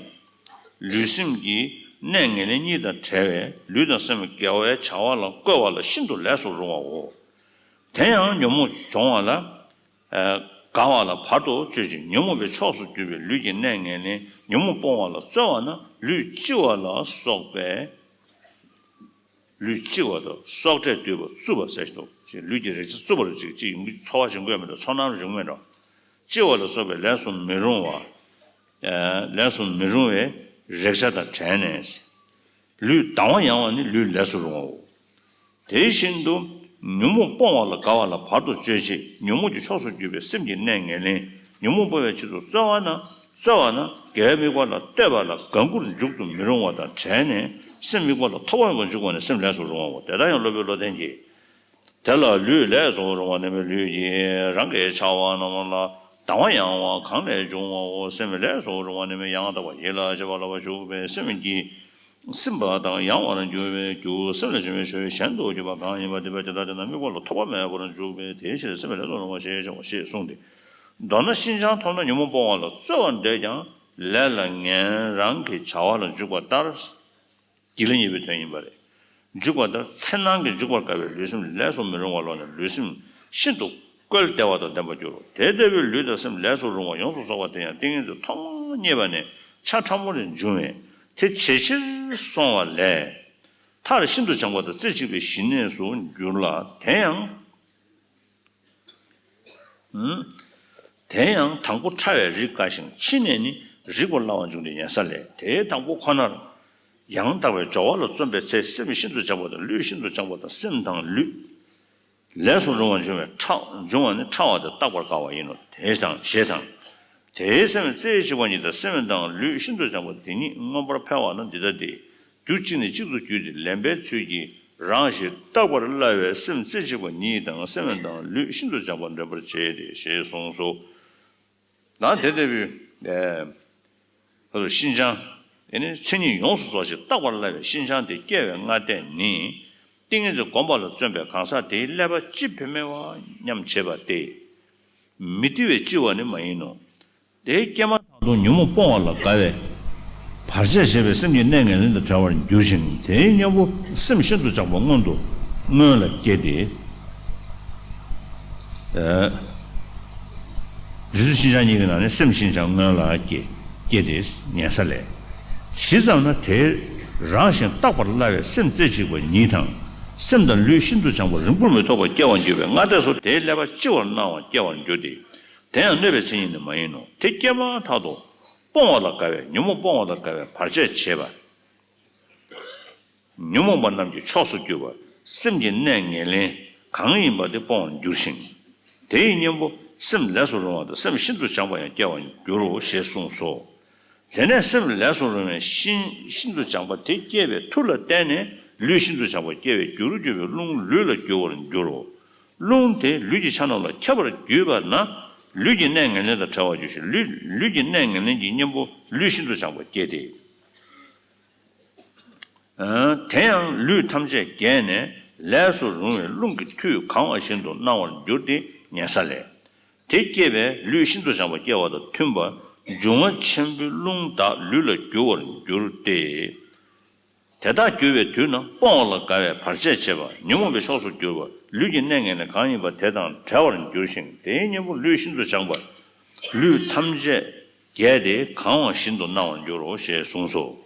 ལུས་སེམས་ཀྱི་གནས་ངན་ལེན་གཉིས་དང་བྲལ་བས་ལུས་དང་སེམས་དགེ་བའི་བྱ་བ་ལ་བཀོལ་བ་ལ་ཤིན་ཏུ་ལས་སུ་རུང་བའོ། དེ་ཡང་ཉོན་མོངས་སྦྱོང་བ་ལ། ཨ། དགའ་བ་ལ་བར་དུ་གཅོད་ཅིང་ཉོན་མོངས་པའི་ཕྱོགས་སུ་གྱུར་པའི་ལུས་ཀྱི་གནས་ངན་ལེན་ཉོན་མོངས་སྤོང་བ་ལ་རྩོལ་བ་ན་ལུས་ལྕི་བ་ལ་སོགས་པའི། ལུས་ལྕི་བ་དང་སྲོག་གྲས་འདུས་པ་རྩུབ་པ་ཟེར་ཞིག་འདུག་ཅེས་ལུས་ཀྱི་རེག་བྱ་རྩུབ་པ་རུ་ཅིག་ཅིག་ཚོར་བ་ཅིག་འགོས་མི་འདུག་ཚོར་སྣང་རུ་ཅིག་འགོས་མི་འདུག་ལྕི་བ་ལ་སོགས་པའི་ལས་སུ་མི་རུང་བ། ཨ། ལས་སུ་མི་རུང་བའི་རེག་བྱ་དང་བྲལ་ནས། ལུས་དང་བ་ཡང་བ་ནི་ལུས་ལས་སུ་རུང་བའོ། དེ་བཞིན་དུ་ཉོན་མོངས་སྤོང་བ་ལ་དགའ་བ་ལ་བར་དུ་གཅོད་བྱེད་ཉོན་མོངས་ཀྱི་ཕྱོགས་སུ་གྱུར་པའི་སེམས་ཀྱི་གནས་ངན་ལེན་ཉོན་མོངས་སྤོང་བའི་ཆེད་དུ་རྩོལ་བ་ན་རྩོལ་བ་ན་དགེ་བའི་དམིགས་པ་ལ་གཏོད་པ་ལ་དགའ་མགུར་འཇུག་ཏུ་མི་རུང་བ་དང་བྲལ་ནས་སེམས་དམིགས་པ་ལ་ཐོགས་པ་མེད་པར་འཇུག་པ་ནི་སེམས་ལས་སུ་རུང་བའོ། དེ་ལྟར་ཡང་སློབ་དཔོན་བློ་ལྡན་གྱིས། དེ་ལ་ལུས་ལས་སུ་རུང་བ་ནི་མི་ལུས་ཀྱི་རང་གི་བྱ་བ་རྣམས་ལ་དང་བ་ཡང་བ་གང་ལས་འབྱུང་བའོ། སེམས་ལས་སུ་རུང་བ་ནི་མི་ཡང་དག་པ་ཡིད་ལ་བྱེད་པ་ལ་བ་འཇུག་པའི་སེམས་ཀྱིས། སིམ་པ་དང་ཡང་བར་འགྱུར་བའི་རྒྱུ་སེམས་ལ་བྱུང་བའི་ཆོས་གཞན་དུ་གྱུར་པ་གང་ཡིན་པ་དེ་བས་དེ་དག་དེ་ན་དམིགས་པ་ལ་ཐོགས་པ་མེད་པར་འཇུག་པས་དེའི་ཕྱིར་སེམས་ལས་སུ་རུང་བ་ཞེས་བྱ་བ་ཞེས་གསུངས་ཏེ། མདོར་ན་ཤིན་སྦྱངས་ཐོབ་ན་ཉོན་མོངས་སྤོང་བ་ལ་རྩོལ་བར་འདོད་ཀྱང་ལས་ལ་ངན་རང་གི་བྱ་བ་ལ་འཇུག་པ་ལྟར། སྒྱིད་ལ་གཉིས་པའི་དོན་ཡིན་པ་རེད། འཇུག་པ་ལྟར་འཚེར་སྣང་གིས་འཇུག་པར་དཀའ་བའི་ལུས་སེམས་ལས་སུ་མི་རུང་བ་ལོག་ནས་ལུས་སེམས་ཤིན་ཏུ་བཀོལ་བདེ་བ་དང་ལྡན་པར་འགྱུར་རོ། དེ་ལྟ་བུའི་ལུས་དང་སེམས་ལས་སུ་རུང་བ་ཡོངས་སུ་རྫོགས་པ་དེ་ཡང་ཏིང་ངེ་འཛིན་ཐོག་མར་རྙེད་པ་ནས་ཆ་ཕྲ་མོ་རེ་འབྱུང་བས་དེ་ཇེ་ཆེར་སོང་བ་ལས། མཐར་ཤིན་ཏུ་སྦྱངས་པ་དང་རྩེ་གཅིག་པའི་ཞི་གནས་སུ་འགྱུར་ལ། དེ་ཡང་། དེ་ཡང་དང་པོ་ཕྲ་བའི་རིགས་དཀའ་ཞིང་ཕྱི་ནས་ནི་རིག་པར་སླ་བར་འབྱུང་སྟེ་ཡིན་ས་ལས། དེའི་དང་པོ་ཁོ་ནར་ཡང་དག་པའི་སྦྱོར་བ་ལ་བརྩོན་པའི་ཚེ་སེམས་ཤིན་ཏུ་སྦྱངས་པ་དང་ལུས་ཤིན་ཏུ་སྦྱངས་པ་དང་སེམས་དང་ལུས་ལས་སུ་རུང་བ་འབྱུང་བའི་ཕྲ་འབྱུང་བ་ནི་ཕྲ་བ་དེ་བརྟག་པར་དཀའ་བ་ཡིན་ནོ། དེ་དང་ཞེས་དང་། དེའི་སེམས་རྩེ་གཅིག་པ་ཉིད་དང་སེམས་དང་ལུས་ཤིན་ཏུ་སྦྱངས་པ་དེ་ཉིད་མངོན་པར་འཕེལ་བ་ན་འདི་ལྟ་སྟེ། རྒྱུ་གཅིག་ནས་གཅིག་ཏུ་བརྒྱུད་དེ་ལེན་པའི་ཚུལ་གྱིས་རང་ཞིག་བརྟག་པར་སླ་བའི་སེམས་རྩེ་གཅིག་པ་ཉིད་དང་སེམས་དང་ལུས་ཤིན་ཏུ་སྦྱངས་པ་འདྲེན་པར་བྱེད་དེ་ཞེས་གསུངས་སོ། ད་དེ་ལྟ་བུའི་ཨེ་ལུས་ཤིན་སྦྱངས་ཨེ་ནི་མཚན་ཉིད་ཡོངས་སུ་རྫོགས་ཤིང་བརྟག་པར་སླ་བའི་ཤིན་སྦྱངས་དེ་སྐྱེ་བའི་སྔ་ལྟས་ནི་ཏིང་ངེ་འཛིན་བསྒོམ་པ་ལ་བརྩོན་པའི་གང་ཟག་དེའི་ཀླད་པ་ཅི་བེ་མེ་བ་སྙམ་བྱེད་པ་སྟེ། མི་བདེ་བས་ལྕི་བ་ནི་མ་ཡིན་ནོ། དེ་སྐྱེས་མ་ཐག་ཏུ་ཉོན་མོངས་སྤོང་བ་ལ་དགའ་བས་བར་ཆད་བྱེད་པའི་སེམས་ཀྱི་གནས་ངན་ལེན་དང་བྲལ་བར་འགྱུར་ཞིང་། དེའི་གཉེན་པོ་སེམས་ཤིན་ཏུ་སྦྱངས་པ་སྔོན་དུ་སྔོན་ལ་སྐྱེ་སྟེ། རི་སུལ་ཤིན་སྦྱངས་གཉིས་ཀྱི་ནང་ནས་སེམས་ཤིན་སྦྱངས་སྔོན་ལ་སྐྱེ་སྐྱེ་སྟེ་ཉལ་ས་ལས། ཇི་ཙམ་ན་དེ་རང་བཞིན་བརྟག་པར་སླ་བའི་སེམས་རྩེ་གཅིག་པ་ཉིད་དང་། སེམས་དང་ལུས་ཤིན་ཏུ་སྦྱངས་པ་རིང་པོར་མི་ཐོགས་པར་སྐྱེ་བར་འགྱུར་བའི་སྔ་ལྟས་སུ་དེའི་ཀླད་པ་ལྕི་བར་སྣང་བ་སྐྱེ་བར་འགྱུར་ཏེ། དེ་ཡང་གནོད་པའི་མཚན་ཉིད་ནི་མ་ཡིན་ནོ། དེ་སྐྱེས་མ་ཐག་ཏུ་སྤོང་བ་ལ་དགའ་བས་ཉོན་མོངས་སྤོང་བ་ལ་དགའ་བས་བར་ཆད་བྱེད་པ། ཉོན་མོངས་པ་རྣམས་ཀྱི་ཕྱོགས་སུ་གྱུར་པ་སེམས་ཀྱི་གནས་ངན་ལེན་གང་ཡིན་པ་དེ་སྤོང་བར་འགྱུར་ཞིང་། དེ་ཡི་གཉེན་པོ་སེམས་ལས་སུ་རུང་བ་དང་སེམས་ཤིན་ཏུ་སྦྱངས་པ་ཡང་སྐྱེ་བར་འགྱུར་རོ་ཞེས་གསུངས་སོ། དེ་ནས་སེམས་ལས་སུ་རུང་བའི་ཤིན་ཤིན་ཏུ་སྦྱངས་པ་དེ་སྐྱེས་པའི་མཐུ་ལ་བརྟེན་ནས་ལུས་ཤིན་ཏུ་སྦྱངས་པ་སྐྱེ་བའི་རྒྱུར་གྱུར་པའི་རླུང་ལུས་ལ་རྒྱུ་བར་འགྱུར་རོ། རླུང་དེ་ལུས་ཀྱི་ཆ་རྣམས་ལ་ཁྱབ་པར་གྱུར་པ་ན་ལུས་ཀྱི་གནས་ངན་ལེན་དང་བྲལ་བར་འགྱུར་ཞིང་ལུས་ལུས་ཀྱི་གནས་ངན་ལེན་གྱི་གཉེན་པོ་ལུས་ཤིན་ཏུ་སྦྱངས་པ་སྐྱེ་སྟེ། དེ་ཡང་ལུས་ཐམས་ཅད་རྒྱས་ནས་ལས་སུ་རུང་བའི་རླུང་གི་མཐུས་གང་བ་བཞིན་དུ་སྣང་བར་འགྱུར་ཏེ་ཉལ་ས་ལས། དེ་སྐྱེས་པས་ལུས་ཤིན་ཏུ་སྦྱངས་པ་སྐྱེ་བ་དང་མཐུན་པ་འབྱུང་བ་ཆེན་པོའི་རླུང་དག་ལུས་ལ་རྒྱུ་བར་འགྱུར་ཏེ། དེ་དག་རྒྱུ་བའི་དུས་ན་སྤོང་བ་ལ་དགའ་བས་བར་ཆད་བྱེད་པ་ཉོན་མོངས་པའི་ཕྱོགས་སུ་གྱུར་པ་ལུས་ཀྱི་གནས་ངན་ལེན་གང་ཡིན་པ་དེ་དང་བྲལ་བར་འགྱུར་ཞིང་དེའི་གཉེན་པོ་ལུས་ཤིན་ཏུ་སྦྱངས་པ་ལུས་ཐམས་ཅད་རྒྱས་ཏེ་གང་བ་བཞིན་དུ་སྣང་བར་འགྱུར་རོ་ཞེས་གསུངས་སོ།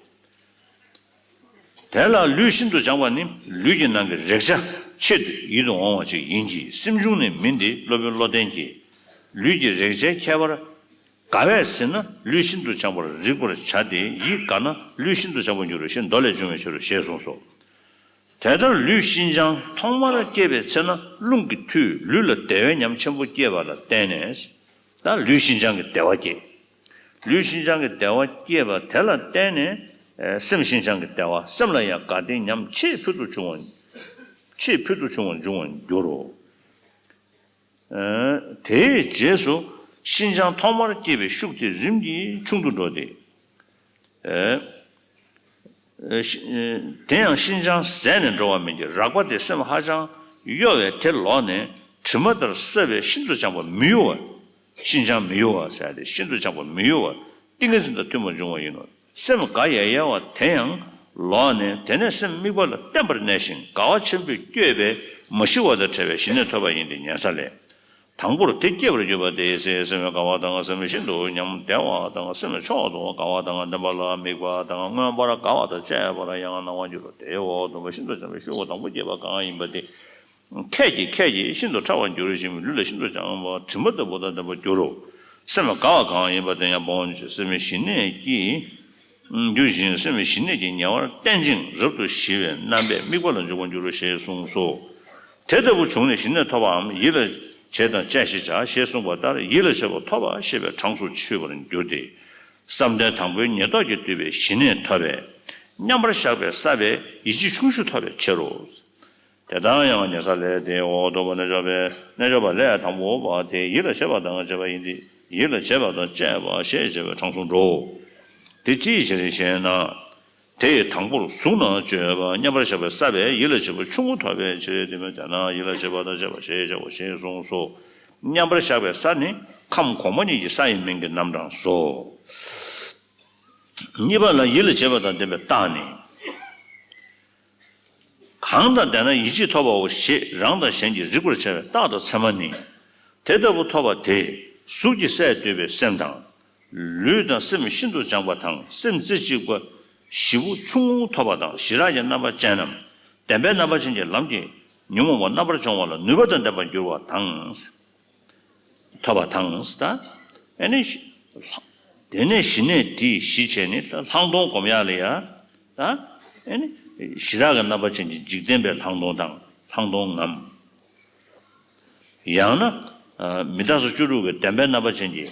དེ་ལ་ལུས་ཤིན་ཏུ་སྦྱངས་པ་ནི་ལུས་ཀྱི་ནང་གི་རེག་བྱ་ཆེད་དུ་ཡིད་དུ་འོང་བ་ཅིག་ཡིན་གྱི་སེམས་བྱུང་ནི་མིན་ཏེ། སློབ་དཔོན་བློ་ལྡན་གྱིས་ལུས་ཀྱི་རེག་བྱའི་ཁྱད་པར་དགའ་བས་ཟིན་ན་ལུས་ཤིན་ཏུ་སྦྱངས་པར་རིག་པར་བྱ་སྟེ་ཡིད་དགའ་ན་ལུས་ཤིན་ཏུ་སྦྱངས་པར་འགྱུར་རོ་ཞེས་མདོ་ལས་འབྱུང་བའི་ཕྱིར་རོ་ཞེས་གསུངས་སོ། དེ་ལྟར་ལུས་ཤིན་སྦྱངས་ཐོག་མར་སྐྱེས་པའི་ཚེ་ན་རླུང་གི་མཐུས་ལུས་ལ་བདེ་བའི་ཉམས་ཆེན་པོ་སྐྱེས་པ་ལ་བརྟེན་ནས། ད་ལུས་ཤིན་སྦྱངས་ཀྱི་བདེ་བ་སྐྱེས། ལུས་ཤིན་སྦྱངས་ཀྱི་བདེ་བ་སྐྱེས་པ་དེ་ལ་བརྟེན་ནས་ཨེ་སེམས་ཤིན་སྦྱངས་ཀྱི་བདེ་བ་སེམས་ལ་ཡང་དགའ་བདེའི་ཉམས་ཆེས་ཕུལ་དུ་བྱུང་བ་ཆེས་ཕུལ་དུ་བྱུང་བ་འབྱུང་བར་འགྱུར་རོ། ཨེ་དེའི་རྗེས་སུ་ཤིན་སྦྱངས་ཐོག་མར་སྐྱེས་པའི་ཤུགས་དེ་རིམ་གྱིས་ཆུང་དུ་འགྲོ་སྟེ། ཨེ། དེ་ཡང་ཤིན་སྦྱངས་ཟད་ནས་འགྲོ་བ་མིན་གྱི་རགས་པ་དེ་སེམས་ཧ་ཅང་གཡོ་བས་དེ་ལོག་ནས་དྲི་མ་ལྟར་སྲབ་པས་ཤིན་ཏུ་སྦྱངས་པ་མི་གཡོ་བ། ཤིན་སྦྱངས་མི་གཡོ་བ་ཟེར་ཏེ་ཤིན་ཏུ་སྦྱངས་པ་མི་གཡོ་བ་ཏིང་ངེ་འཛིན་དང་མཐུན་པར་འབྱུང་བ་ཡིན་ནོ། སེམས་དགའ་ཡལ་ཡལ་བ་དེ་ཡང་ལོག་ནས་དེ་ནས་སེམས་དམིགས་པ་ལ་བརྟན་པར་གནས་ཤིང་དགའ་བ་ཆེན་པོས་བསྐྱོད་པས་མ་ཞི་བ་དང་བྲལ་བའི་ཞི་གནས་ཐོབ་པ་ཡིན་ཏེ་ཉལ་ས་ལས། དང་པོར་དེ་སྐྱེས་པར་གྱུར་པ་དེའི་ཚེ་སེམས་དགའ་བ་དང་སེམས་ཤིན་ཏུ་ཉམས་བདེ་བ་དང་སེམས་མཆོག་ཏུ་དགའ་བ་དང་ལྡན་པ་ལ་དམིགས་པ་དང་མངོན་པར་དགའ་བ་དང་བཅས་པར་ཡང་སྣང་བར་འགྱུར་རོ། དེའི་འོག་སྡོམ་པ་ཤིན་ཏུ་འཇམ་པའི་ཤུགས་དང་པོ་སྐྱེས་པ་གང་ཡིན་པ་དེ། ཁད་ཀྱིས་ཁད་ཀྱིས་ཤིན་ཏུ་ཕྲ་བར་འགྱུར་ཞིང་ལུས་ལ་ཤིན་ཏུ་སྦྱངས་པ་དྲི་མ་ལྟ་བུ་དང་ལྡན་པར་འགྱུར་རོ། སེམས་དགའ་བ་གང་ཡིན་པ་དེ་ཡང་སྤོང་བྱེད་སེམས་ཤིང་གནས་ཀྱི། འགྱུར་ཞིང་སེམས་ཞི་གནས་ཀྱི་ཉེ་བར་བསྟན་ཅིང་རབ་ཏུ་ཞི་བའི་རྣམ་པས་དམིགས་པ་ལ་འཇུག་པར་འགྱུར་རོ་ཞེས་གསུངས་སོ། དེ་ལྟ་བུ་བྱུང་ནས་ཞི་གནས་ཐོབ་པའམ་ཡིད་ལ་བྱེད་དང་བཅས་ཞེས་བྱ་ཞེས་གསུངས་པ་ལྟར་ཡིད་ལ་བྱེད་པ་ཐོབ་པ་ཞེས་པའི་གྲངས་སུ་ཆུད་པར་འགྱུར་ཏེ། བསམ་གཏན་དང་པོའི་ཉེར་བསྡོགས་ཀྱིས་བསྡུས་པའི་ཞི་གནས་ཐོབ་པས་མཉམ་པར་བཞག་པའི་ས་པའི་ཡིད་ཆེས་ཆུང་ཤོས་ཐོབ་པའི་ཕྱིར་རོ། དེ་དག་ཡང་ཉལ་ས་ལས་དེའི་འོག་སྡོམ་པ་རྣལ་འབྱོར་པའི་རྣལ་འབྱོར་པ་ལས་དང་པོ་པ་དེ་ཡིད་ལ་བྱེད་པ་དང་བཅས་པ་ཡིན་ཏེ་ཡིད་ལ་བྱེད་པ་དང་བཅས་པ་ཞེས་བྱ་བའི་གྲངས་སུ་འགྲོའོ། དེ་ཅིའི་ཕྱིར་ཞེ་ན། དེ་ཡི་དང་པོར་གཟུགས་ན་སྤྱོད་པ་མཉམ་པར་བཞག་པའི་ས་པའི་ཡིད་ལ་བྱེད་པ་ཆུང་ངུ་ཐོབ་པའི་ཕྱིར་དེ་མོ་དེ་ན་ཡིད་ལ་བྱེད་པ་དང་བཅས་པ་ཞེས་བྱའོ་ཞེས་གསུངས་སོ། མཉམ་པར་བཞག་པའི་ས་ནི་ཁམས་གོང་མ་གཉིས་ཀྱི་ས་ཡི་མིང་གི་རྣམ་གྲངས་སོ། གཉིས་པ་ལ་ཡིད་ལ་བྱེད་པ་དང་ལྡན་པའི་རྟགས་ནི། གང་དང་ལྡན་ན་ཡིད་ཆེས་ཐོབ་པའོ་ཞེས་རང་དང་གཞན་གྱིས་རིག་པར་བྱ་བའི་རྟགས་དང་མཚན་མ་ནི། དེ་ལྟ་བུ་ཐོབ་པ་དེ་གཟུགས་ཀྱི་སས་བསྡུས་པའི་སེམས་དང་། ལུས་དང་སེམས་ཤིན་ཏུ་སྦྱངས་པ་དང་སེམས་རྩེ་གཅིག་པ་ཞེ་པོ་ཆུང་ངུ་ཐོབ་པ་དང་ཞི་རགས་ཀྱི་རྣམ་པ་ཅན་ནམ། བདེན་པའི་རྣམ་པ་ཅན་གྱི་ལམ་གྱི་ཉོན་མོངས་པ་རྣམ་པར་སྦྱོང་བ་ལ་ནུས་པ་དང་ལྡན་པར་འགྱུར་བ་དང་། ཐོབ་པ་དང་། ད་ཨེ་ནི་ལྷ། དེ་ནས་ཞི་གནས་དེས་ཞི་བྱས་ནས་ལྷག་མཐོང་སྒོམ་ཡག་ལ་ཡ། ད་ཨེ་ནི་ཞི་རགས་ཀྱི་རྣམ་པ་ཅན་གྱི་འཇིག་རྟེན་པའི་ལྷག་མཐོང་དང་ལྷག་མཐོང་ངམ། ཡང་ན་མི་རྟག་སོགས་བཅུ་དྲུག་གི་བདེན་པའི་རྣམ་པ་ཅན་གྱི་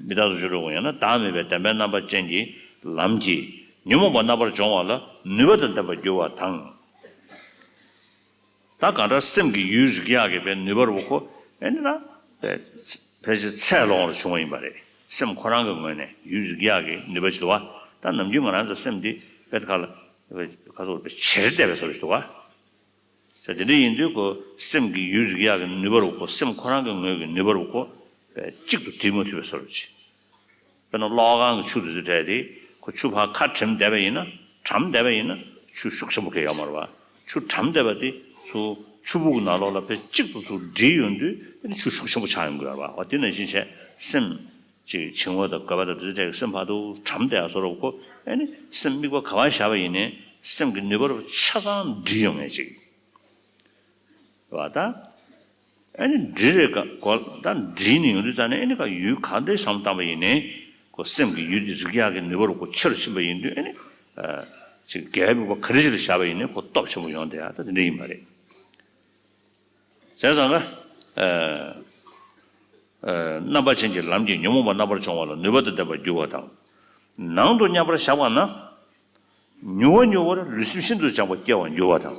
མི་རྟག་སོགས་བཅུ་དྲུག་ཡང་ན་བདག་མེད་པའི་བདེན་པའི་རྣམ་པ་ཅན་གྱི་ལམ་གྱིས་ཉོན་མོངས་པ་རྣམ་པར་སྦྱོང་བ་ལ་ནུས་པ་དང་ལྡན་པར་འགྱུར་བ་དང་། ད་གང་ལྟར་སེམས་ཀྱི་ཡུལ་རིག་ཡག་གི་པའི་ནུས་པ་རུ་ཁོ་ཨེ་ནི་ན། ཕལ་ཆེར་ཚད་ལོངས་རུ་བྱུང་བ་ཡིན་པ་རེད། སེམས་ཁོ་རང་གི་ངོས་ནས་ཡུལ་རིག་ཡག་གི་ནུས་པ་ཅིག་འདུག་བ། ད་ནམ་རྒྱུན་ང་རང་ཚོ་སེམས་འདི་དཔེ་ཁ་ལ་ཁ་སོགས་པའི་བྱེར་བསྡད་པའི་བཟོ་ཞིག་འདུག་བ། ད་དེ་འདྲ་ཡིན་དུས་ཁོ་སེམས་ཀྱི་ཡུལ་རིག་ཡག་གི་ནུས་པ་རུ་ཁོ་སེམས་ཁོ་རང་གི་ངོས་ཀྱི་ནུས་པ་རུ་ཁོ་ གཅིག་ཏུ་སྒྲིལ་མ་ཐུབ་པའི་བཟོ་འདྲ་ཅིག། དཔེར་ན་གློག་ཁང་གི་ཆུ་དེ་ཚོ་བྲལ་ཏེ་ཁོ་ཆུ་ཕར་ཁ་བྲམ་བསྡད་པ་ཡིན་ན་བྲམ་བསྡད་པ་ཡིན་ན་ཆུ་ཤུགས་ཆེན་པོ་གང་ཡང་ཡོད་མ་རེད་པ། ཆུ་བྲམ་བསྡད་པ་དེ་ཚུར་ཆུ་སྦུག་གི་ནང་ལོགས་ལ་ཕར་གཅིག་ཏུ་ཚུར་སྒྲིལ་ཡོང་དུས་ཨ་ནི་ཆུ་ཤུགས་ཆེན་པོ་ཆགས་ཡོང་གི་ཡོད་རེད་པ། འོ་དེ་ནང་བཞིན་བྱས་སེམས་ཅིག་བྱིང་བ་དང་རྒོད་པ་དང་དེ་ཚོ་བྲལ་གི་སེམས་ཕར་ཚུར་བྲམ་བསྡད་ཡ་བཟོ་འདྲ་ཁོ་ཨ་ནི་སེམས་དམིགས་པ་ག་པར་བཞག་པ་ཡིན་ནའི་སེམས་ཀྱི་ནུས་པ་རུ་ཆ་ཚང་སྒྲིལ་ཡོང་ངེས་ཅིག་རེད་པ། ད། ཨ་ནི་འདྲི་རེ་ག་གོ་ད་འདྲིས་ནས་ཡོང་དུས་ཙང་ནས་ཨ་ནི་ག་ཡུལ་ག་འདྲའི་བསམ་བཏང་པ་ཡིན་ནའི་ཁོ་སེམས་ཀྱི་ཡུལ་དེ་རིག་ཡག་གི་ནུས་པ་རུ་ཁོ་ཆེ་རུ་ཕྱིན་པ་ཡིན་དུས་ཨ་ནི་ཅིག་འགལ་དམིགས་པ་ག་རེ་ཞིག་ལ་བཞག་པ་ཡིན་ནའི་ཁོ་སྟོབས་ཆེན་པོ་ཡོང་བསྡད་ཡ་ད་དེ་འདྲ་ཡིན་པ་རེད། བྱས་ཙང་ག་རྣམ་པ་ཅན་གྱི་ལམ་གྱིས་ཉོན་མོངས་པ་རྣམ་པར་སྦྱོང་བ་ལ་ནུས་པ་དང་ལྡན་པར་འགྱུར་བ་དང་། ནང་དུ་མཉམ་པར་བཞག་པ་ན། མྱུར་བ་མྱུར་བར་ལུས་སེམས་ཤིན་ཏུ་སྦྱངས་པ་སྐྱེ་བར་འགྱུར་བ་དང་།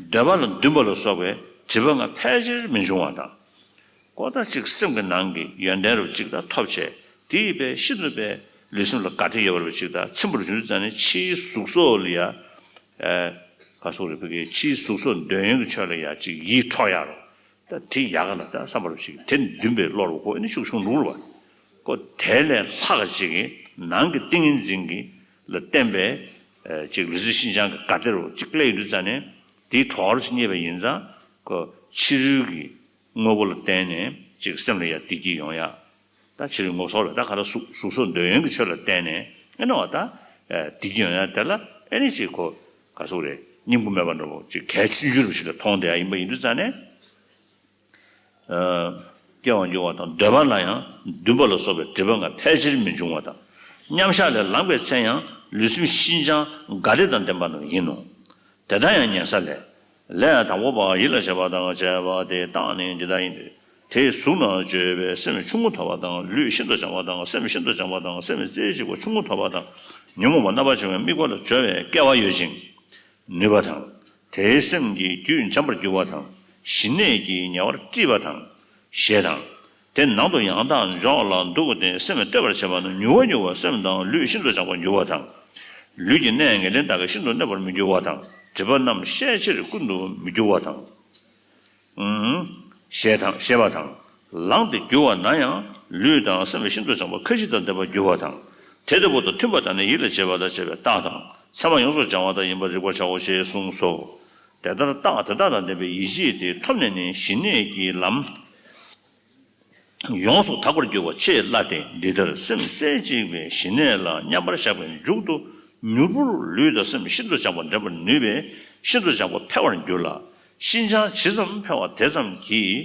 འདོད་པ་ལ་འདུན་པ་ལ་སོགས་པའི་སྒྲིབ་པ་ལྔ་ཕལ་ཆེར་མི་འབྱུང་བ་དང་། ཀོ་ད་ཅིག་སེམས་ཀྱི་ནང་གི་ཡོན་ཏན་རུ་ཅིག་དང་ཐོབ་བྱས་དེའི་པའི་ཤིན་ཏུ་པའི་ལུས་སེམས་ལ་དགའ་བདེ་ཡོད་པར་ཅིག་དང་ཚིམ་པར་འབྱུང་དུས་ཙང་ནས་ཕྱིའི་གཟུགས་སོགས་ལ་ཡ། ཨ་ག་སོགས་རེ་ཕ་གི་ཕྱིའི་གཟུགས་སོགས་འདོད་ཡོན་གྱི་ཆོས་ལ་ཡ་ཅིག་ཡིད་འཕྲོག་ཡ་རུ། ད་དེ་ཡག་ག་ལ་ད་བསམ་པར་ཞིག་དེ་འདུན་པའི་བློ་རུ་ཁོ་ཨ་ནི་ཤུགས་ཆུང་འགྲོ་རུ་བ། ཁོ་དེ་ལས་ལྷག་ཅིག་གི་ནང་གི་ཏིང་ངེ་འཛིན་གྱི་ལ་བརྟེན་པའི་ཅིག་ལུས་རྩལ་ཤིན་སྦྱངས་ཀྱི་དགའ་བདེ་རུ་ཅིག་སླེབས་ཡོང་དུས་ཙང་ནས་དེའི་གྲོགས་རུ་ཞིག་རྙེད་པ་ཡིན་ཙང་ཁོ་ཕྱི་རོལ་གྱི་དངོས་པོ་ལ་བརྟེན་ནས་ཅིག་སེམས་ལ་ཡ་བདེ་སྐྱིད་ཡོང་ཡ། ད་ཕྱི་རོལ་དངོས་ཟོག་ལ་ད་ག་ལ་གཟུགས་གཟུགས་སོགས་འདོད་ཡོན་གྱི་ཆོས་ལ་བརྟེན་ནས་ཨེ་ནོ་ད་བདེ་སྐྱིད་ཡོང་ཡ་དེ་ལ་ཨེ་ནི་ཅིག་ཁོ་ག་སོགས་རེད་སྙིང་པོ་མེད་པ་འདྲ་བོ་ཅིག་གལ་ཆུང་ཆུང་རུ་ཞིག་ལ་མཐོང་བསྡད་ཡ་ཡིན་པ་ཡིན་དུས་ཙང་ནས། སྐྱེ་བར་འགྱུར་བ་དང་འདོད་པ་ལ་ཡང་འདུན་པ་ལ་སོགས་པའི་སྒྲིབ་པ་ལྔ་ཕལ་ཆེར་མི་འབྱུང་བ་དང་། མཉམ་བཞག་ལས་ལངས་པའི་ཚེ་ཡང་ལུས་སེམས་ཤིན་སྦྱངས་དགའ་བདེ་དང་ལྡན་པ་རྣམས་ཡིན་ནོ། དེ་ལྟར་ཡང་ཉན་ས་ལས། ལས་དང་པོ་པ་ཡིད་ལ་བྱེད་པ་དང་བྱས་པ་དེ་རྟགས་ནི་ཇི་ལྟར་ཡིན་ཏེ། དེའི་གཟུགས་ནང་སྦྱོར་བའི་སེམས་ཆུང་ངུ་ཐོབ་པ་དང་ལུས་ཤིན་ཏུ་སྦྱངས་པ་དང་སེམས་ཤིན་ཏུ་སྦྱངས་པ་དང་སེམས་རྩེ་གཅིག་པ་ཆུང་ངུ་ཐོབ་པ་དང་ཉོན་མོངས་པ་རྣམ་པར་སྦྱོང་བའི་དམིགས་པ་ལ་སྦྱོར་བའི་སྐལ་བ་ཡོད་ཅིང་། ནུས་པ་དང་། དེའི་སེམས་ཀྱི་རྒྱུད་འཇམ་པར་འགྱུར་བ་དང་། ཞི་གནས་ཀྱི་ཉེ་བར་དཀྲིས་པ་དང་། ཞེས་དང་། དེ་ནང་དུ་ཡང་དག་འཇོག་ལ་འདུག་སྟེ་སེམས་གཏོད་པར་བྱེད་པ་ན་མྱུར་བ་མྱུར་བར་སེམས་དང་ལུས་ཤིན་ཏུ་སྦྱངས་པར་འགྱུར་བ་དང་། ལུས་ཀྱི་གནས་ངེས་ལེན་དག་གིས་ཤིན་ཏུ་གནས་པར་མི་འགྱུར་བ་དང་། སྒྲིབ་པ་རྣམས་ཤས་ཆེར་ཀུན་ཏུ་མི་འགྱུར་བ་དང་། ཞེས་དང་ཞེས་པ་དང་། ལངས་ཏེ་རྒྱུ་བ་ན་ཡང་ལུས་དང་སེམས་ཤིན་ཏུ་སྦྱངས་པ་ཁ་ཅིག་དང་ལྡན་པར་འགྱུར་བ་དང་། དེ་ལྟ་བུ་དང་མཐུན་པ་དང་ནི་ཡིད་ལ་བྱེད་པ་དང་བྱེད་པའི་རྟགས་དང་མཚན་མ་ཡོངས་སུ་སྦྱང་བ་དང་ཡིན་པར་རིག་པར་བྱའོ་ཞེས་གསུངས་སོ། དེ་ལྟར་རྟགས་དེ་དག་དང་ལྡན་པའི་ཡིད་ཆེས་དེ་ཐོབ་ནས་ནི་ཞི་གནས་ཀྱི་ལམ་ཡོངས་སུ་དག་པར་འགྱུར་བ་ཆེས་སླ་སྟེ། འདི་ལྟར་སེམས་རྩེ་གཅིག་པའི་ཞི་གནས་ལ་མཉམ་པར་བཞག་པའི་མཇུག་ཏུ་མྱུར་པོར་ལུས་དང་སེམས་ཤིན་ཏུ་སྦྱངས་པ་འདྲེན་པར་ནུས་པས་ཤིན་ཏུ་སྦྱངས་པ་འཕེལ་བར་འགྱུར་ལ། ཤིན་སྦྱངས་ཇི་ཙམ་འཕེལ་བ་དེ་ཙམ་གྱིས་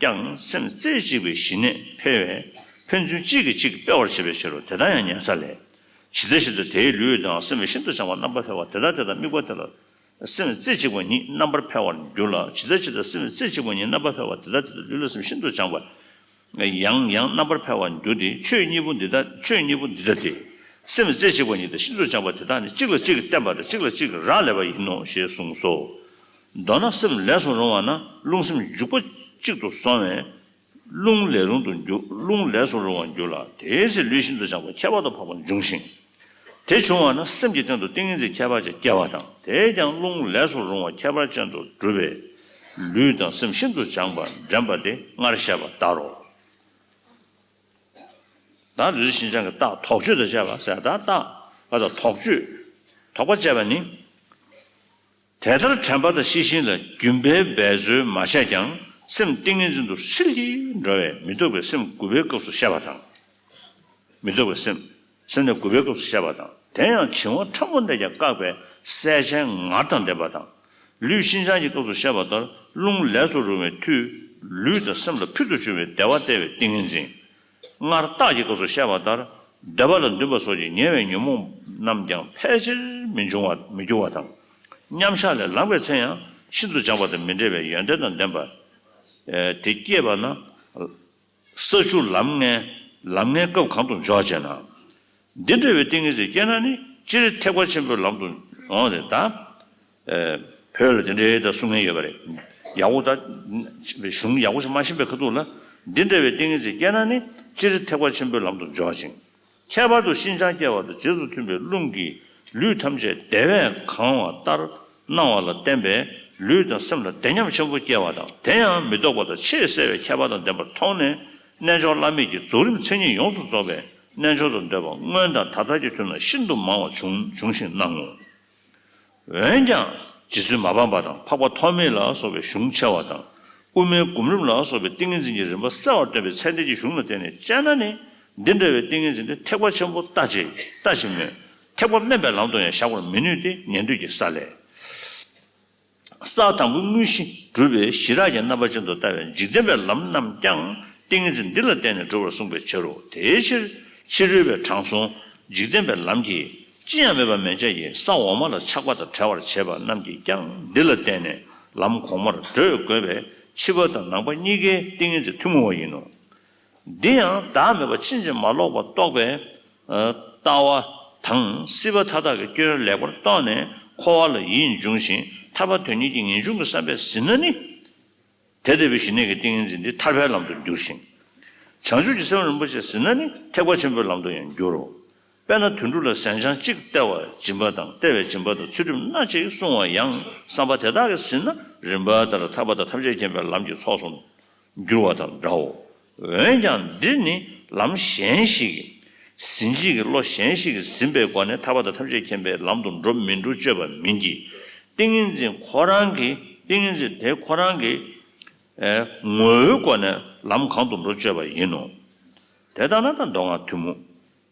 ཀྱང་སེམས་རྩེ་གཅིག་པའི་ཞི་གནས་འཕེལ་བས་ཕན་ཚུན་གཅིག་གིས་གཅིག་སྤེལ་བར་བྱེད་པའི་ཕྱིར་རོ། དེ་ལྟར་ཡང་ཉན་ས་ལས། ཇི་ལྟ་ཇི་ལྟར་དེའི་ལུས་དང་སེམས་ཤིན་ཏུ་སྦྱངས་པ་རྣམ་པར་འཕེལ་བ་དེ་དག་དེ་དང་དམིགས་པ་དེ་ལ། སེམས་རྩེ་གཅིག་པ་ཉིད་རྣམ་པར་འཕེལ་བར་འགྱུར་ལ། ཇི་ལྟ་ཇི་ལྟར་སེམས་རྩེ་གཅིག་པ་ཉིད་རྣམ་པར་འཕེལ་བ་དེ་དག་དེ་ལ་ལུས་ལ་སེམས་ཤིན་ཏུ་སྦྱངས་པ་ཡང་ཡང་རྣམ་པར་འཕེལ་བར་འགྱུར་ཏེ། ཆོས་གཉིས་པོ་འདི་དག་ཆོས་གཉིས་པོ་འདི་ལྟ་སྟེ། སེམས་རྩེ་གཅིག་པ་ཉིད་དང་ཤིན་ཏུ་སྦྱངས་པ་དེ་དག་ནི་གཅིག་ལ་གཅིག་གིས་བརྟེན་པ་དང་གཅིག་ལ་གཅིག་གིས་རག་ལས་པ་ཡིན་ནོ་ཞེས་གསུངས་སོ། མདོར་ན་སེམས་ལས་སུ་རུང་བ་ན་རླུང་སེམས་འཇུག་པ་གཅིག་ཏུ་སོང་བས། རླུང་ལས་རུང་དུ་འགྱུར། རླུང་ལས་སུ་རུང་བར་འགྱུར་ལ། དེའི་ཚེ་ལུས་ཤིན་ཏུ་སྦྱངས་པ་ཁྱད་པར་དུ་འཕགས་པ་འབྱུང་ཞིང་། དེ་བྱུང་བ་ན་སེམས་ཀྱི་སྟེང་དུ་ཏིང་ངེ་འཛིན་ཁྱད་པར་ཅན་སྐྱེ་བ་དང་། དེས་ཀྱང་རླུང་ལས་སུ་རུང་བ་ཁྱད་པར་ཅན་དུ་གྲུབ་པས། ལུས་དང་སེམས་ཤིན་ཏུ་སྦྱངས་པ་འདྲེན་པ་དེ་སྔར་བཤད་པ་ལྟར་རོ། ད་ལུས་ཤིན་སྦྱངས་ཀྱི་རྟགས་དོགས་གཅོད་དང་བཅས་པ་ཟེར་ད་རྟགས་ཨ་ད་དོགས་གཅོད་དོགས་པ་བཅས་པ་ནི། དེ་ལྟར་དྲན་པ་དང་ཤེས་བཞིན་ལ་རྒྱུན་པའི་འབད་རྩོལ་མ་བྱས་ཀྱང་སེམས་ཏིང་ངེ་འཛིན་དུ་ཧྲིལ་གྱིས་འགྲོ་བས་མི་རྟོག་པའི་སེམས་རྒུད་པའི་སྐབས་སུ་བཤད་པ་དང་། མི་རྟོག་པའི་སེམས་སེམས་ནི་རྒུད་པའི་སྐབས་སུ་བཤད་པ་དང་། དེ་ཡང་བྱིང་བ་ཕྲ་མོ་འདྲ་ཀྱང་བཀག་པའི་གསལ་བྱེད་ངར་དང་ལྡན་པ་དང་། ལུས་ཤིན་སྦྱངས་ཀྱི་སྐབས་སུ་བཤད་པ་ལྟར་རླུང་ལས་སུ་རུང་བའི་མཐུས་ལུས་དང་སེམས་ལ་ཕུལ་དུ་བྱུང་བའི་བདེ་བ་སྟེར་བའི་ཏིང་ངེ་འཛིན། སྔར་རྟགས་ཀྱི་སྐབས་སུ་བཤད་པ་ལྟར་འདོད་པ་ལ་འདུན་པ་སོགས་ཀྱི་ཉེ་བའི་ཉོན་མོངས་རྣམས་ཀྱང་ཕལ་ཆེར་མི་འབྱུང་བ་མི་འགྱུར་བ་དང་། མཉམ་བཞག་ལས་ལངས་པའི་ཚེ་ཡང་ཤིན་ཏུ་སྦྱངས་པ་དང་མི་འབྲལ་བའི་ཡོན་ཏན་དང་ལྡན་པ། དེ་སྐྱེས་པ་ན། ས་བཅུ་ལམ་ལྔའི་ལམ་ལྔའི་སྐབས་གང་དུ་འཇོག་ཅེ་ན། འདི་འདྲ་བའི་ཏིང་ངེ་འཛིན་སྐྱེས་ན་ནི་སྤྱིར་ཐེག་པ་ཆེན་པོའི་ལམ་དུ་འོང་སྟེ་ད། བོད་ལ་དེ་འདྲའི་ད་གསུང་མཁན་ཡོད་པ་རེད། ཡག་པོ་ད་གཞུང་ཡག་པོ་ཞིག་མ་ཤེས་པའི་ཁ་ཐུག་ལ་འདི་འདྲ་བའི་ཏིང་ངེ་འཛིན་སྐྱེས་ན་ནི་སྤྱིར་ཐེག་པ་ཆེན་པོའི་ལམ་དུ་འཇོག་ཅིང་། ཁྱད་པར་དུ་ཤིན་སྦྱངས་སྐྱེ་བ་དང་རྗེས་སུ་མཐུན་པའི་རླུང་གིས་ལུས་ཐམས་ཅད་བདེ་བས་གང་བ་ལྟར་སྣང་བ་ལ་བརྟེན་པས་ལུས་དང་སེམས་ལ་བདེ་ཉམས་ཆེན་པོ་སྐྱེ་བ་དང་། དེ་ཡང་མི་རྟོག་པ་དང་ཆེས་གསལ་བའི་ཁྱད་པར་དང་ལྡན་པར་མཐོང་ནས་ རྣལ་འབྱོར་བླ་མེད་ཀྱི་རྫོགས་རིམ་མཚན་ཉིད་ཡོངས་སུ་རྫོགས་པའི་རྣལ་འབྱོར་དུ་འདོད་པ་སྔོན་དང་ད་ལྟར་གྱི་དུས་ན་ཤིན་ཏུ་མང་བ་བྱུང་བྱུང་ཞིང་སྣང་ངོ་། འོན་ཀྱང་རྗེ་བཙུན་མ་ཕམ་པ་དང་འཕགས་པ་ཐོགས་མེད་ལ་སོགས་པའི་གཞུང་ཆེ་བ་དང་། དབུ་མའི་སྒོམ་རིམ་ལ་སོགས་པའི་ཏིང་ངེ་འཛིན་གྱི་རིམ་པ་གསལ་བར་སྟོན་པའི་ཚད་ལྡན་གྱི་གཞུང་ལ་བརྟེན་ནས་དཔྱད་ན་ནི། འདི་འདྲ་བའི་ཏིང་ངེ་འཛིན་དེ་ཐེག་པ་ཆེན་པོ་ལྟ་ཅི་ལྟ་ཅི་སྨོས། ཐེག་པ་དམན་པའི་ལམ་དུ་ཡང་བཞག་པར་མི་ནུས་ཏེ། ཉན་ཐོས་ཀྱི་ས་ལས། ས་དང་པོའི་དངོས་གཞི་གྲུབ་པའི་ཞི་རགས་ཀྱི་རྣམ་པ་ཅན་དུ་ལྟ་བའི་འཇིག་རྟེན་པའི་ལམ་རྣམས་ཀྱང་ཏིང་ངེ་འཛིན་འདི་ལ་བརྟེན་ནས་གྲུབ་པར་གསུངས་པའི་ཕྱིར་རོ། དེའི་ཕྱིར་ཕྱི་རོལ་པའི་དྲང་སྲོང་འཇིག་རྟེན་པའི་ལམ་གྱིས་ཅི་ཡང་མེད་པ་མན་ཆད་ཀྱི་ས་འོག་མ་ལ་ཆགས་པ་དང་བྲལ་བར་བྱེད་པ་རྣམས་ཀྱིས་ཀྱང་འདི་ལ་བརྟེན་ནས་ལམ་གོང་མར་བགྲོད་དགོས་པས། ཕྱི་པ་དང་ནང་པ་གཉིས་ཀའི་ཏིང་ངེ་འཛིན་ཐུན་མོང་བ་ཡིན་ནོ། འདི་ཡང་བདག་མེད་པ་ཕྱིན་ཅི་མ་ལོག་པར་རྟོགས་པའི་ཨ་ལྟ་བ་དང་སྲིད་པ་མཐའ་དག་གི་སྐྱོན་ལེགས་པར་རྟོགས་ནས་འཁོར་བ་ལ་ཡིད་འབྱུང་ཞིང་ཐར་པ་དོན་གཉེར་གྱི་ངེས་འབྱུང་གི་བསམ་པས་ཟིན་ན་ནི། དེ་ལྟ་བུའི་ཞི་གནས་ཀྱི་ཏིང་ངེ་འཛིན་འདི་ཐར་པའི་ལམ་དུ་འགྱུར་ཞིང་། བྱང་ཆུབ་ཀྱི་སེམས་རིན་པོ་ཆེས་ཟིན་ན་ནི་ཐེག་པ་ཆེན་པོའི་ལམ་དུ་ཡང་འགྱུར་རོ། དཔེར་ན་དུད་འགྲོ་ལ་ཟན་ཆང་གཅིག་སྟེར་བ་སྦྱིན་པ་དང་སྟེར་བའི་སྦྱིན་པ་དང་ཚུལ་ཁྲིམས་སྣ་གཅིག་བསྲུང་བ་ཡང་བསམ་པ་དེ་དག་གིས་ཟིན་ན་རིམ་པ་ལྟར་ཐར་པ་དང་ཐམས་ཅད་མཁྱེན་པའི་ལམ་གྱི་ཚོགས་སུ་འགྱུར་བ་དང་འདྲའོ། འོན་ཀྱང་འདིར་ནི་ལམ་གཞན་ཞིག་གིས། ཟིན་བྱེད་ཀྱི་བློ་གཞན་ཞིག་གིས་ཟིན་པའི་སྒོ་ནས་ཐར་པ་དང་ཐམས་ཅད་མཁྱེན་པའི་ལམ་དུ་འགྲོ་མི་འགྲོ་དཔྱོད་པ་མིན་གྱི། ཏིང་ངེ་འཛིན་ཁོ་རང་གིས་ཏིང་ངེ་འཛིན་དེ་ཁོ་རང་གིས་ཨེ་ངོ་བོའི་སྒོ་ནས་ལམ་གང་དུ་འགྲོ་དཔྱོད་པ་ཡིན་ནོ། དེ་ལྟ་ན་ད་མདོ་སྔགས་ཐུན་མོང་།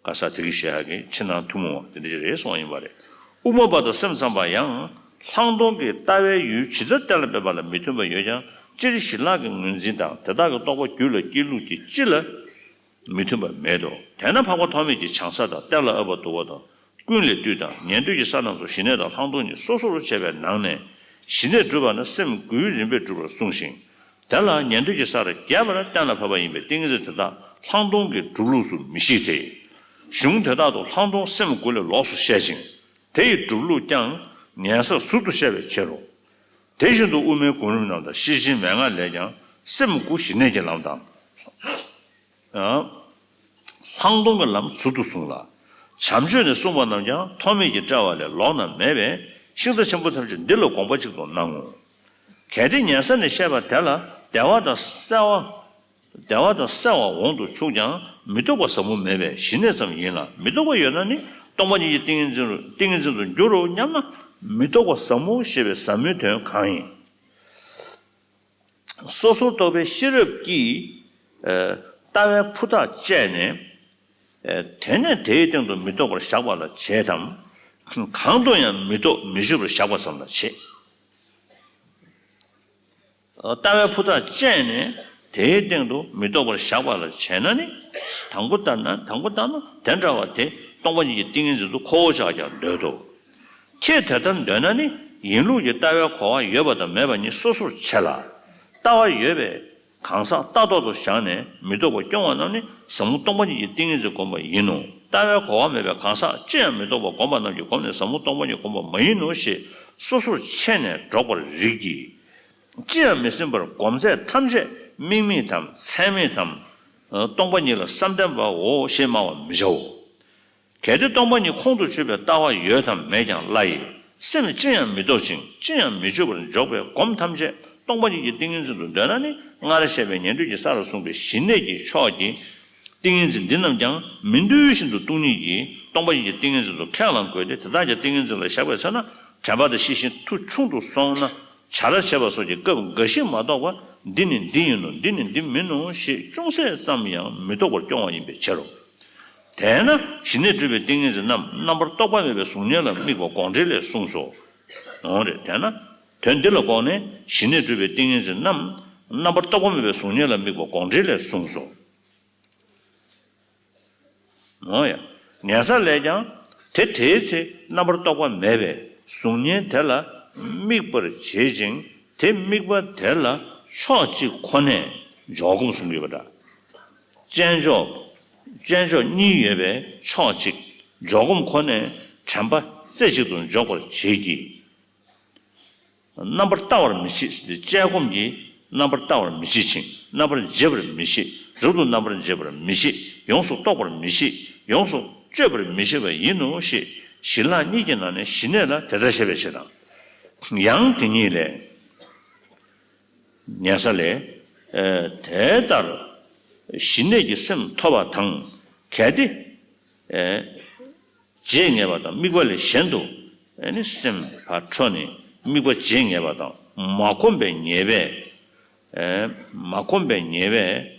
ག་ས་དེ་གི་བཤད་ཡག་གི་ཕྱི་ནང་ཐུན་མོང་བ་དེ་འདྲ་ཅིག་རེད་གསུངས་པ་ཡིན་པ་རེད། དབུ་མ་པ་དང་སེམས་ཙམ་པ་ཡང་ལྷག་མཐོང་གི་ལྟ་བའི་ཡུལ་ཇི་ལྟར་གཏན་ལ་འབེབས་པ་ལ་མི་མཐུན་པ་ཡོད་ཀྱང་། སྤྱིར་ཞི་ལྷག་གི་ངོས་འཛིན་དང་དེ་དག་གི་རྟོག་པ་རྒྱུད་ལ་སྐྱེ་ལུགས་ཀྱི་སྤྱི་ལ་མི་མཐུན་པ་མེད་དོ། དེས་ན་འཕགས་པ་ཐོགས་མེད་ཀྱི་བྱང་ས་དང་གཏན་ལ་དབབ་པ་འདུལ་བ་དང་ཀུན་ལས་བཏུས་དང་ཉན་ཐོས་ཀྱི་ས་རྣམས་སུ་ཞི་གནས་དང་ལྷག་མཐོང་གཉིས་སོ་སོར་ཕྱེ་བའི་ནང་ནས་ཞི་གནས་སྒྲུབ་པ་ནི་སེམས་དགུའི་རིམ་པས་སྒྲུབ་པར་གསུངས་ཤིང་། དེ་ལ་ཉན་ཐོས་ཀྱི་སར་རྒྱས་པར་གཏན་ལ་ཕབ་པ་ཡིན་པས་ཏིང་འཛིན་དེ་དག་ལྷག་མཐོང་གི་སྒྲུབ་ལུགས་སུ་མི་བཞེད་དེ། གཞུང་དེ་དག་ཏུ་ལྷག་མཐོང་སེམས་དགུ་ལས་ལོགས་སུ་བཤད་ཅིང་། དེ་ཡི་སྒྲུབ་ལུགས་ཀྱང་ཉན་ས་ཟུར་དུ་བཤད་པའི་ཕྱིར་རོ། དེ་བཞིན་དུ་དབུ་མའི་སྒོམ་རིམ་རྣམས་དང་ཤེར་ཕྱིན་མན་ངག་ལས་ཀྱང་སེམས་དགུ་ཞི་གནས་ཀྱི་ལམ་དང་། ལྷག་མཐོང་གི་ལམ་ཟུར་དུ་གསུངས་ལ། བྱམས་ཆོས་ནས་གསུངས་པ་རྣམས་ཀྱང་ཐོགས་མེད་ཀྱི་དཔྲལ་བ་ལས་ལོགས་ན་མེད་པས་ཤིང་རྟ་ཆེན་པོ་ཐམས་ཅད་འདི་ལ་དགོངས་པ་གཅིག་ཏུ་སྣང་ངོ་། གལ་ཏེ་ཉན་ས་ནས་བཤད་པ་དེ་ལ་བདེ་བ་དང་གསལ་བ། བདེ་བ་དང་གསལ་བ་འོང་དུ་ཆུག་ཀྱང་མི་རྟོག་པ་ཟབ་མོ་མེད་པས་ཞི་གནས་ཙམ་ཡིན་ལ། མི་རྟོག་པ་ཡོད་ན་ནི་སྟོང་པ་ཉིད་ཀྱི་ཏིང་ངེ་འཛིན་རུ་ཏིང་ངེ་འཛིན་དུ་འགྱུར་རོ་སྙམ་ན། མི་རྟོག་པ་ཟབ་མོ་ཞེས་པའི་ཟབ་མོའི་དོན་གང་ཡིན། སོ་སོར་རྟོག་པའི་ཤེས་རབ་ཀྱིས་ཨ་ལྟ་བའི་ཕུ་ཐག་བཅད་ནས། ཨ་དེ་ནས་དེའི་སྟེང་དུ་མི་རྟོག་པར་བཞག་པ་ལ་བྱེད་དམ། གང་དུ་ཡང་མི་རྟོག་མི་དཔྱོད་པར་བཞག་པ་ཙམ་ལ་བྱེད། ཨ་ལྟ་བའི་ཕུ་ཐག་བཅད་ནས་དེའི་སྟེང་དུ་མི་རྟོག་པར་བཞག་པ་ལ་བྱེད་ན་ནི། དང་པོ་ལྟར་ན་དང་པོ་ལྟར་ན་དེ་འདྲ་བ་དེ་སྟོང་པ་ཉིད་ཀྱི་ཏིང་ངེ་འཛིན་དུ་ཁོ་བོ་ཅག་ཀྱང་འདོད་དོ། ཁྱེད་དེ་ལྟར་འདོད་ན་ནི་ཡིན་ལུགས་ཀྱི་ལྟ་བའི་གོ་བ་ཡོད་པ་དང་མེད་པ་གཉིས་སོ་སོར་ཕྱེ་ལ། ལྟ་བ་ཡོད་པའི་གང་ཟག་ལྟ་རྟོག་ཏུ་བཞག་ནས་མི་རྟོག་པ་སྐྱོང་བ་རྣམས་ནི་ཟབ་མོ་སྟོང་པ་ཉིད་ཀྱི་ཏིང་ངེ་འཛིན་བསྒོམ་པ་ཡིན་ནོ། ལྟ་བའི་གོ་བ་མེད་པའི་གང་ཟག་ཅི་ཡང་མི་རྟོག་པ་བསྒོམ་པ་རྣམས་ཀྱི་སྒོམ་ནས་ཟབ་མོ་སྟོང་པ་ཉིད་བསྒོམ་པ་མ་ཡིན་ནོ་ཞེས་སོ་སོར་ཕྱེ་ནས་འགྲོགས་པར་རིགས་ཀྱིས། ཅི་ཡང་མི་སེམས་པར་སྒོམ་ཚད་ཐམས་ཅད་དམིགས་མེད་དམ་མཚན་མེད་དམ། སྟོང་པ་ཉིད་ལ་བསམ་གཏན་པའོ་ཞེས་སྨྲ་བར་མི་བྱའོ། གལ་ཏེ་སྟོང་པ་ཉིད་ཁོང་དུ་ཆུད་པའི་ལྟ་བ་ཡོད་དམ་མེད་ཀྱང་སླ་ཡི། སེམས་ཅི་ཡང་མི་རྟོག་ཅིང་ཅི་ཡང་མི་དཔྱོད་པར་འཇོག་པའི་སྒོམ་ཐམས་ཅད་སྟོང་པ་ཉིད་ཀྱི་ཏིང་ངེ་འཛིན་དུ་འདོད་ན་ནི། སྔར་བཤད་པའི་ཉན་ཐོས་ཀྱི་ས་ལ་གསུངས་པའི་ཞི་གནས་ཀྱི་ཕྱོགས་ཀྱི་ཏིང་ངེ་འཛིན་འདི་རྣམས་ཀྱང་མི་འདུལ་བཞིན་དུ་སྟོང་ཉིད་ཀྱི་སྟོང་པ་ཉིད་ཀྱི་ཏིང་ངེ་འཛིན་དུ་ཁས་བླང་དགོས་ཏེ། དེ་དག་ཀྱང་ཏིང་ངེ་འཛིན་ལ་བཞག་པའི་ཚེ་ན་དྲན་པ་དང་ཤེས་བཞིན་མཐུ་ཆུང་དུ་སོང་ན། བྱ་ར་བྱེད་པ་སོགས་ཀྱི་སྐབས་འགའ་ཞིག་མ་གཏོགས་པ་འདི་ནི་འདི་ཡིན་ནོ། འདི་ནི་འདི་མིན་ནོ་ཞེས་ཅུང་ཟད་ཙམ་ཡང་མི་རྟོག་པར་སྐྱོང་བ་ཡིན་པའི་ཕྱིར་རོ། དེས་ན་ཞི་གནས་སྒྲུབ་པའི་ཏིང་ངེ་འཛིན་རྣམས་རྣམ་པར་རྟོག་པ་མེད་པའི་གཟུགས་བརྙན་ལ་དམིགས་པ་དགོངས་འགྲེལ་ལས་གསུངས་སོ། འོང་རེད། དེས་ན་དོན་འདི་ལ་དགོངས་ནས་ཞི་གནས་སྒྲུབ་པའི་ཏིང་ངེ་འཛིན་རྣམས་རྣམ་པར་རྟོག་པ་མེད་པའི་གཟུགས་བརྙན་ལ་དམིགས་པ་དགོངས་འགྲེལ་ལས་གསུངས་སོ། འོ་ཡ། ཉན་ས་ལས་ཀྱང་དེ་དེའི་ཚེ་རྣམ་པར་རྟོག་པ་མེད་པས་གཟུགས་བརྙན་དེ་ལ་དམིགས་པར་བྱེད་ཅིང་དེ་དམིགས་པ་དེ་ལ་ཕྱོགས་གཅིག་ཁོ་ནས་འཇོག་སྒོམ་གསུངས་ཡོད་པ་འདྲ། དཔྱད་འཇོག་དཔྱད་འཇོག་གཉིས་ཡོད་པའི་ཕྱོགས་གཅིག་འཇོག་སྒོམ་ཁོ་ནས་དྲན་པ་རྩེ་གཅིག་ཏུ་འཇོག་པར་བྱེད་ཀྱི། རྣམ་པར་ལྟ་བར་མི་བྱེད་ཟེར་ཏེ་དཔྱད་སྒོམ་གྱིས་རྣམ་པར་ལྟ་བར་མི་བྱེད་ཅིང་རྣམ་པར་འབྱེད་པར་མི་བྱེད། རབ་ཏུ་རྣམ་པར་འབྱེད་པར་མི་བྱེད། ཡོངས་སུ་རྟོག་པར་མི་བྱེད། ཡོངས་སུ་དཔྱོད་པར་མི་བྱེད་པ་ཡིན་ནོ་ཞེས་ཞི་ལྷག་གཉིས་ཀྱི་ནང་ནས་ཞི་གནས་ལ་དེ་ལྟར་བཤད་པའི་ཕྱིར་དང་། ཡང་དེ་ཉིད་ལས། ཉན་ས་ལས། ཨེ་དེ་ལྟར་ ཞི་གནས་ཀྱི་སེམས་ཐོབ་པ་དང་། གལ་ཏེ། ཨེ། བརྗེད་ངེས་པ་དང་དམིགས་པ་ལས་གཞན་དུ། ཨེ་ནི་སེམས་ཕར་འཕྲོ་ནས་དམིགས་པ་བརྗེད་ངེས་པ་དང་མ་གོམས་པའི་ཉེས་པས། ཨེ། མ་གོམས་པའི་ཉེས་པས།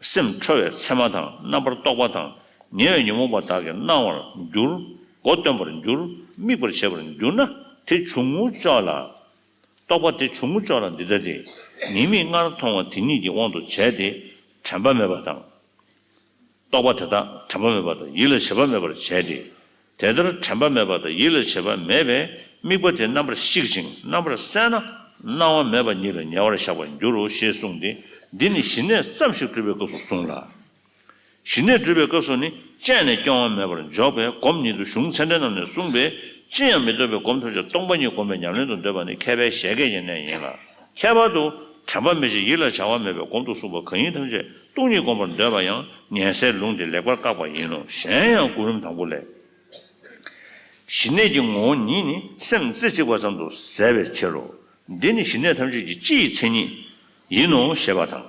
སེམས་འཕྲོ་བའི་མཚན་མ་དང་རྣམ་པར་རྟོག་པ་དང་ཉེ་བའི་ཉོན་མོངས་པ་དག་གིས་སྣང་བར་འགྱུར། མགོ་སྟོན་པར་འགྱུར། དམིགས་པར་བྱེད་པར་འགྱུར་ན་དེ་བྱུང་ངོ་ཅོག་ལ། རྟོག་པ་དེ་བྱུང་ངོ་ཅོག་ལ་འདི་ལྟ་སྟེ། ཉེས་དམིགས་སྔར་མཐོང་བ་དེ་ཉིད་ཀྱི་དབང་དུ་བྱས་ཏེ། དྲན་པ་མེད་པ་དང་། རྟོག་པ་དེ་དག་དྲན་པ་མེད་པ་དང་ཡིད་ལ་བྱེད་པ་མེད་པར་བྱས་ཏེ། དེ་ལྟར་དྲན་པ་མེད་པ་དང་ཡིད་ལ་བྱེད་པ་མེད་པས་དམིགས་པ་དེ་རྣམ་པར་བཤིག་ཅིང་རྣམ་པར་བསལ་ན་སྣང་བ་མེད་པ་ཉིད་ལ་ཉེ་བར་བཞག་པར་འགྱུར་རོ་ཞེས་གསུངས་ཏེ། འདི་ནི་ཞི་གནས་ཙམ་ཞིག་སྒྲུབ་པའི་སྐབས་སུ་གསུངས་ལ། ཞི་གནས་སྒྲུབ་པའི་སྐབས་སུ་ནི་སྤྱན་ནས་སྐྱོ་བ་མེད་པར་འཇོག་པས་སྒོམ་ཉིད་དུ་གཞུང་ཚད་ལྡན་རྣམས་ནས་གསུངས་པའི་ཅི་ཡང་མི་རྟོག་པའི་སྒོམ་ཐམས་ཅད་སྟོང་པ་ཉིད་བསྒོམ་པའི་ཉམས་ལེན་དུ་འདོད་པ་ནི་མཁས་པའི་བཞད་གད་ཀྱི་གནས་ཡིན་ལ། ཁྱད་པར་དུ་དྲན་པ་མེད་ཅིང་ཡིད་ལ་བྱ་བ་མེད་པའི་སྒོམ་དུ་གསུངས་པ་གང་ཡིན་ཐམས་ཅད་སྟོང་ཉིད་བསྒོམ་པར་འདོད་པ་ཡང་ཉན་སའི་ལུང་དེ་ལེགས་པར་བཀག་པ་ཡིན་ནོ། གཞན་ཡང་སྒོམ་རིམ་དང་པོ་ལས། ཞི་གནས་ཀྱི་ངོ་བོ་ཉིད་ནི་སེམས་རྩེ་གཅིག་པ་ཙམ་དུ་ཟད་པའི་ཕྱིར་རོ། འདི་ནི་ཞི་གནས་ཐམས་ཅད་ཀྱི་སྤྱི་ཡི་མཚན་ཉིད་ཡིན་ནོ་ཞེས་པ་དང་།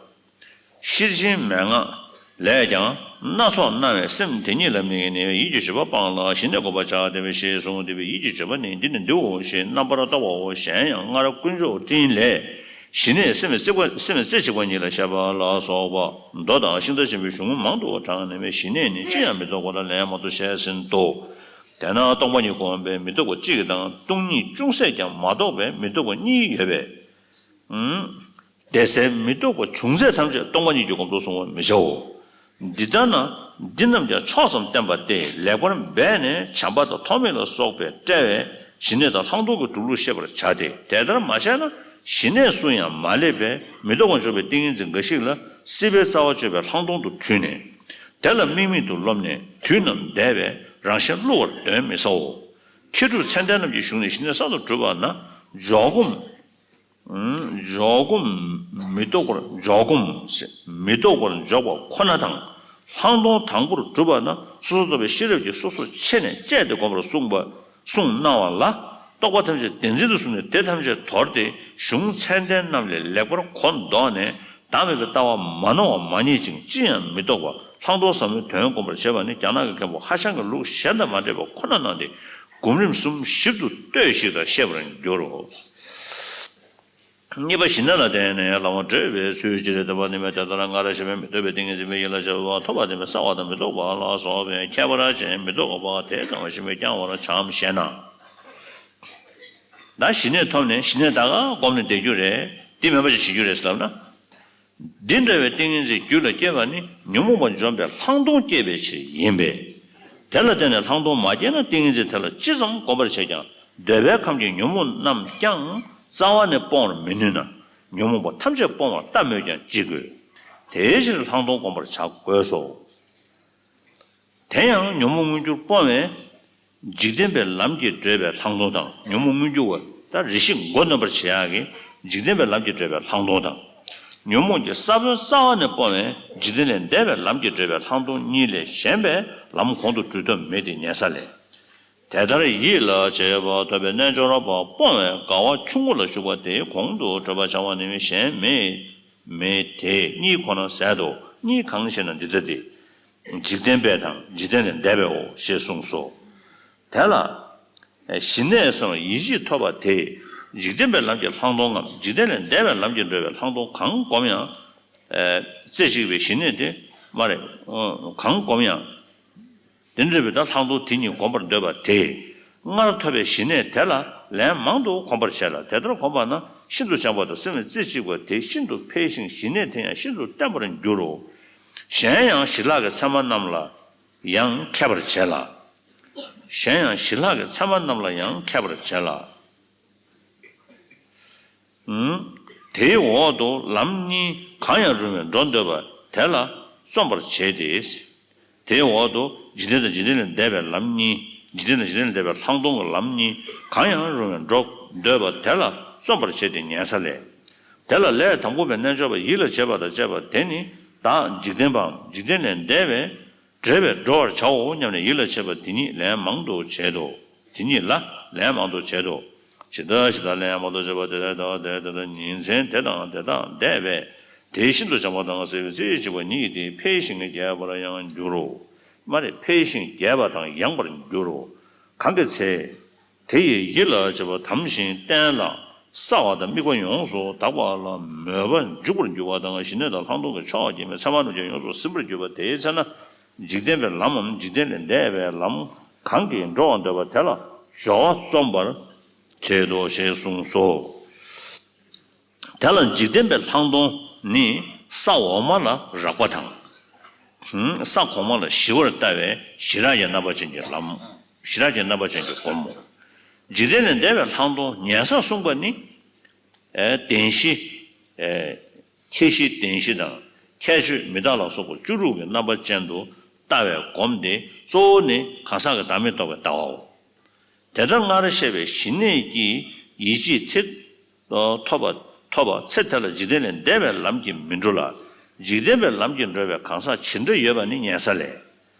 ཤེར་ཕྱིན་མན་ངག་ལས་ཀྱང་སྣ་ཚོགས་སྣང་བའི་སེམས་དེ་ཉིད་ལ་དམིགས་ནས་ཡིད་ཀྱི་སྤྱོད་པ་སྤངས་ལ་ཞི་གནས་བསྒོམ་པར་བྱ་སྟེ་བའི་ཞེས་གསུངས་ཏེ། བའི་ཡིད་ཀྱི་སྤྱོད་པ་ནི་འདི་ནི་འདིའོ་ཞེས་རྣམ་པར་རྟོག་པའོ། གཞན་ཡང་སྔར་དཀོན་མཆོག་སྤྲིན་ལས། ཞི་གནས་སེམས་རྩེ་གཅིག་པ་སེམས་རྩེ་གཅིག་པ་ཉིད་ལ་བཤད་པ་ལ་སོགས་པ་མདོ་དང་ཤིང་རྟ་ཆེན་པོའི་གཞུང་མང་དུ་དྲངས་ནས། ཞི་གནས་ནི་ཅི་ཡང་མི་རྟོག་པ་ལ་ལན་མང་དུ་བཤད་ཟིན་ཏོ། དེས་ན་སྟོང་པ་ཉིད་བསྒོམས་པས་མི་རྟོག་པ་གཅིག་དང་སྟོང་ཉིད་ཅུང་ཟད་ཀྱང་མ་རྟོགས་པས་མི་རྟོག་པ་གཉིས་ཡོད་པས། ཨུམ། དེ་ཚེ་མི་རྟོག་པ་བྱུང་ཚད་ཐམས་ཅད་སྟོང་པ་ཉིད་ཀྱི་སྒོམ་དུ་གསུང་བར་མི་བྱའོ། འདི་ལྟར་ན་འདི་རྣམས་ཀྱང་ཕྱོགས་ཙམ་བསྟན་པ་སྟེ། ལེགས་པར་འབད་ནས་བྱམས་པ་དང་ཐོགས་མེད་ལ་སོགས་པས་བཀྲལ་བས་ཞི་གནས་དང་ལྷག་མཐོང་གི་གྲུབ་ལུགས་ཤེས་པར་བྱ་སྟེ། དེ་ལྟར་མ་བྱས་ན་ཞི་གནས་སུ་ཡང་མ་སླེབས་པས་མི་རྟོག་པར་འཇོག་པའི་ཏིང་ངེ་འཛིན་འགའ་ཞིག་ལ་སྲིད་པའི་རྩ་བ་གཅོད་པའི་ལྷག་མཐོང་དུ་དྲུད་ནས། དེ་ལ་དམིགས་མེད་དུ་རློམ་ནས་དུས་རྣམས་འདས་པས་རང་གཞན་བསླུ་བར་གདོན་མི་ཟའོ། མཁས་གྲུབ་ཚད་ལྡན་རྣམས་ཀྱི་གཞུང་ནས་ཞི་གནས་གསར་དུ་གྲུབ་པ་ན་འཇོག་སྒོམ། འཇོག་སྒོམ་མི་རྟོག་པར་འཇོག་སྒོམ་མི་རྟོག་པར་འཇོག་པ་ཁོ་ན་དང་། ལྷག་མཐོང་དང་པོར་གྲུབ་པ་ན་སོ་སོར་རྟོག་པའི་ཤེས་རབ་ཀྱིས་སོ་སོར་ཕྱེ་ནས་དཔྱད་དེ་བསྒོམ་པར་གསུངས་པ་གསུངས་གནང་བ་ལ། རྟོག་པ་ཐམས་ཅད་བདེན་འཛིན་དུ་བཟུང་ནས་དེ་ཐམས་ཅད་དོར་ཏེ་གཞུང་ཚད་ལྡན་རྣམས་ལས་ལེགས་པར་གོ་ལྡོག་ནས་བདག་མེད་པའི་ལྟ་བ་མ་ནོར་བ་མ་རྙེད་ཅིང་ཅི་ཡང་མི་རྟོག་པ་ལྷག་མཐོང་ཟབ་མོའི་དོན་བསྒོམ་པར་བྱེད་པ་ནི་རྒྱ་ནག་གི་མཁན་པོ་ཧྭ་ཤང་གི་ལུགས་གཞན་དང་མ་འདྲེས་པ་ཁོ་ན་གནང་སྟེ། སྒོམ་རིམ་གསུམ་ཞིབ་ཏུ་ལྟོས་ཤིག་དང་ཤེས་པར་འགྱུར་རོ། གཉིས་པ་ཞི་གནས་ལ་བརྟེན་ནས་ལམ་བགྲོད་པའི་ཚུལ་ཅི་རེད་འདོད་པ་ནི་མེད། དེ་ལྟར་སྔར་ཞི་བའི་མི་རྟོག་པའི་ཏིང་ངེ་འཛིན་པའི་ཡིད་ལ་བྱ་བ་ཐོབ་པ་དེ་མི་གསལ་བ་དང་མི་རྟོག་པ་ལ་སོགས་པའི་ཁྱད་པར་ཅན་མི་རྟོག་པ་དེ་ཙམ་ཞི་བས་བསྐྱང་བར་བྱའམ་ཞེ་ན། ད་ཞི་གནས་ཐོབ་ནས་ཞི་གནས་ད་ག་སྒོམ་ནས་བསྡད་རྒྱུ་རེད། འདི་མེད་པ་ཞིག་བྱེད་རྒྱུ་རེད་ཟེར་ལབ་ན། འདི་འདྲ་བའི་ཏིང་ངེ་འཛིན་རྒྱུད་ལ་སྐྱེས་པ་ནི་ཉོན་མོངས་པ་འཇོམས་པའི་ལྷག་མཐོང་སྐྱེས་པའི་ཕྱིར་ཡིན་པས། དེ་ལ་བརྟེན་ནས་ལྷག་མཐོང་མ་སྐྱེས་ན་ཏིང་ངེ་འཛིན་དེ་ལ་ཅི་ཙམ་གོམས་པར་བྱས་ཀྱང་འདོད་པའི་ཁམས་ཀྱི་ཉོན་མོངས་རྣམས་ཀྱང་རྩ་བ་ནས་སྤོང་བར་མི་ནུས་ན། ཉོན་མོངས་པ་ཐམས་ཅད་སྤོང་བར་ལྟ་སྨོས་ཀྱང་ཅི་དགོས། དེའི་ཕྱིར་ལྷག་མཐོང་བསྒོམ་པར་བྱ་དགོས་སོ། དེ་ཡང་ཉོན་མོངས་མངོན་གྱུར་སྤོང་བས། འཇིག་རྟེན་པའི་ལམ་གྱིས་བགྲོད་པའི་ལྷག་མཐོང་དང་། ཉོན་མོངས་མངོན་གྱུར་བ་ད་རེ་ཞིག་མགོ་གནོན་པར་བྱེད་ཡག་གི་འཇིག་རྟེན་པའི་ལམ་གྱིས་བགྲོད་པའི་ལྷག་མཐོང་དང་། ཉོན་མོངས་ཀྱི་ས་བོན་རྩ་བ་ནས་སྤོང་བས་འཇིག་རྟེན་ལས་འདས་པའི་ལམ་གྱིས་བགྲོད་པའི་ལྷག་མཐོང་གཉིས་ལས་གཞན་པའི་ལམ་གོང་དུ་བགྲོད་ཐབས་མེད་དེ་ཉན་ས་ལས། དེ་ལྟར་ཡིད་ལ་བྱེད་པ་ཐོབ་པའི་རྣལ་འབྱོར་པ་སྤོང་བས་དགའ་བ་ཆུང་ངུ་ལ་ཞུགས་པ་དེ་གོང་དུ་བགྲོད་པར་བྱ་བ་ནི་གཞན་མེད་མེད་དེ་གཉིས་ཁོ་ན་ཟད་དོ། གཉིས་གང་ཞེ་ན་འདི་ལྟ་སྟེ། འཇིག་རྟེན་པའི་དང་འཇིག་རྟེན་ལས་འདས་པའོ་ཞེས་གསུངས་སོ། དེ་ལ་ཞི་གནས་སམ་ཡིད་ཆེས་ཐོབ་པ་དེ་འཇིག་རྟེན་པའི་ལམ་གྱི་ལྷག་མཐོང་ངམ་འཇིག་རྟེན་ལས་འདས་པའི་ལམ་གྱིས་བགྲོད་པའི་ལྷག་མཐོང་གང་བསྒོམ་ཡང་། རྩེ་གཅིག་པའི་ཞི་གནས་དེ་མ་རེད། གང་བསྒོམ་ཡང་། དེ་འདྲ་བའི་ད་ལྷག་མཐོང་དེ་ཉིད་བསྒོམ་པར་འདོད་པ་དེས། སྔར་ཐོབ་པའི་ཞི་གནས་དེ་ལ་ལན་མང་དུ་གོམས་པར་བྱས་ལ། དེ་ལྟར་གོམས་པ་ན་ཤིན་ཏུ་བྱམས་པ་དང་སེམས་རྩེ་གཅིག་པ་དེ་ཤིན་ཏུ་འཕེལ་ཞིང་ཞི་གནས་དེ་ཡང་ཤིན་ཏུ་བརྟན་པར་འགྱུར་རོ། གཞན་ཡང་ཞི་ལྷག་གི་མཚན་མ་རྣམས་ལ་ཡང་མཁས་པར་བྱས་ལ། གཞན་ཡང་ཞི་ལྷག་གི་མཚན་མ་རྣམས་ལ་ཡང་མཁས་པར་བྱས་ལ། དེའི་འོག་ཏུ་ལམ་གཉིས་གང་ཡང་རུང་བའི་འགྲོ་འདོད་པ་དེ་ལ་བརྩོན་པར་བྱེད་དེ། དེའི་འོག་ཏུ་འཇིག་རྟེན་དང་འཇིག་རྟེན་ལས་འདས་པའི་ལམ་གཉིས། འཇིག་རྟེན་དང་འཇིག་རྟེན་ལས་འདས་པའི་ལྷག་མཐོང་གི་ལམ་གཉིས་གང་ཡང་རུང་བའི་འགྲོ་འདོད་པ་དེ་ལ་བརྩོན་པར་བྱེད་དེ་ཉན་ས་ལས། དེ་ལ་ལས་དང་པོ་པའི་རྣལ་འབྱོར་པ་ཡིད་ལ་བྱེད་པ་དང་བཅས་པ་དེ་ནི་བདག་འཇིག་རྟེན་པའམ་འཇིག་རྟེན་ལས་འདས་པའི་བགྲོད་པས་འགྲོ་བར་བྱའོ་སྙམ་ནས་ཡིད་ལ་བྱེད་པ་དེ་ཉིད་ལན་མང་དུ་བྱེད་དོ། དེ་ཉིད་ལ་ལན་མང་དུ་བྱེད་དོ། ཇི་ལྟར་ཇི་ལྟར་ལན་མང་དུ་བྱེད་པ་དེ་ལྟར་དེ་ལྟར་ཉིན་མཚན་དེ་དང་དེ་དག་འདས་པས་ དེ་བཞིན་དུ་བྱམས་པ་དང་བརྩེ་བའི་རྩེ་གཅིག་པ་ཉིད་དེ་འཕེལ་ཞིང་རྒྱས་པར་ཡང་འགྱུར་རོ། མ་རེད། འཕེལ་ཞིང་རྒྱས་པ་དང་ཡངས་པར་འགྱུར་རོ། གང་གི་ཚེ། དེ་ཡི་ཡིད་ལ་བྱེད་པ་དམ་ཞིང་བརྟན་ལ། སྲ་བ་དང་དམིགས་པ་ཡོངས་སུ་དག་པ་ལ་མོས་པ་འཇུག་པར་འགྱུར་བ་དང་། ཞི་གནས་དང་ལྷག་མཐོང་གི་ཕྱོགས་སྐྱེས་མའི་མཚན་མ་རྣམས་ཀྱང་ཡོངས་སུ་ཟིན་པར་གྱུར་པ། དེའི་ཚེ་ན། འཇིག་རྟེན་པའི་ལམ་འམ་འཇིག་རྟེན་ལས་འདས་པའི་ལམ་གང་གིས་འགྲོ་བར་འདོད་པ་དེ་ལ་སྦྱོར་བ་རྩོམ་པར་བྱེད་དོ་ཞེས་གསུངས་སོ། དེ་ལ་འཇིག་རྟེན་པའི་ལྷག་མཐོང་ནི་ས་འོག་མ་ལ་རགས་པ་དང་། ས་གོང་མ་ལ་ཞི་བར་ལྟ་བའི་ཞི་རགས་ཀྱི་རྣམ་པ་ཅན་གྱི་ལམ། ཞི་རགས་ཀྱི་རྣམ་པ་ཅན་གྱི་སྒོམ་མོ། འཇིག་རྟེན་ལས་འདས་པའི་ལྷག་མཐོང་ཉན་ས་གསུངས་པ་ནི། ཨེ་བདེན་བཞི། ཨེ་ཁྱད་གཞི་བདེན་བཞི་དང་ཁྱད་ཆོས་མི་རྟག་ལ་སོགས་པ་བཅུ་དྲུག་གི་རྣམ་པ་ཅན་དུ་ལྟ་བའི་སྒོམ་སྟེ། གཙོ་བོ་ནི་གང་ཟག་གི་བདག་མེད་རྟོགས་པའི་ལྟ་བའོ། དེ་ལྟར་སྔར་བཤད་པའི་ཞི་གནས་ཀྱི་ཡིད་ཆེས་དེ་ཐོབ་པ་ཐོབ་པ་ཚེ་དེ་ལ་འཇིག་རྟེན་ལས་འདས་པའི་ལམ་གྱིས་མི་འགྲོ་ལ། འཇིག་རྟེན་པའི་ལམ་གྱིས་འགྲོ་བའི་གང་ཟག་ཇི་འདྲ་ཡོད་པ་ནི་ཉན་ས་ལས།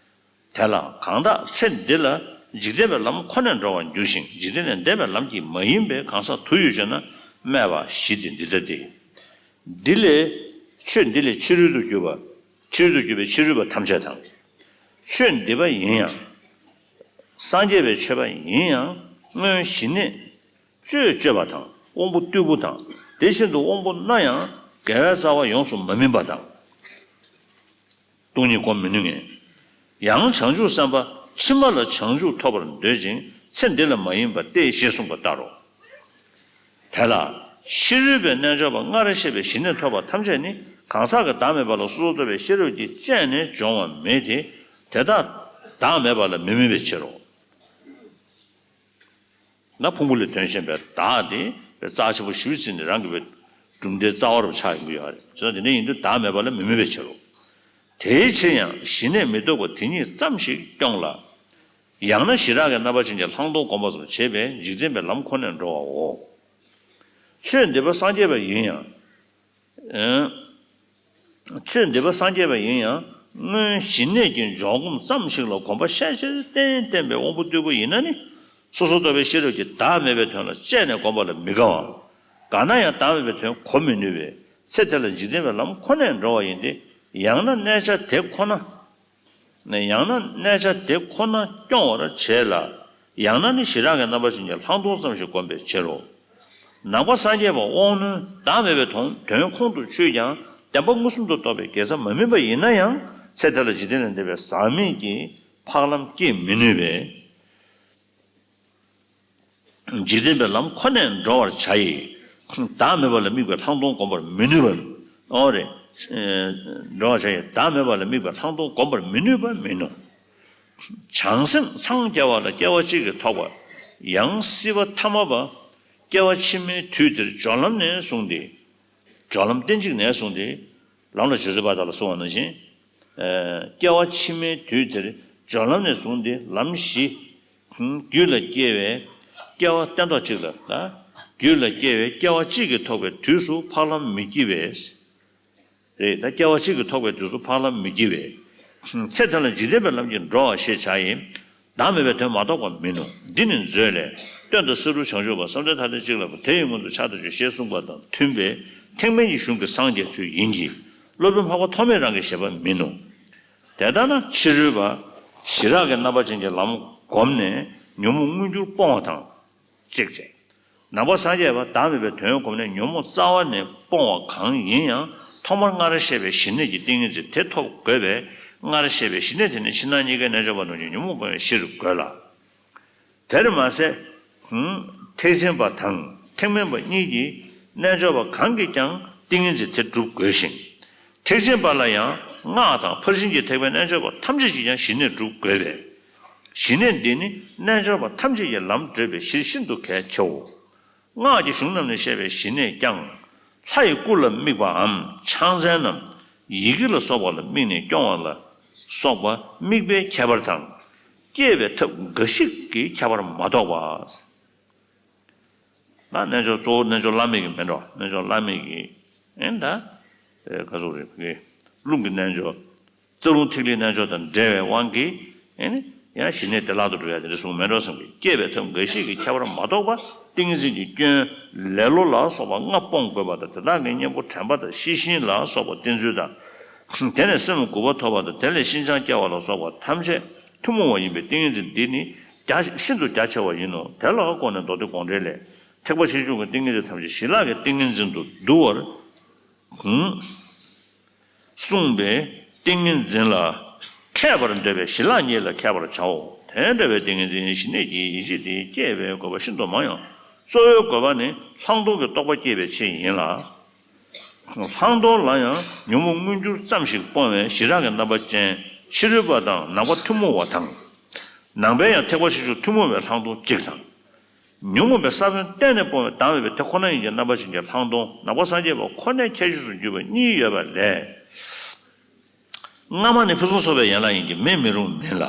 དེ་ལ་གང་དག་ཚེ་འདི་ལ་འཇིག་རྟེན་པའི་ལམ་ཁོ་ནས་འགྲོ་བར་འགྱུར་ཞིང་། འཇིག་རྟེན་ལས་འདས་པའི་ལམ་གྱིས་མ་ཡིན་པའི་གང་ཟག་དུ་ཡོད་ཅེ་ན། སྨྲས་པ་བཞི་སྟེ་འདི་ལྟ་སྟེ། འདི་ལས། ཆོས་འདི་ལས་ཕྱི་རོལ་དུ་གྱུར་པ། ཕྱི་རོལ་དུ་གྱུར་པའི་ཕྱི་རོལ་པ་ཐམས་ཅད་དང་། ཆོས་འདི་པ་ཡིན་ཡང་། སངས་རྒྱས་པའི་ཆོས་པ་ཡིན་ཡང་སྔོན་ཞི་གནས་སྤྱོད་སྤྱོད་པ་དང་དབང་པོ་རྟུལ་པོ་དང་། དེ་བཞིན་དུ་དབང་པོ་སྣ་ཡང་དགེ་བའི་རྩ་བ་ཡོངས་སུ་མ་སྨིན་པ་དང་། སྟོང་ཉིད་སྒོམ་མི་ནུས་ངེས། ཡང་བྱང་ཆུབ་སེམས་དཔའ་ཕྱི་མ་ལ་བྱང་ཆུབ་ཐོབ་པར་འདོད་ཅིང་ཚེ་འདི་ལ་མ་ཡིན་པ་སྟེ་ཞེས་གསུངས་པ་ལྟར་རོ། དེ་ལ་ཕྱི་རོལ་པའི་རྣལ་འབྱོར་པ་སྔར་བཤད་པའི་ཞི་གནས་ཐོབ་པ་ཐམས་ཅད་ནི་གང་ཟག་གི་བདག་མེད་པ་ལ་སོ་སོར་རྟོག་པའི་ཤེས་རབ་ཀྱིས་དཔྱད་ནས་སྦྱོང་བ་མེད་དེ། དེ་དག་བདག་མེད་པ་ལ་མི་སྨོད་པའི་ཕྱིར་རོ། ན་ཕུང་པོ་ལས་དོན་གཞན་པའི་བདག་དེ་རྩ་ཆེན་པོ་ཞེ་པོ་ཅིག་ནི་རང་གི་བའི་གྲུབ་མཐའི་རྩ་བ་རུ་ཆགས་ཡོང་གི་ཡོད་རེད། བྱས་ན་དེ་འདྲ་ཡིན་དུས་བདག་མེད་པ་ལ་མི་སྨོད་པའི་ཕྱིར་རོ། དེའི་ཕྱིར་ཡང་ཞི་གནས་མི་རྟོག་པ་དེ་ཉིད་ཙམ་ཞིག་སྐྱོང་ལ། ཡང་ན་ཞི་རགས་ཀྱི་རྣམ་པ་ཅན་གྱི་ལྷག་མཐོང་སྒོམ་པ་ཙམ་བྱས་པས་འཇིག་རྟེན་པའི་ལམ་ཁོ་ནས་འགྲོ་བའོ། ཆོས་འདི་པ་སངས་རྒྱས་པ་ཡིན་ཡང་། ཨེ། ཆོས་འདི་པ་སངས་རྒྱས་པ་ཡིན་ཡང་སྔོན་ཞི་གནས་ཀྱི་འཇོག་སྒོམ་ཙམ་ཞིག་ལ་གོམས་པ་ཤས་ཆེར་བསྟེན་བསྟེན་པའི་དབང་པོ་རྟུལ་པོ་ཡིན་ན་ནི། སོ་སོར་རྟོག་པའི་ཤེས་རབ་ཀྱིས་བདག་མེད་པའི་དོན་ལ་དཔྱད་ནས་གོམས་པ་ལ་མི་དགའ་བའམ། དགའ་ན་ཡང་བདག་མེད་པའི་དོན་གོ་མི་ནུས་པས་ཚེ་དེ་ལ་འཇིག་རྟེན་པའི་ལམ་ཁོ་ནས་འགྲོ་བ་ཡིན་ཏེ། ཡང་ན་གནས་ཆ་དེ་ཁོ་ན། ཡང་ན་གནས་ཆ་དེ་ཁོ་ན་སྐྱོང་བར་བྱེད་ལ། ཡང་ན་ནི་ཞི་རགས་ཀྱི་རྣམ་པ་ཅན་གྱི་ལྷག་མཐོང་ཙམ་ཞིག་བསྒོམས་པའི་ཕྱིར་རོ། ནང་པ་སངས་རྒྱས་པ་དབང་རྣོན་བདག་མེད་པའི་དོན་དོན་ཁོང་དུ་ཆུད་ཀྱང་བདེན་པ་མངོན་སུམ་དུ་རྟོགས་པའི་དགེ་རྩ་མ་སྨིན་པ་ཡིན་ན་ཡང་ཚེ་དེ་ལ་འཇིག་རྟེན་ལས་འདས་པའི་ཟག་མེད་ཀྱི་འཕགས་ལམ་སྐྱེ་མི་ནུས་པས། འཇིག་རྟེན་པའི་ལམ་ཁོ་ནས་འགྲོ་བར་བྱ་ཡི། བདག་མེད་པ་ལ་དམིགས་པའི་ལྷག་མཐོང་སྒོམ་པར་མི་ནུས་པ། ཨོ་རེད། འགྲོ་བར་བྱ་ཡི་བདག་མེད་པ་ལ་དམིགས་པའི་ལྷག་མཐོང་སྒོམ་པར་མི་ནུས་པ་མིན་ནོ། བྱང་སེམས་འཚང་རྒྱ་བ་ལ་སྐྱེ་བ་གཅིག་གིས་ཐོགས་པ། ཡང་སྲིད་པ་ཐ་མ་པ། སྐྱེ་བ་ཕྱི་མའི་དུས་དེར་སྦྱོར་ལམ་ནས་བཟུང་སྟེ། སྦྱོར་ལམ་གཏན་གཅིག་ནས་བཟུང་སྟེ། ལམ་ལ་བྱེད་རྩོལ་བ་དག་ལ་གསུངས་པ་ནང་བཞིན། སྐྱེ་བ་ཕྱི་མའི་དུས་དེར་སྦྱོར་ལམ་ནས་བཟུང་སྟེ་ལམ་བཞི། རྒྱུད་ལ་སྐྱེ་བའི་སྐྱེ་བ་སྟན་ཐོག་གཅིག་ལ། རྒྱུད་ལ་སྐྱེ་བའི་སྐྱེ་བ་གཅིག་གིས་ཐོགས་པའི་དུས་སུ་འཕགས་ལམ་མི་སྐྱེ་བས། རེད། ད་སྐྱེ་བ་གཅིག་གིས་ཐོགས་པའི་དུས་སུ་འཕགས་ལམ་མི་སྐྱེ་བས། ཚེ་དེ་ལ་འཇིག་རྟེན་པའི་ལམ་གྱིས་འགྲོ་བ་ཞེས་བྱ་ཡི། བདག་མེད་པའི་དོན་མ་རྟོགས་པ་མིན་ནོ། འདི་ནི་མཛོད་ལས། སྟོན་དང་བསེ་རུ་བྱང་ཆུབ་པ་བསམ་གཏན་ཐ་དད་གཅིག་ལ་དེ་ཡི་སྔོན་དུ་ཕྱག་འཚལ་ཞེས་གསུངས་པ་དང་མཐུན་པའི་ཐེག་དམན་གྱི་གཞུང་གི་སངས་རྒྱས་ཚུལ་ཡིན་གྱི། སློབ་དཔོན་འཕགས་པ་ཐོགས་མེད་རང་གི་བཞེད་པ་མིན་ནོ། དེ་ལྟ་ན་ཕྱི་རོལ་པ། ཞི་རགས་ཀྱི་རྣམ་པ་ཅན་གྱི་ལམ་བསྒོམས་ནས་ཉོན་མོངས་མངོན་གྱུར་སྤོང་བ་དང་། གཅིག་བྱས། ནང་པ་སངས་རྒྱས་པ་བདག་མེད་པའི་དོན་བསྒོམས་ནས་ཉོན་མོངས་རྩ་བ་ནས་སྤོང་བ་གང་ཡིན་ཡང་ཐོག་མར་སྔར་བཤད་པའི་ཞི་གནས་ཀྱི་ཏིང་ངེ་འཛིན་དེ་ཐོབ་དགོས་པས། སྔར་བཤད་པའི་ཞི་གནས་དེ་ནི་ཕྱི་ནང་གཉིས་ཀའི་རྣལ་འབྱོར་པ་རྣམས་ཀྱིས་ཉོན་མོངས་སྤོང་བའི་གཞིར་དགོས་ལ། དེར་མ་ཟད། ཐེག་ཆེན་པ་དང་ཐེག་དམན་པ་གཉིས་ཀྱི་རྣལ་འབྱོར་པ་གང་གིས་ཀྱང་ཏིང་ངེ་འཛིན་དེ་སྒྲུབ་དགོས་ཤིང་། ཐེག་ཆེན་པ་ལ་ཡང་སྔགས་དང་ཕར་ཕྱིན་གྱི་ཐེག་པའི་རྣལ་འབྱོར་པ་ཐམས་ཅད་ཀྱིས་ཀྱང་ཞི་གནས་སྒྲུབ་དགོས་པས། ཞི་གནས་འདི་ནི་རྣལ་འབྱོར་པ་ཐམས་ཅད་ཀྱི་ལམ་བགྲོད་པའི་གཞི་ཤིན་ཏུ་གལ་ཆེའོ། སྔགས་ཀྱི་གཞུང་རྣམས་ནས་བཤད་པའི་ཞི་གནས་ཀྱང་། ལྷ་ཡི་སྐུ་ལ་དམིགས་པའམ་ཕྱག་མཚན་ནམ་ཡི་གེ་ལ་སོགས་པ་ལ་དམིགས་ནས་སྐྱོང་བ་ལ་སོགས་པ་དམིགས་པའི་ཁྱད་པར་དང་། བསྐྱེད་པའི་ཐབས་འགའ་ཞིག་གི་ཁྱད་པར་མ་གཏོགས་པ། ན་རྣལ་འབྱོར་གཙོ་བོ་རྣལ་འབྱོར་བླ་མེད་ཀྱི་མིན་འགྲོ། རྣལ་འབྱོར་བླ་མེད་ཀྱི་ཨེ་ད། ཨེ་ག་ཚོད་རེད་ཀྱི། རླུང་གི་རྣལ་འབྱོར། རྩ་རླུང་ཐིག་ལེའི་རྣལ་འབྱོར་དང་འབྲེལ་བའི་དབང་གིས་ཨེ་ནི། ཡང་ཞི་གནས་བདེ་བླག་ཏུ་འགྲོ་ཡ་དེ་འདྲ་གསུངས་མེད་འགྲོ་བསམ་གྱི། སྐྱེས་པའི་ཐབས་འགའ་ཞིག་གི་ཁྱད་པར་མ་གཏོགས་པ། ཏིང་ངེ་འཛིན་གྱི་སྐྱོན་ལེ་ལོ་ལ་སོགས་པ་ལྔ་སྤོང་དགོས་པ་དང་། དེ་དག་གི་གཉེན་པོ་དྲན་པ་དང་ཤེས་བཞིན་ལ་སོགས་པ་བསྟེན་ཚུལ་དང་། དེ་ནས་སེམས་དགུ་པ་ཐོབ་པ་དང་། དེ་ལས་ཤིན་སྦྱངས་སྐྱེ་བ་ལ་སོགས་པ་ཐམས་ཅད་ཐུན་མོང་བ་ཡིན་པས། ཏིང་ངེ་འཛིན་འདི་ནི་རྒྱ་ཤིན་ཏུ་རྒྱ་ཆེ་བ་ཡིན་ནོ། དེ་ལ་དགོངས་ནས་མདོ་སྡེ་དགོངས་འགྲེལ་ལས། ཐེག་པ་ཆེ་ཆུང་གི་ཏིང་ངེ་འཛིན་ཐམས་ཅད་ཞི་ལྷག་གི་ཏིང་ངེ་འཛིན་དུ་བསྡུ་བར། གསུངས་པས། ཏིང་ངེ་འཛིན་ལ་མཁས་པར་འདོད་པས་ཞི་ལྷག་ཉིད་ལ་མཁས་པར་བྱའོ། དེ་འདྲ་བའི་ཏིང་ངེ་འཛིན་ཞི་གནས་ཀྱི་ཡེ་ཤེས་དེ་སྐྱེ་བའི་དགོས་པ་ཤིན་ཏུ་མང་ཡང་། གཙོ་བོའི་དགོས་པ་ནི་ལྷག་མཐོང་གི་རྟོགས་པ་སྐྱེ་བའི་ཆེད་ཡིན་ལ། ལྷག་མཐོང་ལ་ཡང་ཉོན་མོངས་མངོན་གྱུར་ཙམ་ཞིག་སྤོང་བའི་ཞི་རགས་ཀྱི་རྣམ་པ་ཅན་ཕྱི་རོལ་པ་དང་ནང་པ་ཐུན་མོང་བ་དང་། ནང་པའི་ཡང་ཐེག་པ་ཆེ་ཆུང་ཐུན་མོང་བའི་ལྷག་མཐོང་གཅིག་དང་། ཉོན་མོངས་པའི་ས་བོན་གཏན་ནས་སྤོང་བའི་དང་བས་པའི་དེ་ཁོ་ན་ཡིན་གྱི་རྣམ་པ་ཅན་གྱི་ལྷག་མཐོང་ནང་པ་སངས་རྒྱས་པ་ཁོ་ནའི་ཁྱད་ཆོས་སུ་གྱུར་པ་གཉིས་ཡོད་པ་ལས། སྔ་མ་ནི་ཕུན་སུམ་ཚོགས་པའི་ཡན་ལག་ཡིན་གྱི་མེད་མི་རུང་མིན་ལ།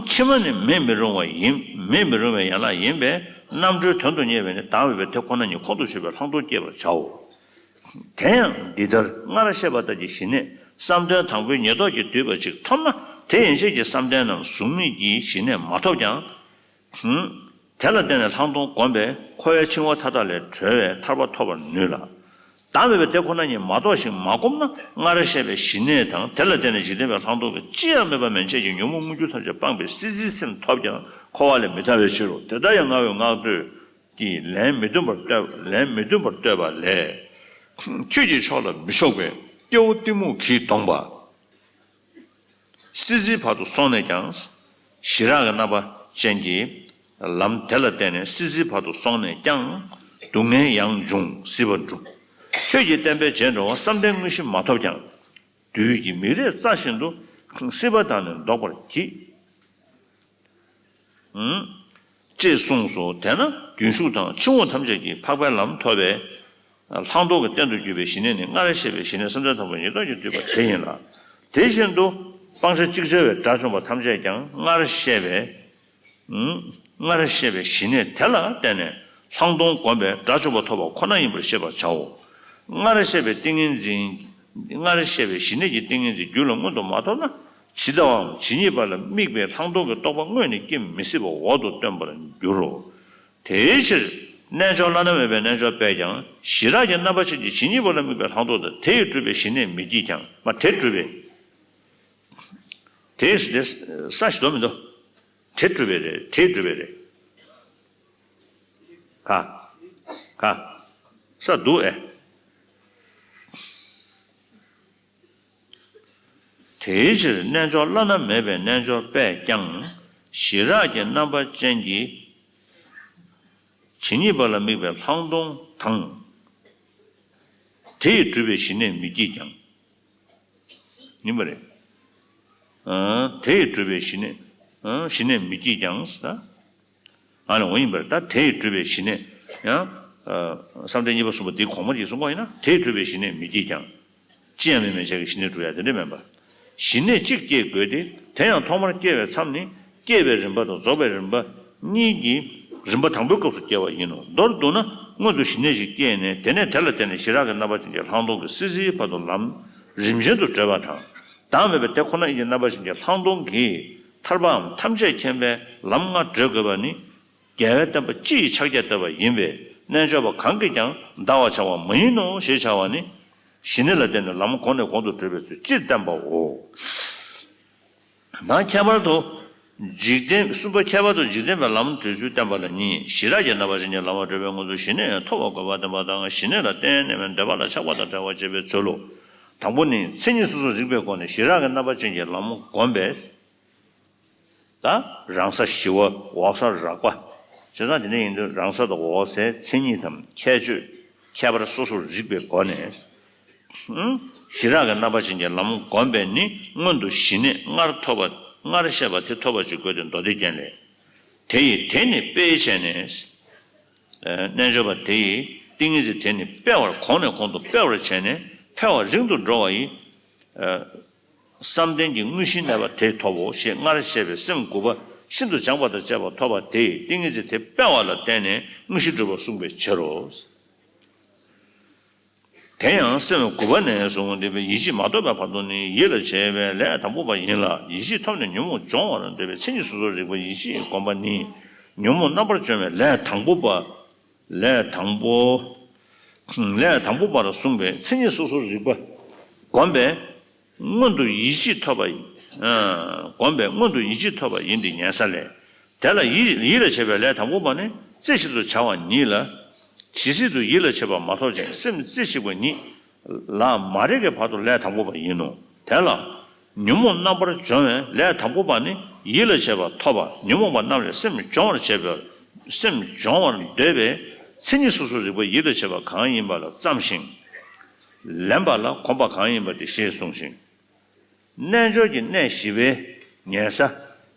ཕྱི་མ་ནི་མེད་མི་རུང་བ་ཡིན། མེད་མི་རུང་བའི་ཡན་ལག་ཡིན་པས། རྣམ་གྲོལ་དོན་དུ་གཉེར་བས་ནི་དང་བས་པའི་དེ་ཁོ་ན་ཉིད་ཁོང་དུ་ཆུད་པའི་ལྷག་མཐོང་སྐྱེ་བར་བྱའོ། དེ་ཡང་འདི་ལྟར་སྔར་བཤད་པ་ལྟར་གྱི་ཞི་གནས་བསམ་གཏན་དང་པོའི་ཉེར་བསྡོགས་ཀྱིས་བསྡུས་པ་ཅིག་ཐོབ་ན། དེ་ཡན་ཆད་ཀྱི་བསམ་གཏན་རྣམས་གཟུགས་མེད་ཀྱི་ཞི་གནས་མ་ཐོབ་ཀྱང་། དེ་ལ་བརྟེན་ནས་ལྷག་མཐོང་བསྒོམས་པས་འཁོར་བའི་འཆིང་བ་མཐའ་དག་ལས་གྲོལ་བའི་ཐར་པ་ཐོབ་པར་ནུས་ལ། དང་བས་པའི་དེ་ཁོ་ན་ཉིད་མ་རྟོགས་ཤིང་མ་བསྒོམས་ན། སྔར་བཤད་པའི་ཞི་གནས་དང་། དེ་ལ་བརྟེན་ནས་འཇིག་རྟེན་པའི་ལྷག་མཐོང་གི་ཅི་ཡང་མེད་པ་མན་ཆད་ཀྱི་ཉོན་མོངས་མངོན་གྱུར་ཐམས་ཅད་སྤངས་པའི་སྲིད་རྩེའི་སེམས་ཐོབ་ཀྱང་འཁོར་བ་ལས་མི་ཐར་བའི་ཕྱིར་རོ། དེ་ལྟར་ཡང་རྔ་བོའི་སྔགས་བསྟོད་ཀྱིས་ལན་མི་མཐུན་པར་བསྟོད། ལན་མི་མཐུན་པར་བསྟོད་པ་ལས། ཆོས་ཀྱི་ཕྱོགས་ལ་མི་ཕྱོགས་པའི་སྐྱེ་བོ་གཏི་མུག་གིས་ལྡོངས་པ། སྲིད་རྩེའི་བར་དུ་སོང་ནས་ཀྱང་། ཞི་རགས་ཀྱི་རྣམ་པ་ཅན་གྱི་ལམ་དེ་ལ་བརྟེན་ནས་སྲིད་རྩེའི་བར་དུ་སོང་ནས་ཀྱང་སྡུག་བསྔལ་ཡང་འབྱུང་སྲིད་པར་འགྲུབ། ཁྱོད་ཀྱིས་བསྟན་པའི་རྗེས་འགྲོ་བ་བསམ་གཏན་དངོས་གཞི་མ་ཐོབ་ཀྱང་། བདུད་ཀྱི་མིག་རས་རྩ་བཞིན་དུ་སྲིད་པ་དག་ནི་ལྡོག་པར་བགྱིད། ཅེས་གསུངས་སོ། དེས་ན་རྒྱུན་ཞུགས་དང་འཆིང་བ་ཐམས་ཅད་ཀྱིས་འཕགས་པའི་ལམ་ཐོབ་པའི་ལྷག་མཐོང་གི་རྟེན་དུ་གྱུར་པའི་ཞི་གནས་ནི་སྔར་བཤད་པའི་ཞི་གནས་བསམ་གཏན་དང་པོའི་ཉེར་བསྡོགས་ཀྱིས་བསྡུས་པ་དེ་ཡིན་ལ། དེ་བཞིན་དུ་སྤང་བྱ་ཅིག་ཅར་བའི་དགྲ་བཅོམ་པ་ཐམས་ཅད་ཀྱང་སྔར་བཤད་པའི་སྔར་བཤད་པའི་ཞི་གནས་དེ་ལ་བརྟེན་ནས་ལྷག་མཐོང་བསྒོམས་པས་དགྲ་བཅོམ་པ་ཐོབ་པ་ཁོ་ན་ཡིན་པར་ཤེས་པར་བྱའོ། སྔར་བཤད་པའི་ཏིང་ངེ་འཛིན། སྔར་བཤད་པའི་ཞི་གནས་ཀྱི་ཏིང་ངེ་འཛིན་རྒྱུད་ལ་མངོན་དུ་མ་ཐོབ་ན། ཇི་ལྟ་བའམ་ཇི་སྙེད་པ་ལ་དམིགས་པའི་ལྷག་མཐོང་གི་རྟོག་པ་དངོས་ནི་སྐྱེ་མི་སྲིད་པ་འོག་ཏུ་སྟོན་པར་འགྱུར་རོ། དེའི་ཕྱིར་རྣལ་འབྱོར་བླ་ན་མེད་པའི་རྣལ་འབྱོར་པས་ཀྱང་ཞི་རགས་ཀྱི་རྣམ་པ་ཅན་གྱི་ཇི་སྙེད་པ་ལ་དམིགས་པའི་ལྷག་མཐོང་དང་། དེ་ཡིས་གྲུབ་པའི་ཞི་གནས་མི་བགྱིད་ཀྱང་། མ་དེ་གྲུབ་པའི། དེ་ས་ཞིག་འདུག་མི་འདུག་དེ་གྲུབ་པའི་རེད། དེ་གྲུབ་པའི་རེད། ག་ག་ས་འདུག་ཨེ། དེའི་ཕྱིར་རྣལ་འབྱོར་བླ་ན་མེད་པའི་རྣལ་འབྱོར་པས་ཀྱང་ཞི་རགས་ཀྱི་རྣམ་པ་ཅན་གྱི་ཇི་སྙེད་པ་ལ་དམིགས་པའི་ལྷག་མཐོང་དང་། དེ་ཡིས་གྲུབ་པའི་ཞི་གནས་མི་བགྱིད་ཀྱང་། ཡིན་པ་རེད། ཨ། དེ་ཡིས་གྲུབ་པའི་ཞི་གནས། ཨ། ཞི་གནས་མི་བགྱིད་ཀྱང་ཟེར། ཨ་ནི་འོ་ཡིན་པར་ད་དེ་ཡིས་གྲུབ་པའི་ཞི་གནས། ཡང་། ཨ། བསམ་གཏན་གཉིས་པ་གསུམ་པ་དེའི་གོང་མ་གྱིས་གསུངས་པ་ཡིན་ན། དེ་ཡིས་གྲུབ་པའི་ཞི་གནས་མི་བགྱིད་ཀྱང་། ཅི་ཡང་མེད་མན་ཆད་ཀྱི་ཞི་གནས་སྒྲུབ་ཡ་དེ་འདྲ་མིན་པ། ཞི་གནས་གཅིག་སྐྱེ་དགོས་ཏེ། དེ་ཡང་ཐོག་མར་སྐྱེ་བའི་མཚམས་ནི་སྐྱེས་པའི་རིམ་པ་དང་རྫོགས་པའི་རིམ་པ་གཉིས་ཀྱི་རིམ་པ་དང་པོའི་སྐབས་སུ་སྐྱེ་བ་ཡིན་ནོ། མདོར་བསྡུ་ན་སྔོན་དུ་ཞི་གནས་ཤིག་སྐྱེས་ནས། དེ་ནས་དེ་ལ་བརྟེན་ནས་ཞི་རགས་ཀྱི་རྣམ་པ་ཅན་གྱི་ལྷག་མཐོང་གིས་སྲིད་རྩེའི་བར་དུ་ལམ་རིམ་ཅན་དུ་བགྲོད་པ་དང་། དང་བས་པའི་དེ་ཁོ་ན་ཉིད་ཀྱི་རྣམ་པ་ཅན་གྱི་ལྷག་མཐོང་གིས་ཐར་པའམ་ཐམས་ཅད་མཁྱེན་པའི་ལམ་ལྔ་བགྲོད་དགོས་པ་ནི། རྒྱལ་བའི་བསྟན་པ་སྤྱི་ཡི་ཕྱག་རྒྱ་ལྟ་བུ་ཡིན་པས། རྣལ་འབྱོར་པ་གང་གིས་ཀྱང་འདའ་བར་བྱ་བ་མ་ཡིན་ནོ་ཞེས་བྱ་བ་ནི། ཞི་གནས་ལ་བརྟེན་ནས་ལམ་གོང་ནས་གོང་དུ་བགྲོད་པའི་ཚུལ་སྤྱིར་བསྟན་པའོ། ན་ཁྱད་པར་དུ་འཇིག་རྟེན། གསུམ་པ་ཁྱད་པར་དུ་འཇིག་རྟེན་པའི་ལམ་བགྲོད་ཚུལ་བསྟན་པ་ལ་གཉིས། ཞི་རགས་ཀྱི་རྣམ་པ་ཅན་གྱི་ལམ་བགྲོད་པའི་སྔོན་དུ་ཞི་གནས་ཐོབ་པར་དགོས་པ་བསྟན་པ་དང་། ཞི་གནས་ལ་བརྟེན་ནས་འདོད་པ་ལ་ཆགས་པ་དང་བྲལ་བར་བྱེད་པའི་ཚུལ་ལོ། དང་པོ་ནི་མཚན་ཉིད་སོ་སོར་རིག་པའི་སྒོ་ནས་ཞི་རགས་ཀྱི་རྣམ་པ་ཅན་གྱི་ལམ་བསྒོམས་པས། ད་རང་ས་ཞི་བ་འོག་ས་རགས་པ། བྱས་ཙང་དེ་འདྲ་ཡིན་དུས་རང་ས་དང་འོག་སའི་མཚན་ཉིད་དམ་ཁྱད་ཆོས་ཁྱད་པར་སོ་སོར་རིག་པའི་སྒོ་ནས། ཞི་རགས་ཀྱི་རྣམ་པ་ཅན་གྱི་ལམ་བསྒོམས་པས་ནི་སྔོན་དུ་ཞི་གནས་སྔར་ཐོབ་པ། སྔར་བཤད་པ་དེ་ཐོབ་པ་ཅིག་དགོས་ཏེ། མདོ་སྡེ་རྒྱན་ལས། དེ་ཡིས་དེ་ནི་སྤེལ་བྱས་ནས། རྣལ་འབྱོར་པ་དེ་ཡིས་ཏིང་ངེ་འཛིན་དེ་ནི་སྤེལ་བར་གོང་ནས་གོང་དུ་སྤེལ་བར་བྱས་ནས་འཕེལ་བ་རིང་དུ་འགྲོ་བ་ཡི། བསམ་གཏན་གྱི་དངོས་གཞིའི་གནས་པ་དེ་ཐོབ་བོ་ཞེས་སྔར་བཤད་པའི་སེམས་དགུ་པ་ཤིན་ཏུ་སྦྱངས་པ་དང་བཅས་པ་ཐོབ་པ་དེ་ཡིས་ཏིང་ངེ་འཛིན་དེ་སྤེལ་བ་ལ་བརྟེན་ནས་དངོས་གཞི་འགྲུབ་པར་གསུངས་པའི་ཕྱིར་རོ། དེ་ཡང་སེམས་དགུ་པ་ནས་བཟུང་འདོད་པའི་ཡིད་ཆེས་མ་ཐོབ་པའི་བར་དུ་ནི་ཡིད་ལ་བྱེད་པའི་ལས་དང་པོ་པ་ཡིན་ལ། ཡིད་ཆེས་ཐོབ་ནས་ཉོན་མོངས་སྦྱོང་བར་འདོད་པའི་མཚན་ཉིད་སོ་སོར་རིག་པ་ཡིད་ཆེས་སྒོམ་པ་ནི། ཉོན་མོངས་རྣམ་པར་སྦྱོང་བའི་ལས་དང་པོ་པ། ལས་དང་པོ། ལས་དང་པོ་པར་གསུངས་པའི་མཚན་ཉིད་སོ་སོར་རིག་པ་སྒོམ་པས། སྔོན་དུ་ཡིད་ཆེས་ཐོབ་པ་ཡིན། སྒོམ་པས་སྔོན་དུ་ཡིད་ཆེས་ཐོབ་པ་ཡིན་ཏེ་ཉན་ས་ལས། དེ་ལ་ཡིད་ཡིད་ལ་བྱེད་པའི་ལས་དང་པོ་པ་ནི་རྩེ་གཅིག་ཏུ་བྱ་བ་ཉིད་ལ། ཇི་སྲིད་དུ་ཡིད་ལ་བྱེད་པ་མ་ཐོབ་ཅིང་སེམས་རྩེ་གཅིག་པ་ཉིད་ལ་མ་རེག་གི་བར་དུ་ལས་དང་པོ་པ་ཡིན་ནོ། དེ་ལ་ཉོན་མོངས་རྣམ་པར་སྦྱོང་བའི་ལས་དང་པོ་པ་ནི་ཡིད་ལ་བྱེད་པ་ཐོབ་པ། ཉོན་མོངས་པ་རྣམས་ལས་སེམས་སྦྱོང་བར་བྱེད་པའི་སེམས་སྦྱོང་བར་འདོད་པའི་མཚན་ཉིད་སོ་སོར་རིག་པ་ཡིད་ལ་བྱེད་པ་གང་ཡིན་པ་ལ་བརྩམས་ཤིང་། ལེན་པ་ལ་གོམས་པ་གང་ཡིན་པ་དེ་ཞེས་གསུངས་ཤིང་། རྣལ་འབྱོར་གྱི་གནས་བཞི་པའི་ཉན་ས།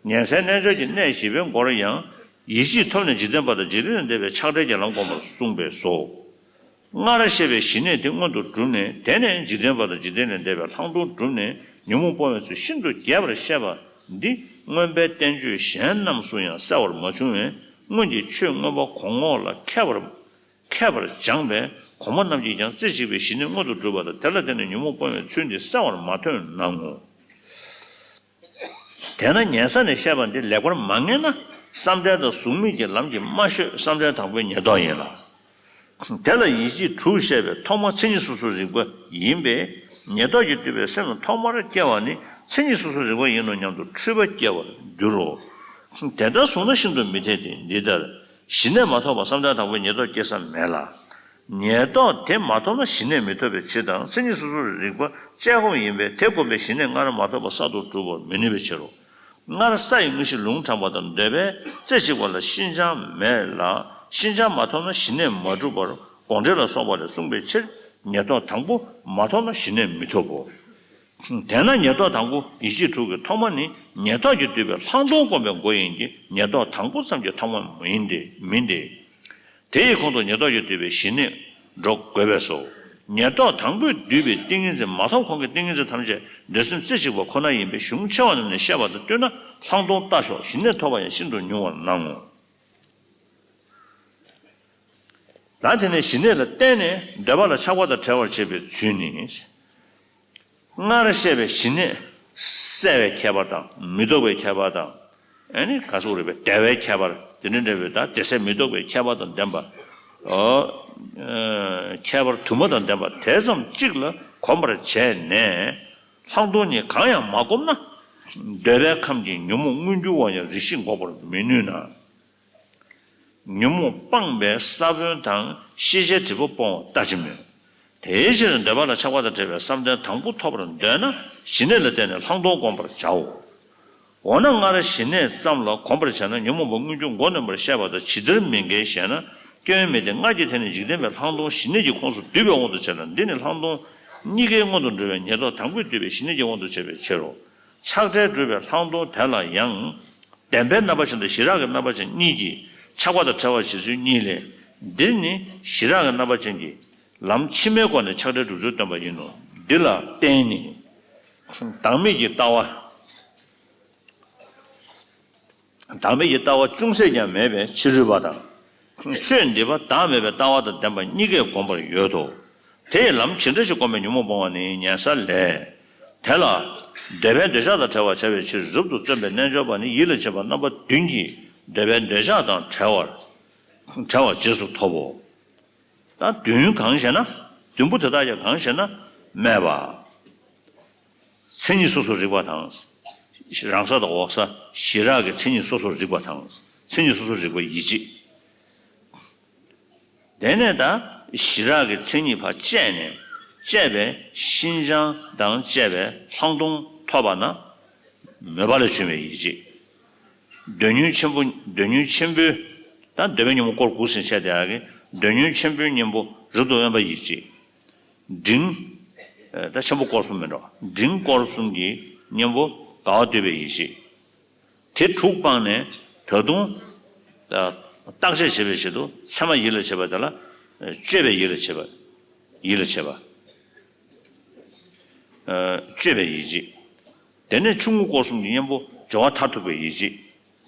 ཉན་སའི་རྣལ་འབྱོར་གྱི་གནས་བཞི་པའི་མགོར་ཡང་ཡིད་ཆེས་ཐོབ་ནས་འཇིག་རྟེན་པ་དང་འཇིག་རྟེན་ལས་འདས་པའི་ཆགས་བྲལ་གྱི་ལམ་བསྒོམ་པར་གསུངས་པས་སོ། སྔར་བཤད་པའི་ཞི་གནས་དེ་མངོན་དུ་བསྒྲུབས་ནས། དེ་ནས་འཇིག་རྟེན་པ་དང་འཇིག་རྟེན་ལས་འདས་པའི་ལྷག་མཐོང་བསྒྲུབས་ནས་ཉོན་མོངས་སྤོང་བའི་ཚུལ་ཤིན་ཏུ་རྒྱས་པར་བཤད་པ་འདི་མངོན་པའི་བསྟན་བཅོས་གཞན་རྣམས་སུ་ཡང་གསལ་བར་མ་བྱུང་བས། སྔོན་གྱི་ཆོས་མངོན་པ་གོང་འོག་ལ་མཁས་པར་མཁས་པར་སྦྱངས་པས་གོང་མ་རྣམས་ཀྱིས་ཀྱང་རྩེ་གཅིག་པའི་ཞི་གནས་མངོན་དུ་གྲུབ་པ་དང་། དེ་ལ་བརྟེན་ནས་ཉོན་མོངས་སྤོང་བའི་ཚུལ་འདི་གསལ་བར་མ་ཐོན་གནང་ངོ་། དེས་ན་ཉན་ས་ནས་བཤད་པ་འདི་ལེགས་པར་མ་ངེས་ན། བསམ་གཏན་དང་གཟུགས་མེད་ཀྱི་ལམ་གྱིས་མ་བཤོལ། བསམ་གཏན་དང་པོའི་ཉེར་ཐོབ་ཡིན་ལ། དེ་ལ་ཡིད་ཆེས་དྲུག་བཤད་པའི་ཐོག་མ་མཚན་ཉིད་སོ་སོར་རིག་པ་ཡིན་པས། ཉེར་ཐོབ་ཀྱིས་བསྡུས་པའི་སེམས་ཐོག་མར་སྐྱེ་བ་ནི་མཚན་ཉིད་སོ་སོར་རིག་པ་ཡིན་ནོ་སྙམ་དུ་འཁྲུལ་པ་སྐྱེ་བར་འགྱུར་རོ། དེ་ལྟར་བཟུང་ན་ཤིན་ཏུ་མི་འཐད་དེ། འདི་ལྟར་ཞི་གནས་མ་ཐོབ་པར་བསམ་གཏན་དང་པོའི་ཉེར་ཐོབ་སྐྱེ་ས་མེད་ལ། ཉེར་ཐོབ་དེ་མ་ཐོབ་ན་ཞི་གནས་མི་ཐོབ་པའི་ཕྱིར་དང་། མཚན་ཉིད་སོ་སོར་རིག་པ་དཔྱད་སྒོམ་ཡིན་པས། དེ་བསྒོམས་པས་ཞི་གནས་སྔར་མ་ཐོབ་པ་གསར་དུ་གྲུབ་པར་མི་ནུས་པའི་ཕྱིར་རོ། སྔར་ས་ཡི་དངོས་གཞི་ལུང་དྲངས་པ་དང་འདོད་པའི་རྩེ་གཅིག་པ་ལ་ཤིན་སྦྱངས་མེད་ལ། ཤིན་སྦྱངས་མ་ཐོབ་ན་ཞི་གནས་མ་གྲུབ་པར་དགོངས་འགྲེལ་ལ་སོགས་པ་ལས་གསུངས་པའི་ཕྱིར། ཉེར་ཐོབ་དང་པོ་མ་ཐོབ་ན་ཞི་གནས་མི་ཐོབ་བོ། དེས་ན་ཉེར་ཐོབ་དང་པོ་ཡིད་ཆེས་དྲུག་གི་ཐོག་མ་ནི་ཉེར་ཐོབ་ཀྱིས་བསྡུས་པའི་ལྷག་མཐོང་སྒོམ་པའི་སྒོ་ཡིན་གྱི། ཉེར་ཐོབ་དང་པོ་ཙམ་གྱི་ཐོག་མ་མིན་ཏེ། མིན་ཏེ། དེ་ཡི་གོང་དུ་ཉེར་ཐོབ་ཀྱིས་བསྡུས་པའི་ཞི་གནས་འགྲོ་དགོས་པས་སོ། ཉེར་ཐོབ་དང་པོས་བསྡུས་པའི་ཏིང་ངེ་འཛིན་མ་ཐོབ་གོང་གི་ཏིང་ངེ་འཛིན་ཐམས་ཅད་འདོད་སེམས་རྩེ་གཅིག་པ་ཁོ་ན་ཡིན་པས། གཞུང་ཆེ་བ་རྣམས་ནས་བཤད་པ་དང་བསྟུན་ན་ལྷག་མཐོང་ལྟ་ཞོག། ཞི་གནས་ཐོབ་པ་ཡང་ཤིན་ཏུ་ཉུང་བར་སྣང་ངོ་། ད་དེ་ནས་ཞི་གནས་ལ་བརྟེན་ནས་འདོད་པ་ལ་ཆགས་པ་དང་བྲལ་བར་བྱེད་པའི་ཚུལ་ནི། སྔར་བཤད་པའི་ཞི་གནས་གསལ་བའི་ཁྱད་པར་དང་། མི་ལྡོག་པའི་ཁྱད་པར་དང་། ཨ་ནི་ག་སོགས་རིག་པའི་བདེ་བའི་ཁྱད་པར། དེ་འདྲ་འདྲ་བའི་ད་བདེ་གསལ་མི་ལྡོག་པའི་ཁྱད་པར་དང་ལྡན་པ། ཨོ། ཨ། ཁྱད་པར་དུ་མ་དང་ལྡན་པ་དེ་ཙམ་གཅིག་ལ་གོམས་པར་བྱས་ནས། ལྷག་མཐོང་གཉིས་གང་ཡང་མ་བསྒོམས་ན། འདོད་པའི་ཁམས་ཀྱི་ཉོན་མོངས་མངོན་གྱུར་བ་ཡང་རིགས་ཤེས་འགོག་པར་མི་ནུས་ན། ཉོན་མོངས་སྤངས་པའི་ས་བོན་དང་ཤེས་བྱའི་འབྲས་བུ་སྤོང་བ་ལྟ་ཅི་སྨོས། དེའི་ཕྱིར་འདོད་པ་ལ་ཆགས་པ་དང་བྲལ་བའི་བསམ་གཏན་དང་པོ་ཐོབ་པར་འདོད་ན་ཞི་གནས་ལ་བརྟེན་ནས་ལྷག་མཐོང་བསྒོམ་པར་བྱའོ། འོ་ན་སྔར་ཞི་གནས་ཙམ་ལ་གོམས་པར་བྱས་ན་ཉོན་མོངས་པ་མངོན་གྱུར་མགོ་གནོན་པར་བཤད་པ་དང་ཇི་ལྟར་མི་འགལ་ཞེ་ན། སྐྱོན་མེད་དེ། སྔར་གྱི་དེ་ནི་འཇིག་རྟེན་པའི་ལྷག་མཐོང་ཞི་གནས་ཀྱི་ཁོངས་སུ་བསྡུས་པའི་དབང་དུ་བྱས་ལ། འདི་ནི་ལྷག་མཐོང་གཉིས་ཀའི་སྔོན་དུ་འགྲོ་བའི་ཉེར་ཐོབ་དང་པོས་བསྡུས་པའི་ཞི་གནས་ཀྱི་དབང་དུ་བྱས་པའི་ཕྱིར་རོ། ཆགས་བྲལ་སྒྲུབ་པའི་ལྷག་མཐོང་དེ་ལ་ཡང་། བདེན་པའི་རྣམ་པ་ཅན་དང་ཞི་རགས་ཀྱི་རྣམ་པ་ཅན་གཉིས་ཀྱིས་ཆགས་པ་དང་བྲལ་བར་བྱེད་ཚུལ་གཉིས་ལས། འདིར་ནི་ཞི་རགས་ཀྱི་རྣམ་པ་ཅན་གྱིས་ལམ་ཕྱི་མའི་སྒོ་ནས་ཆགས་བྲལ་སྒྲུབ་ཚུལ་སྟོན་པ་ཡིན་ནོ། འདི་ལ་བརྟེན་ནས་བདག་མེད་ཀྱི་ལྟ་བ། བདག་མེད་ཀྱི་ལྟ་བ་ཅུང་ཟད་ཀྱང་མེད་པའི་ཕྱིར་རོལ་པ་དང་། ཆོས་འདི་པ་བདག་མེད་པའི་ལྟ་བ་དང་ལྡན་པ་གཉིས་ཀས་བསྒོམ་པར་འོས་སོ། དེ་ཡི་ལམ་ཇི་འདྲ་ཞིག་བསྒོམས་པས་ཉོན་མོངས་སྤོང་བ་ནི་ཉན་ས་ལས། དེ་ལ་འདོད་པའི་འདོད་ཆགས་དང་བྲལ་བར་བྱ་བའི་ཕྱིར་རབ་ཏུ་བརྩོན་པའི་རྣལ་འབྱོར་པ་ནི་ཡིད་ལ་བྱེད་པ་རྣམ་པ་བདུན་གྱིས་འདོད་པའི་འདོད་ཆགས་དང་བྲལ་བར་བྲལ་བ་རྗེས་སུ་ཐོབ་བོ། ད་བདུན་གང་ཞེ་ན། བདུན་པོ་དེ་དག་ཀྱང་གང་ཞེ་ན། སྨྲས་པ། མཚན་ཉིད་སོ་སོར་རིག་པ་དང་། རང་ས་དང་འོག་ས་ཞི་རགས་ཀྱི་མཚན་ཉིད་སོ་སོར་རིག་པ་དང་། མཚན་ཉིད་སོ་སོར་རིག་པ་ཡིད་ཆེས། དེ་ནས་ད་ཞི་རགས་ཀྱི་མཚན་ཉིད་ཕར་བཅད་ནས། བཅད་པའི་ཤིན་སྦྱངས་དང་བཅད་པའི་ལྷག་མཐོང་ཐོབ་པ་ན་མོས་པ་ལས་བྱུང་བའི་ཡིད་ཆེས། འདོད་ཉོན་ཆེན་པོ། འདོད་ཉོན་ཆེན་པོའི། ད་འདོད་པའི་ཉོན་མོངས་སྐོར་དགུ་ཟིན་བྱས་དེ་ཡག་གི། འདོད་ཉོན་ཆེན་པོའི་གཉེན་པོ་རབ་ཏུ་དབེན་པ་ཡིད་ཆེས། འབྲིང་། ད་ཆེན་པོ་སྐོར་གསུམ་མིན་འགྲོ། འབྲིང་སྐོར་གསུམ་གྱི་གཉེན་པོ་དགའ་བ་འདོད་པའི་ཡིད་ཆེས། དེ་དྲུག་སྤངས་ནས་ད་དུང་། བརྟག་དཔྱད་བྱེད་པའི་ཆེད་དུ་ཚད་མ་ཡིད་ལ་བྱེད་པ་དེ་ལ། དཔྱོད་པའི་ཡིད་ལ་བྱེད་པ། ཡིད་ལ་བྱེད་པ། དཔྱོད་པའི་ཡིད་ཆེས། དེ་ནས་ཆུང་ངུ་སྐོར་གསུམ་གྱི་གཉེན་པོ་སྦྱོར་བ་མཐར་ཐུག་པའི་ཡིད་ཆེས།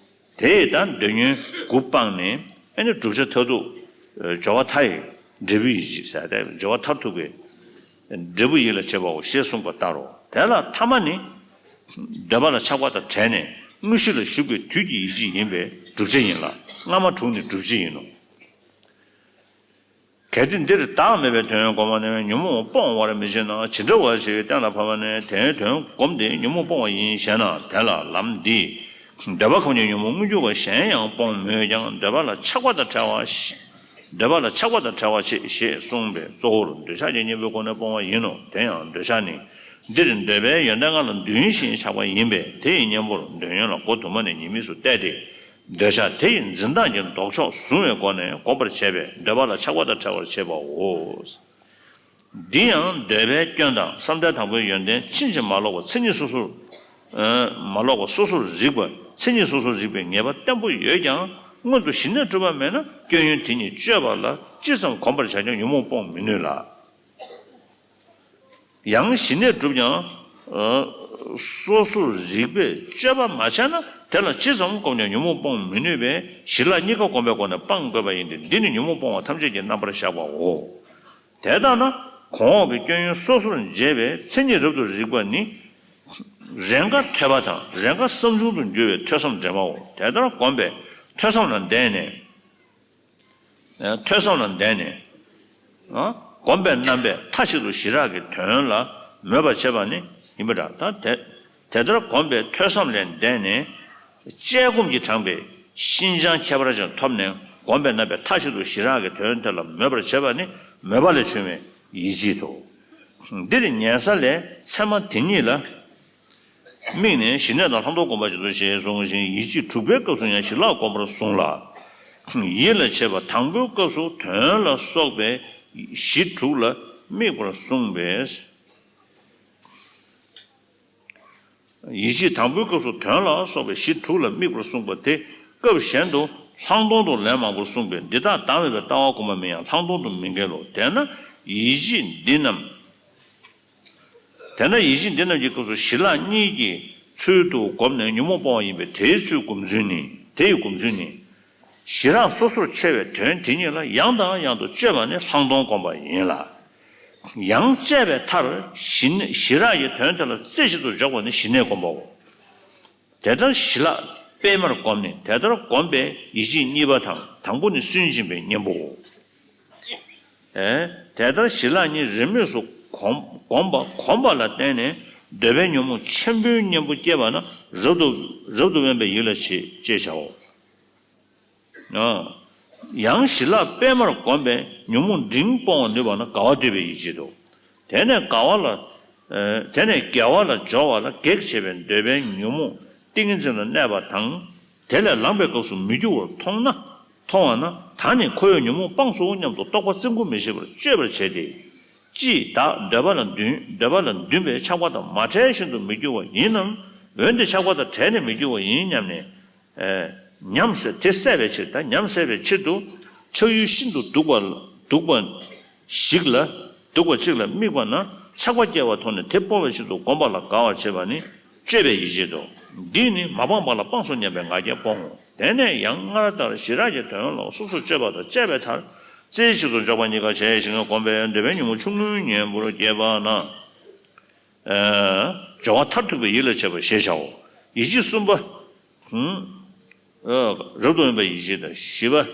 དེ་ཡི་ད་འདོད་ཉོན་དགུ་སྤངས་ནས་ཨ་ནི་བསྒྲུབ་བྱ་མཐར་ཐུག་སྦྱོར་བ་མཐའ་ཡི་འབྲས་བུའི་ཡིད་ཆེས་ཟེར་ཏེ་སྦྱོར་བ་མཐར་ཐུག་པའི་ འབྲས་བུ་ཡིད་ལ་བྱེད་པའོ་ཞེས་གསུངས་པ་ལྟར་རོ། དེ་ལ་ཐ་མ་ནི། འདོད་པ་ལ་ཆགས་པ་དང་བྲལ་ནས་དངོས་གཞི་ལ་ཞུགས་པའི་དུས་ཀྱི་ཡིད་ཆེས་ཡིན་པས་བསྒྲུབ་བྱ་ཡིན་ལ། སྔ་མ་དྲུག་ནི་སྒྲུབ་བྱེད་ཡིན་ནོ། གལ་ཏེ་འདིར་བདག་མེད་པའི་དོན་བསྒོམས་ནས་ཉོན་མོངས་སྤོང་བར་མི་བྱེད་ན། ཇི་འདྲ་བ་ཞིག་གཏན་ལ་ཕབ་ནས་དེའི་དོན་བསྒོམས་ཏེ་ཉོན་མོངས་སྤོང་བ་ཡིན་ཞེ་ན། དེ་ལ་ལམ་འདིས། འདོད་པ་ཁམས་ཀྱི་ཉོན་མོངས་མངོན་གྱུར་བ་གཞན་ཡང་སྤོང་མོད་ཀྱང་འདོད་པ་ལ་ཆགས་པ་དང་བྲལ་བ། འདོད་པ་ལ་ཆགས་པ་དང་བྲལ་བར་བྱེད་ཞེས་གསུངས་པས་གཙོ་བོར་འདོད་ཆགས་ཀྱི་གཉེན་པོའི་སྒོ་ནས་སྤོང་བ་ཡིན་ནོ། དེ་ཡང་འདོད་ཆགས་ནི་འདིར་འདོད་པའི་ཡོན་ཏན་ལྔ་ལ་འདུན་ཞིང་ཆགས་པ་ཡིན་པས་དེ་ཡི་གཉེན་པོར་འདོད་ཡོན་ལ་སྒོ་དུ་མ་ནས་ཉེས་དམིགས་སུ་བལྟས་ཏེ། འདོད་ཆགས་དེ་ཡི་འཛིན་སྟངས་ཀྱི་ལྡོག་ཕྱོགས་བཟུང་བའི་སྒོ་ནས་འགོག་པར་བྱེད་པས་འདོད་པ་ལ་ཆགས་པ་དང་བྲལ་བར་བྱེད་པའོ། འདི་ཡང་འདོད་པའི་སྐྱོན་དང་བསམ་གཏན་དང་པོའི་ཡོན་ཏན་ཕྱིན་ཅི་མ་ལོག་པ་མཚན་ཉིད་སོ་སོར། ཨ། མ་ལོག་པ་སོ་སོར་རིག་པ་མཚན་ཉིད་སོ་སོར་རིག་པའི་ངེས་པ་བརྟན་པོ་ཡོད་ཀྱང་སྔོན་དུ་ཞི་གནས་གྲུབ་པ་མེད་ན་སྐྱོན་ཡོན་དེ་གཉིས་དཔྱོད་པ་ལ་ཅི་ཙམ་གོམས་པར་བྱ་ཀྱང་ཉོན་མོངས་སྤོང་མི་ནུས་ལ། ཡང་ཞི་གནས་གྲུབ་ཀྱང་། ཨ། སོ་སོར་རིག་པས་དཔྱོད་པ་མ་བྱས་ན་དེ་ལ་ཅི་ཙམ་གོམས་ཀྱང་ཉོན་མོངས་སྤོང་མི་ནུས་པས་ཞི་ལྷག་གཉིས་ཀ་གོམས་པའི་སྒོ་ནས་སྤང་དགོས་པ་ཡིན་ཏེ་འདི་ནི་ཉོན་མོངས་སྤོང་བ་ཐམས་ཅད་ཀྱི་རྣམ་པར་བཞག་པའོ། དེ་ལྟར་ན་གོང་འོག་གི་སྐྱོན་ཡོན་སོ་སོར་འབྱེད་པའི་མཚན་ཉིད་རབ་ཏུ་རིག་པ་ནི། རེས་འགའ་ཐོས་པ་དང་རེས་འགའ་བསམ་བྱུང་དུ་འགྱུར་བའི་ཐོས་བསམ་འདྲེས་མའོ། དེ་ལྟར་བསྒོམས་པས་ཐོས་བསམ་ལ་བརྟེན་ནས། ཐོས་བསམ་ལ་བརྟེན་ནས། ཨ། བསྒོམས་པའི་རྣམ་པས་མཐའ་གཅིག་ཏུ་ཞི་རགས་ཀྱི་དོན་ལ་མོས་པར་བྱེད་པ་ནི་ཡིན་པ་འདྲ། ད་དེ་དེ་ལྟར་བསྒོམས་པའི་ཐོས་བསམ་ལ་བརྟེན་ནས། དཔྱད་སྒོམ་གྱིས་དྲངས་པའི་ཤིན་སྦྱངས་ཁྱད་པར་ཅན་ཐོབ་ནས་བསྒོམས་པའི་རྣམ་པས་མཐའ་གཅིག་ཏུ་ཞི་རགས་ཀྱི་དོན་དེ་ལ་མོས་པར་བྱེད་པ་ནི་མོས་པ་ལས་བྱུང་བའི་ཡིད་ཆེས་སོ། འདིར་ཉན་ས་ལས་ཚད་མ་དེ་ཉིད་ལ། དམིགས་ནས་ཞི་གནས་དང་ལྷག་མཐོང་བསྒོམ་པར་བྱེད་དོ་ཞེས་གསུངས་ཤིང་ཡིད་ཆེས་དྲུག་པའི་སྐབས་སུ་ཡང་ཞི་ལྷག་བསྒོམ་པར་གསུངས་ལ། ཡིད་ལ་བྱེད་པ་དང་པོའི་སྐབས་སུ་དོན་ལ་སོགས་པའི་གཞི་དྲུག་ལ་དམིགས་པར་གསུངས་པས། ཡིད་ཆེས་དང་པོའི་སྐབས་སུ་དོན་ལ་སོགས་པའི་གཞི་དྲུག་ལ་དམིགས་པར་གསུངས་པ་དེ་སྐབས་གཞན་དུ་ལྷག་མཐོང་དུ་ལན་མང་པོར་གསུངས་པས་འདི་དག་བདག་མེད་པའི་ལྟ་བ་བསྒོམ་པ་མིན་ཡང་ལྷག་མཐོང་དུ་མི་འགལ་ལོ། དེས་ན་ཡིད་ཆེས་འདི་རྣམས། དེས་ན་ཡིད་ཆེས་འདི་རྣམས་ཀྱི་སྐབས་སུ་ཞི་ལྷག་གཉིས་ཀྱི་ཚུལ་དུ་བསྒོམས་ནས་ཉོན་མོངས་སྤོང་བ་ཡིན་པས་དེའི་ཚུལ་སྒོམ་ཚུལ་ནི། དེ་ཡི་སྒོམ་ཚུལ་ནི། ཞི་རགས་སོ་སོར་ཕྱེ་བའི་དོན་དེ་ཉིད་ལ་ཡང་དང་ཡང་དུ་དཔྱོད་པ་ནི་ལྷག་མཐོང་སྒོམ་པ་ཡིན་ལ། ཡང་དཔྱད་པའི་མཐར་ཞི་གནས་ཞི་རགས་ཀྱི་དོན་དེ་ལ་རྩེ་གཅིག་ཏུ་འཇོག་པ་ནི་ཞི་གནས་སྒོམ་པའོ། དེ་ལྟར་ཞི་ལྷག་སྤེལ་མར་བསྒོམས་ནས་དེ་ལྟར་བསྒོམས་པས་ཡིད་ཆེས་གཉིས་པ་དང་དང་པོ་ནི་སུན་འབྱིན་པའི་གཉེན་པོའོ། ཨེ། དེ་ལྟར་ཞི་ལྷག་གཉིས་རེས་མོས་སུ་གོམས་གོམས་པ་གོམས་པ་ལ་བརྟེན་ནས་འདོད་པའི་ཉོན་མོངས་ཆེན་པོའི་གཉེན་པོ་སྐྱེས་པ་ན་རབ་ཏུ་རབ་ཏུ་དབེན་པའི་ཡིད་ལ་བྱེད་ཅེས་བྱའོ། ཨ། ཡང་ཞི་ལྷག་སྤེལ་མར་བསྒོམས་པས་ཉོན་མོངས་འབྲིང་སྤོང་བར་ནུས་པ་ན་དགའ་བ་འདོད་པའི་ཡིད་ཆེས་སོ། དེ་ནས་དགའ་བ་ལ། ཨེ། དེ་ནས་དགེ་བ་ལ་སྦྱོར་བ་ལ་གེགས་བྱེད་པའི་འདོད་པའི་ཉོན་མོངས་ཏིང་ངེ་འཛིན་ལ་གནས་པ་དང་། དེ་ལས་ལངས་པའི་སྐབས་སུ་མི་རྒྱུ་བར་མཐོང་ན། མཐོང་བ་ན་ད་ནི་ཁོ་བོས་ཉོན་མོངས་སྤངས་སོ་སྙམ་དུ་རྟོག་པ་བཙན་སྐུལ་མི་བྱེད་པར་དཔྱོད་པར་བྱས་ཏེ། ཅིས་བདག་འདོད་པ་ལ་འདུན་འདོད་པ་ལ་འདུན་པས་ཆགས་པ་དང་མ་བྲལ་བཞིན་དུ་མི་རྒྱུ་བ་ཡིན་ནམ། འོན་ཏེ་ཆགས་པ་དང་བྲལ་ནས་མི་རྒྱུ་བ་ཡིན་སྙམ་ནས། ཨེ། ཉམས་སད་དེ་སད་པའི་ཕྱིར་ད་ཉམས་སད་པའི་ཕྱིར་དུ་ཆགས་ཡུལ་ཤིན་ཏུ་སྡུག་པ་སྡུག་པ་ཞིག་ལ་སྡུག་པ་གཅིག་ལ་དམིགས་པ་ན་ཆགས་པ་སྐྱེ་བ་མཐོང་ནས་དེ་སྤོང་བའི་ཕྱིར་དུ་བསྒོམ་པ་ལ་དགའ་བར་བྱེད་པ་ནི་དཔྱོད་པའི་ཡིད་ཆེས་སོ། འདིས་ནི་མ་སྤངས་པ་ལ་སྤངས་སོ་སྙམ་པའི་ང་རྒྱལ་སྤོང་ངོ་། དེ་ནས་ཡང་སྔར་ལྟར་ཞི་རགས་ཀྱི་དོན་ལ་སོ་སོར་དཔྱོད་པ་དང་དཔྱད་པའི་མཐར་རྩེ་གཅིག་ཏུ་འཇོག་པ་གཉིས་ཀ་བྱས་ཤིང་བསྒོམས་པས་འདོད་པའི་ཉོན་མོངས་ཆུང་ངུའི་གཉེན་པོར་སྐྱེས་པ་ན། ཨ། སྦྱོར་བ་མཐར་ཐུག་པའི་ཡིད་ལ་བྱེད་པ་ཞེས་བྱའོ། ཡིད་ཆེས་གསུམ་པ། ཨ། རབ་ཏུ་དབེན་པའི་ཡིད་ཆེས་དང་བཞི་པ།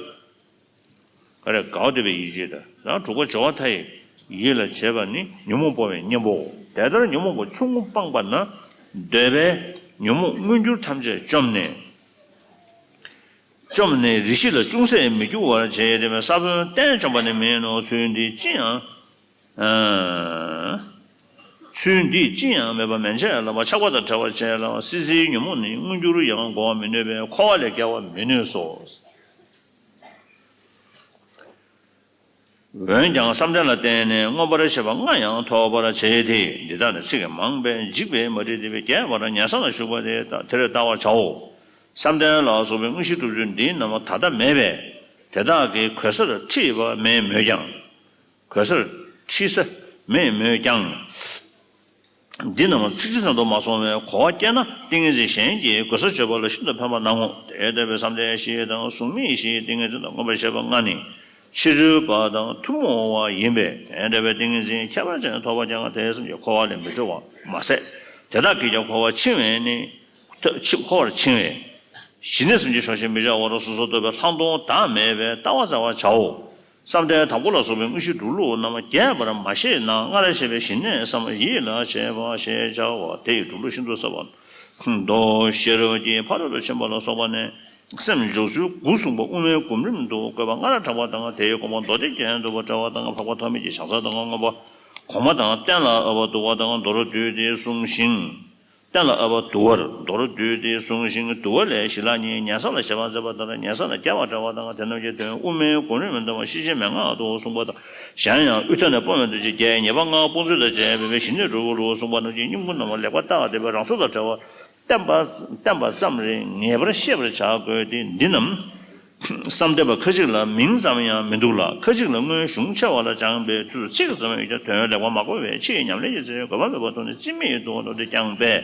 ག་རེ་དགའ་བ་འདོད་པའི་ཡིད་ཆེས་དང་དྲུག་པ་སྦྱོར་བ་མཐའ་ཡས་ཡིད་ལ་བྱེད་པ་ནི་ཉོན་མོངས་སྤོང་བའི་གཉེན་པོའོ། དེ་ལྟར་ཉོན་མོངས་པ་ཆུང་ངུ་སྤངས་པ་ན་འདོད་པའི་ཉོན་མོངས་མངོན་གྱུར་ཐམས་ཅད་བཅོམ་ནས། བཅོམ་ནས་རིགས་ཤེས་ལ་ཅུང་ཟད་མི་འགྱུར་བར་བྱེད་དེ་ས་བོན་གཏན་བཅོམ་པ་ནི་མིན་ནོ། ཚུལ་འདིས་ཅི་ཡང་། ཨ། ཚུལ་འདིས་ཅི་ཡང་མེད་པ་མན་ཆད་ལ་བ་ཆགས་པ་དང་བྲལ་བར་བྱེད་ལ་བ་སྲིད་རྩེའི་ཉོན་མོངས་ནི་མངོན་གྱུར་ཡང་འགོག་པར་མི་ནུས་པས་འཁོར་བ་ལས་རྒྱལ་བར་མི་ནུས་སོ། འོན་ཀྱང་བསམ་གཏན་ལ་བརྟེན་ནས་མངོན་པར་ཤེས་པ་ལྔ་ཡང་ཐོབ་པར་བྱེད་དེ། འདི་དག་ནི་ཚིག་གིས་མང་པས་འཇིགས་པས་མ་བྲིས་ཏེ་བརྒྱད་པར་ཉན་བསམ་ལ་ཞུགས་པ་དེ་དེར་བལྟ་བར་བྱའོ། བསམ་གཏན་ལ་སོགས་པའི་དངོས་གཞི་སྒྲུབ་བྱེད་འདི་རྣམས་ད་ལྟ་མེད་པས་དེ་དག་གི་གོལ་སར་འཁྲིད་པ་མེད་མོད་ཀྱང་། གོལ་སར་འཁྲིད་ས་མེད་མོད་ཀྱང་། འདི་རྣམས་ཚིག་གཅིག་ཙམ་དུ་མ་སོང་བས་གོ་བ་སྐྱེས་ན་ཏིང་ངེ་འཛིན་གཞན་གྱིས་གོལ་ས་གཅོད་པ་ལ་ཤིན་ཏུ་ཕན་པར་སྣང་ངོ་། དེ་ལྟ་བུའི་བསམ་གཏན་བཞི་དང་གཟུགས་མེད་བཞིའི་ཏིང་ངེ་འཛིན་དང་མངོན་པར་ཤེས་པ་ལྔ་ནི། ཕྱི་རོལ་པ་དང་ཐུན་མོང་བ་ཡིན་པས། དེ་འདྲ་བའི་ཏིང་ངེ་འཛིན་ཁྱད་པར་ཅན་ཐོབ་པ་ཀྱང་དེ་ཙམ་གྱིས་འཁོར་བ་ལས་མི་གྲོལ་བར་མ་ཟད། དེ་དག་གིས་ཀྱང་འཁོར་བར་འཆིང་བས་ནི། ཐ་ཕྱི་འཁོར་བར་འཆིང་བས། ཞི་གནས་སེམས་ཀྱི་ཕྱོགས་ཞེན་མི་བྱ་བར་སོ་སོར་རྟོག་པའི་ལྷག་མཐོང་བདག་མེད་པའི་ལྟ་བ་བཙལ་བར་བྱའོ། བསམ་གཏན་དང་པོ་ལ་སོགས་པའི་དངོས་གཞིའི་འགྲོ་ལུགས་རྣམས་རྒྱས་པར་མ་ཤེས་ན། སྔར་བཤད་པའི་ཞི་གནས་སམ་ཡིད་ལ་བྱེད་པ་ཞེས་བྱ་བ་དེ་ཡི་འགྲོ་ལུགས་ཤིན་ཏུ་གསལ་བ། མདོ་ཤེས་རབ་ཀྱི་ཕ་རོལ་ཏུ་ཕྱིན་པ་ལ་སོགས་པ་ནས་སེམས་འཇོག་ཚུལ་དགུ་གསུངས་པ་དབུ་མའི་གོ་རིམ་དུ་བཀོད་པ་སྔར་དྲངས་པ་དང་། དེའི་དགོངས་པ་མདོ་སྡེ་རྒྱན་དུ་བཀྲལ་བ་དང་། འཕགས་པ་ཐོགས་མེད་ཀྱི་བྱང་ས་དང་མངོན་པ་གོང་མ་དང་། གཏན་ལ་དབབ་པ་བསྡུ་བ་དང་མདོར་བསྡུས་ཏེ་གསུངས་ཤིང་། གཏན་ལ་དབབ་པ་བསྡུ་བར་མདོར་བསྡུས་ཏེ་གསུངས་ཤིང་། བསྡུ་བ་ལས་ཞི་ལྷག་ཉིད་ཉན་ས་ལ་བཞག་པར་མཛད་པ་ལྟར་ཉན་ས་ལ་བརྒྱབ་པར་བཀྲལ་བ་དང་། དེ་རྣམས་ཀྱི་དོན་དབུ་མའི་གོ་རིམ་ལྟ་བུ་ཤེར་ཕྱིན་མན་ངག་ཏུ་གསུངས་པ་དང་། གཞན་ཡང་དབུས་མཐའ་ནས་སྤོང་བའི་འདུ་བྱེད་བརྒྱད། ཉེས་པ་ལྔ་སྤོང་ཚུལ་དང་བཅས་པའི་ཞི་གནས་སྒྲུབ་པ་ལུ་གསུངས་པ་རྣམས་ཀྱི་སྙིང་པོ་རྣམས་ལེགས་པར་བརྟགས་ཏེ་རང་བཟོ་དང་བྲལ་བ་བསྟན་པ་བསྟན་པ་ཙམ་རེ་ངེས་པར་ཤེས་པར་བྱ་དགོས་ཏེ། འདི་རྣམས་བསམ་གཏན་པ་ཁ་ཅིག་ལ་མིང་ཙམ་ཡང་མི་འདུག་ལ། ཁ་ཅིག་ལ་སྔོན་གཞུང་ཆེ་བ་ལ་སྦྱངས་པའི་ཚུལ་ཚིག་ཙམ་ཡང་དོན་ལེགས་པར་མ་གོ་བས་ཕྱིའི་ཉམས་ལེན་གྱི་ཚེ་དགོས་པ་མེད་པར་མཐོང་ནས་རྩིས་མེད་དུ་འགྲོ་སྟེ་བསྐྱངས་པས།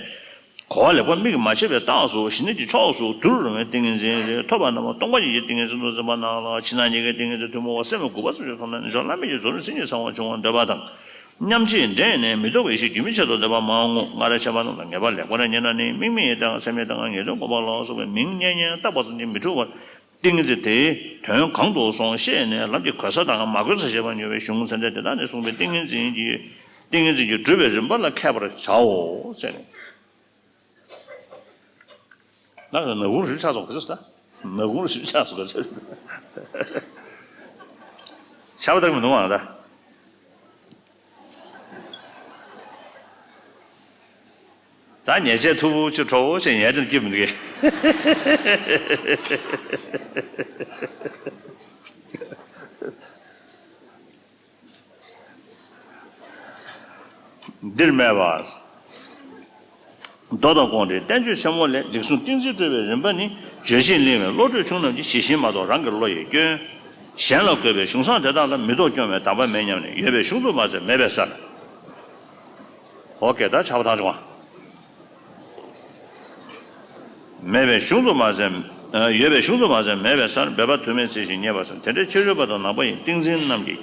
གོ་བ་ལེགས་པར་མིག་གིས་མ་ཕྱེ་བའི་རྟགས་སུ་ཞི་གནས་ཀྱི་ཕྱོགས་སུ་དུར་རུང་བའི་ཏིང་ངེ་འཛིན་རེ་ཐོབ་པ་རྣམས་སྟོང་པ་ཉིད་ཀྱི་ཏིང་ངེ་འཛིན་དུ་འཛིན་པ་རྣམས་ལ་ཕྱི་ནང་གཉིས་ཀའི་ཏིང་ངེ་འཛིན་ཐུན་མོང་བ་སེམས་དགུ་པ་ཙམ་ཞིག་མཐོང་ན་ནི་མཆོག་བླ་མེད་ཀྱི་ཚུལ་སེམས་ཉིད་ཚང་བ་འབྱུང་བར་འདོད་པ་དང་། མཉམ་རྗེས་འདྲེས་ནས་མི་ལྡོག་པའི་གཞི་རྒྱུན་མི་ཆད་དུ་བསྟེན་པ་མང་ངོ་། སྔར་བཤད་པ་རྣམས་ལ་ངེས་པ་ལེགས་པར་རྙེད་ན་ནི། དམིགས་མེད་དང་སེམས་མེད་དང་ངེས་དོན་བསྒོམ་པ་ལ་སོགས་པའི་མིང་སྙན་སྙན་བཏགས་པ་ཙམ་གྱིས་མི་འཁྲུལ་བར་ཏིང་ངེ་འཛིན་དེའི་དོན་གང་དུ་སོང་ཤེས་ནས་ལམ་གྱི་གོལ་ས་དང་མ་གོལ་ས་ཤེས་པར་འགྱུར་བའི་གཞུང་ཚད་ལྡན་དེ་དག་ནས་གསུངས་པའི་ཏིང་ངེ་འཛིན་གྱི་ཏིང་ངེ་འཛིན་གྱི་སྒྲུབ་པའི་རིམ་པ་ལ་མཁས་པར་བྱའོ་ཟེར། ང་ལ་ནག་ཁུང་རུས་ཆགས་སོང་ག་ཚོད་ད། ནག་ཁུང་རུས་ཆགས་སོང་ག་ཚོད། ཆར་པ་དག་མི་འདུག་ཨང་ད། ད་ཉལ་ཆས་མཐུག་པོ་ཅིག་དྲོ་པོ་ཅིག་ཉལ་དེ་སྐྱིད་མི་འདུག་གས། འདིར་སྨྲས་པ། མདོ་དང་དགོངས་འགྲེལ་བསྟན་བཅོས་ཆེན་མོ་ལས། ལེགས་གསུངས་ཏིང་འཛིན་སྤྲོས་པའི་རིམ་པ་ནི། བརྗོད་བཞིན་གླེང་བའི་བློ་གྲོས་ཆུང་རྣམས་ཀྱིས། ཇི་བཞིན་མ་རྟོགས་རང་གི་བློ་ཡི་སྐྱོན། གཞན་ལ་བཀོད་པའི་གཞུང་བཟང་དེ་དག་ལ། མི་རྟོག་སྐྱོ་བས་དག་པ་མེད་སྙམ་ནས། ཡོད་པའི་གཞུང་དུ་མ་ཟད་མེད་པའི་སར། ཨོ་ཀེ། ད་ཆར་པ་བཏང་བྱུང་བ། མེད་པའི་གཞུང་དུ་མ་ཟད། ཡོད་པའི་གཞུང་དུ་མ་ཟད་མེད་པའི་སར། འབད་པ་དུ་མས་བཙལ་ཞིང་རྙེད་པར་བྱ། དེ་འདྲའི་ཕྱི་རོལ་པ་དང་ནང་པ་ཡི་ཏིང་འཛིན་རྣམས་ཀྱིས།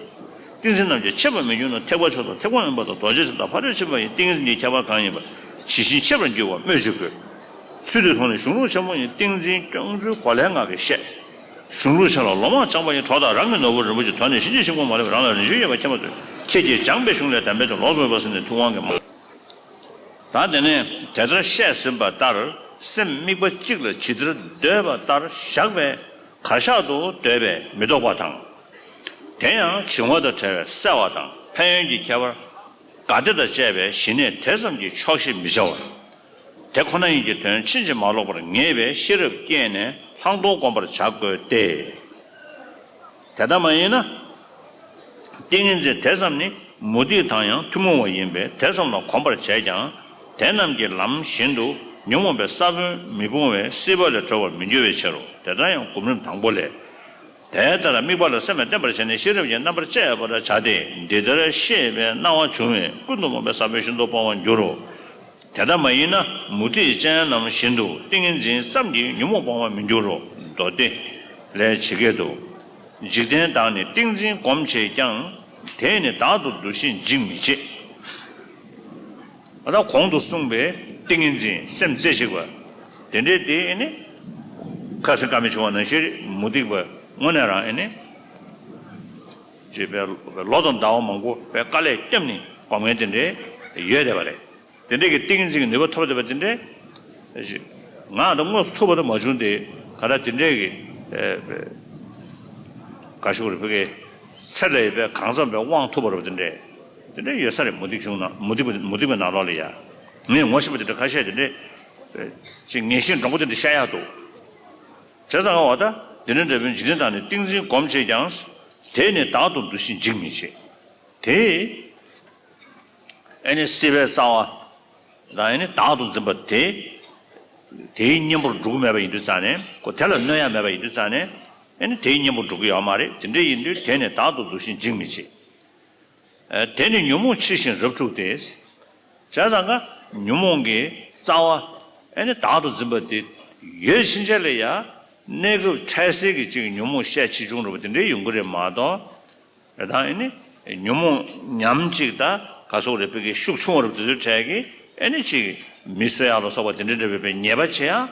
ཏིང་འཛིན་རྣམས་ཀྱིས་ཕྱེད་པར་མི་འགྱུར་ན། ཐེག་པ་མཆོག་དང་ཐེག་པ་དབེན་པ་དང་རྡོ་རྗེ་འཆང་དང་ཕ་རོལ་ཕྱིན་པ་ཡི་ཏིང་འཛིན་གྱི་ཁྱད་པར་གང་ཡིན་པ་ཇི་བཞིན་ཤེས་པར་འགྱུར་བ་སྨོས་ཅི་དགོས། ཚུལ་འདི་མཐོང་ནས་གཞུང་ལུགས་ཆེན་མོ་ཡི་ཏིང་འཛིན་སྐྱོང་ཚུལ་གོ་ལའི་ངག་གིས་བཤད། གཞུང་ལུགས་ཆེ་ལ་ལོ་མང་སྦྱངས་པ་ཡི་གྲོགས་དག་རང་གི་ནོར་བུ་རིན་པོ་ཆེ་དོར་ནས་གཤིན་རྗེའི་ཤིང་ཀུན་མ་ལེགས་པར་རང་ལ་རིན་ཆེན་ཡོད་པ་མཁྱེན་པ་ཚུལ། ཁྱེད་ཀྱིས་སྦྱངས་པའི་གཞུང་ལས་དམ་པའི་དོན་ལོགས་སུ་མེད་པ་གཟིགས་ནས་ཐུབ་དབང་གིས་མ། ད་དེ་ནས་དེ་ལྟར་བཤད་ཟིན་པ་ལྟར་སེམས་དམིགས་པ་གཅིག་ལ་ཇི་ལྟར་འདོད་པ་ལྟར་བཞག་པའི་གར་ཤག་ཏུ་འདོད་པས་མི་ལྡོག་པ་དང་། དེ་ཡང་བྱིང་བ་དང་བྲལ་བའི་གསལ་བ་དང་ཕན་ཡོན་གྱི་ཁྱད་པར་དགའ་བདེ་དང་བཅས་པའི་ཞི་གནས་དེ་ཙམ་གྱིས་ཆོག་ཤེས་མི་བྱ་བར། དེ་ཁོ་ན་ཉིད་ཀྱི་དོན་ཕྱིན་ཅི་མ་ལོག་པར་ངེས་པའི་ཤེས་རབ་བསྐྱེད་ནས་ལྷག་མཐོང་བསྒོམ་པར་བྱ་དགོས་ཏེ། དེ་ལྟ་མ་ཡིན་ན། ཏིང་ངེ་འཛིན་དེ་ཙམ་ནི་མུ་སྟེགས་དང་ཡང་ཐུན་མོང་བ་ཡིན་པས་དེ་ཙམ་ལ་གོམས་པར་བྱས་ཀྱང་དེ་རྣམས་ཀྱི་ལམ་བཞིན་དུ་ཉོན་མོངས་པའི་ས་བོན་མི་སྤོང་བས་སྲིད་པ་ལས་གྲོལ་བར་མི་འགྱུར་བའི་ཕྱིར་རོ། དེ་ལྟར་ཡང་སྒོམ་རིམ་དང་པོ་ལས། དེ་ལྟར་དམིགས་པ་ལ་སེམས་ལ་བརྟེན་པར་བྱས་ནས་ཤེས་རབ་ཀྱི་རྣམ་པར་དཔྱད་པར་བྱ་སྟེ། འདི་ལྟར་ཤེས་པའི་སྣང་བ་བྱུང་བས་ཀུན་ཏུ་སྨོན་པའི་ས་བོན་ཤིན་ཏུ་སྤོང་བར་འགྱུར་རོ། དེ་ལྟ་མ་ཡིན་ན་མུ་སྟེགས་ཅན་རྣམས་བཞིན་དུ་ཏིང་ངེ་འཛིན་ཙམ་གྱིས་ཉོན་མོངས་སྤོང་བར་མི་འགྱུར་རོ། མདོ་སྡེ་ལས་ཇི་སྐད་དུ། འཇིག་རྟེན་དག་ནི་ཏིང་འཛིན་སྒོམ་བྱེད་ཀྱང་། དེས་ནི་བདག་ཏུ་འདུ་ཤེས་འཇིག་མི་བྱེད། ད་གོང་དུ་གསུངས་པའི་ཏིང་ངེ་འཛིན་སེམས་རྩེ་གཅིག་པ་དེ་འདྲའི་དེ་ཨེ་ནི་ཁ་སེང་ཀ་མེད་བྱུང་བ་ནང་བཞིན་མུ་སྟེགས་པ་དངོས་གནས་རང་ཨེ་ནི་ཅེས་པའི་ལོ་དང་ཟླ་བ་མང་པོ་པའི་དཀའ་ལས་བརྒྱབ་ནས་སྒོམ་མཁན་དེ་འདྲའི་ཡོད་བསྡད་པ་རེད། དེ་འདྲའི་གི་ཏིང་འཛིན་གྱི་ནུས་པ་ཐོབ་བསྡད་པ་དེ་འདྲའི་ང་ད་དངོས་སུ་ཐུབ་པ་དང་མ་བྱུང་སྟེ་ག་ད་དེ་འདྲའི་གི་ག་ཞུ་རེ་བོད་ཀྱི་ཚེ་ལས་པའི་གང་འཚམ་པའི་དབང་ཐོབ་པ་རེད་པ་དེ་འདྲའི། དེ་འདྲའི་ཡོད་ས་རེད། མུ་སྟེགས་གཞུང་ནང་མུ་སྟེགས་པའི་མུ་སྟེགས་པའི་ནང་ལོགས་ལ་ཡ། ངས་ངོ་ཤེས་པ་དེ་འདྲ་ཁ་ཤས་དེ་འདྲའི་ཅིག་ངེས་ཤེས་འདྲོང་པོ་དེ་འདྲ་ཤར་ཡག་འདུག་བྱས་ཙང་ང་བ་ད་དེ་འདྲ་འདྲ་བའི་འཇིག་རྟེན་དག་ནི་ཏིང་འཛིན་སྒོམ་བྱེད་ཀྱང་། དེས་ནི་བདག་ཏུ་འདུ་ཤེས་འཇིག་མི་བྱེད། དེ་ཨེ་ནི་སྲིད་པའི་རྩ་བ་དང་ཨེ་ནི་བདག་ཏུ་འཛིན་པ་དེ་དེའི་གཉེན་པོར་འགྲོ་གི་མེད་པ་ཡིན་དུས་ཙང་ནས་ཁོ་དེ་ལ་གནོད་ཡ་མེད་པ་ཡིན་དུས་ཙང་ནས་ཨེ་ནི་དེའི་གཉེན་པོར་འགྲོ་གི་ཡོད་མ་རེད། དེ་འདྲ་ཡིན་དུས་དེས་ནི་བདག་ཏུ་འདུ་ཤེས་འཇིག་མི་བྱེད། དེ་ནི་ཉོན་མོངས་ཕྱིར་ཞིང་རབ་འཁྲུགས་ཏེ། བྱས་ཙང་ཀ་ཉོན་མོངས་ཀྱི་རྩ་བ་ཨེ་ནི་བདག་ཏུ་འཛིན་པ་དེ་ཡོད་ཕྱིན་ཆད་ལ་ཡ་ གནས་སྐབས་འཕྲལ་སེལ་གྱི་ཅིག་ཉོན་མོངས་ཤས་ཆེ་ཆུང་འདྲ་བོ་དེ་འདྲའི་ཡོང་གི་རེད་མ་གཏོགས། རེད་དང་ཨེ་ནི་ཉོན་མོངས་ཉམས་ཅིག་ད་ག་སོགས་རེད་བོད་ཀྱི་ཤུགས་ཆུང་བ་རུ་དེ་ཚོའི་གྲས་ཀྱི་ཨེ་ནི་ཅིག་མི་གསོད་ཡག་ལ་སོགས་པ་དེ་འདྲ་འདྲ་བའི་ཉེས་པ་བྱེད་ཡག་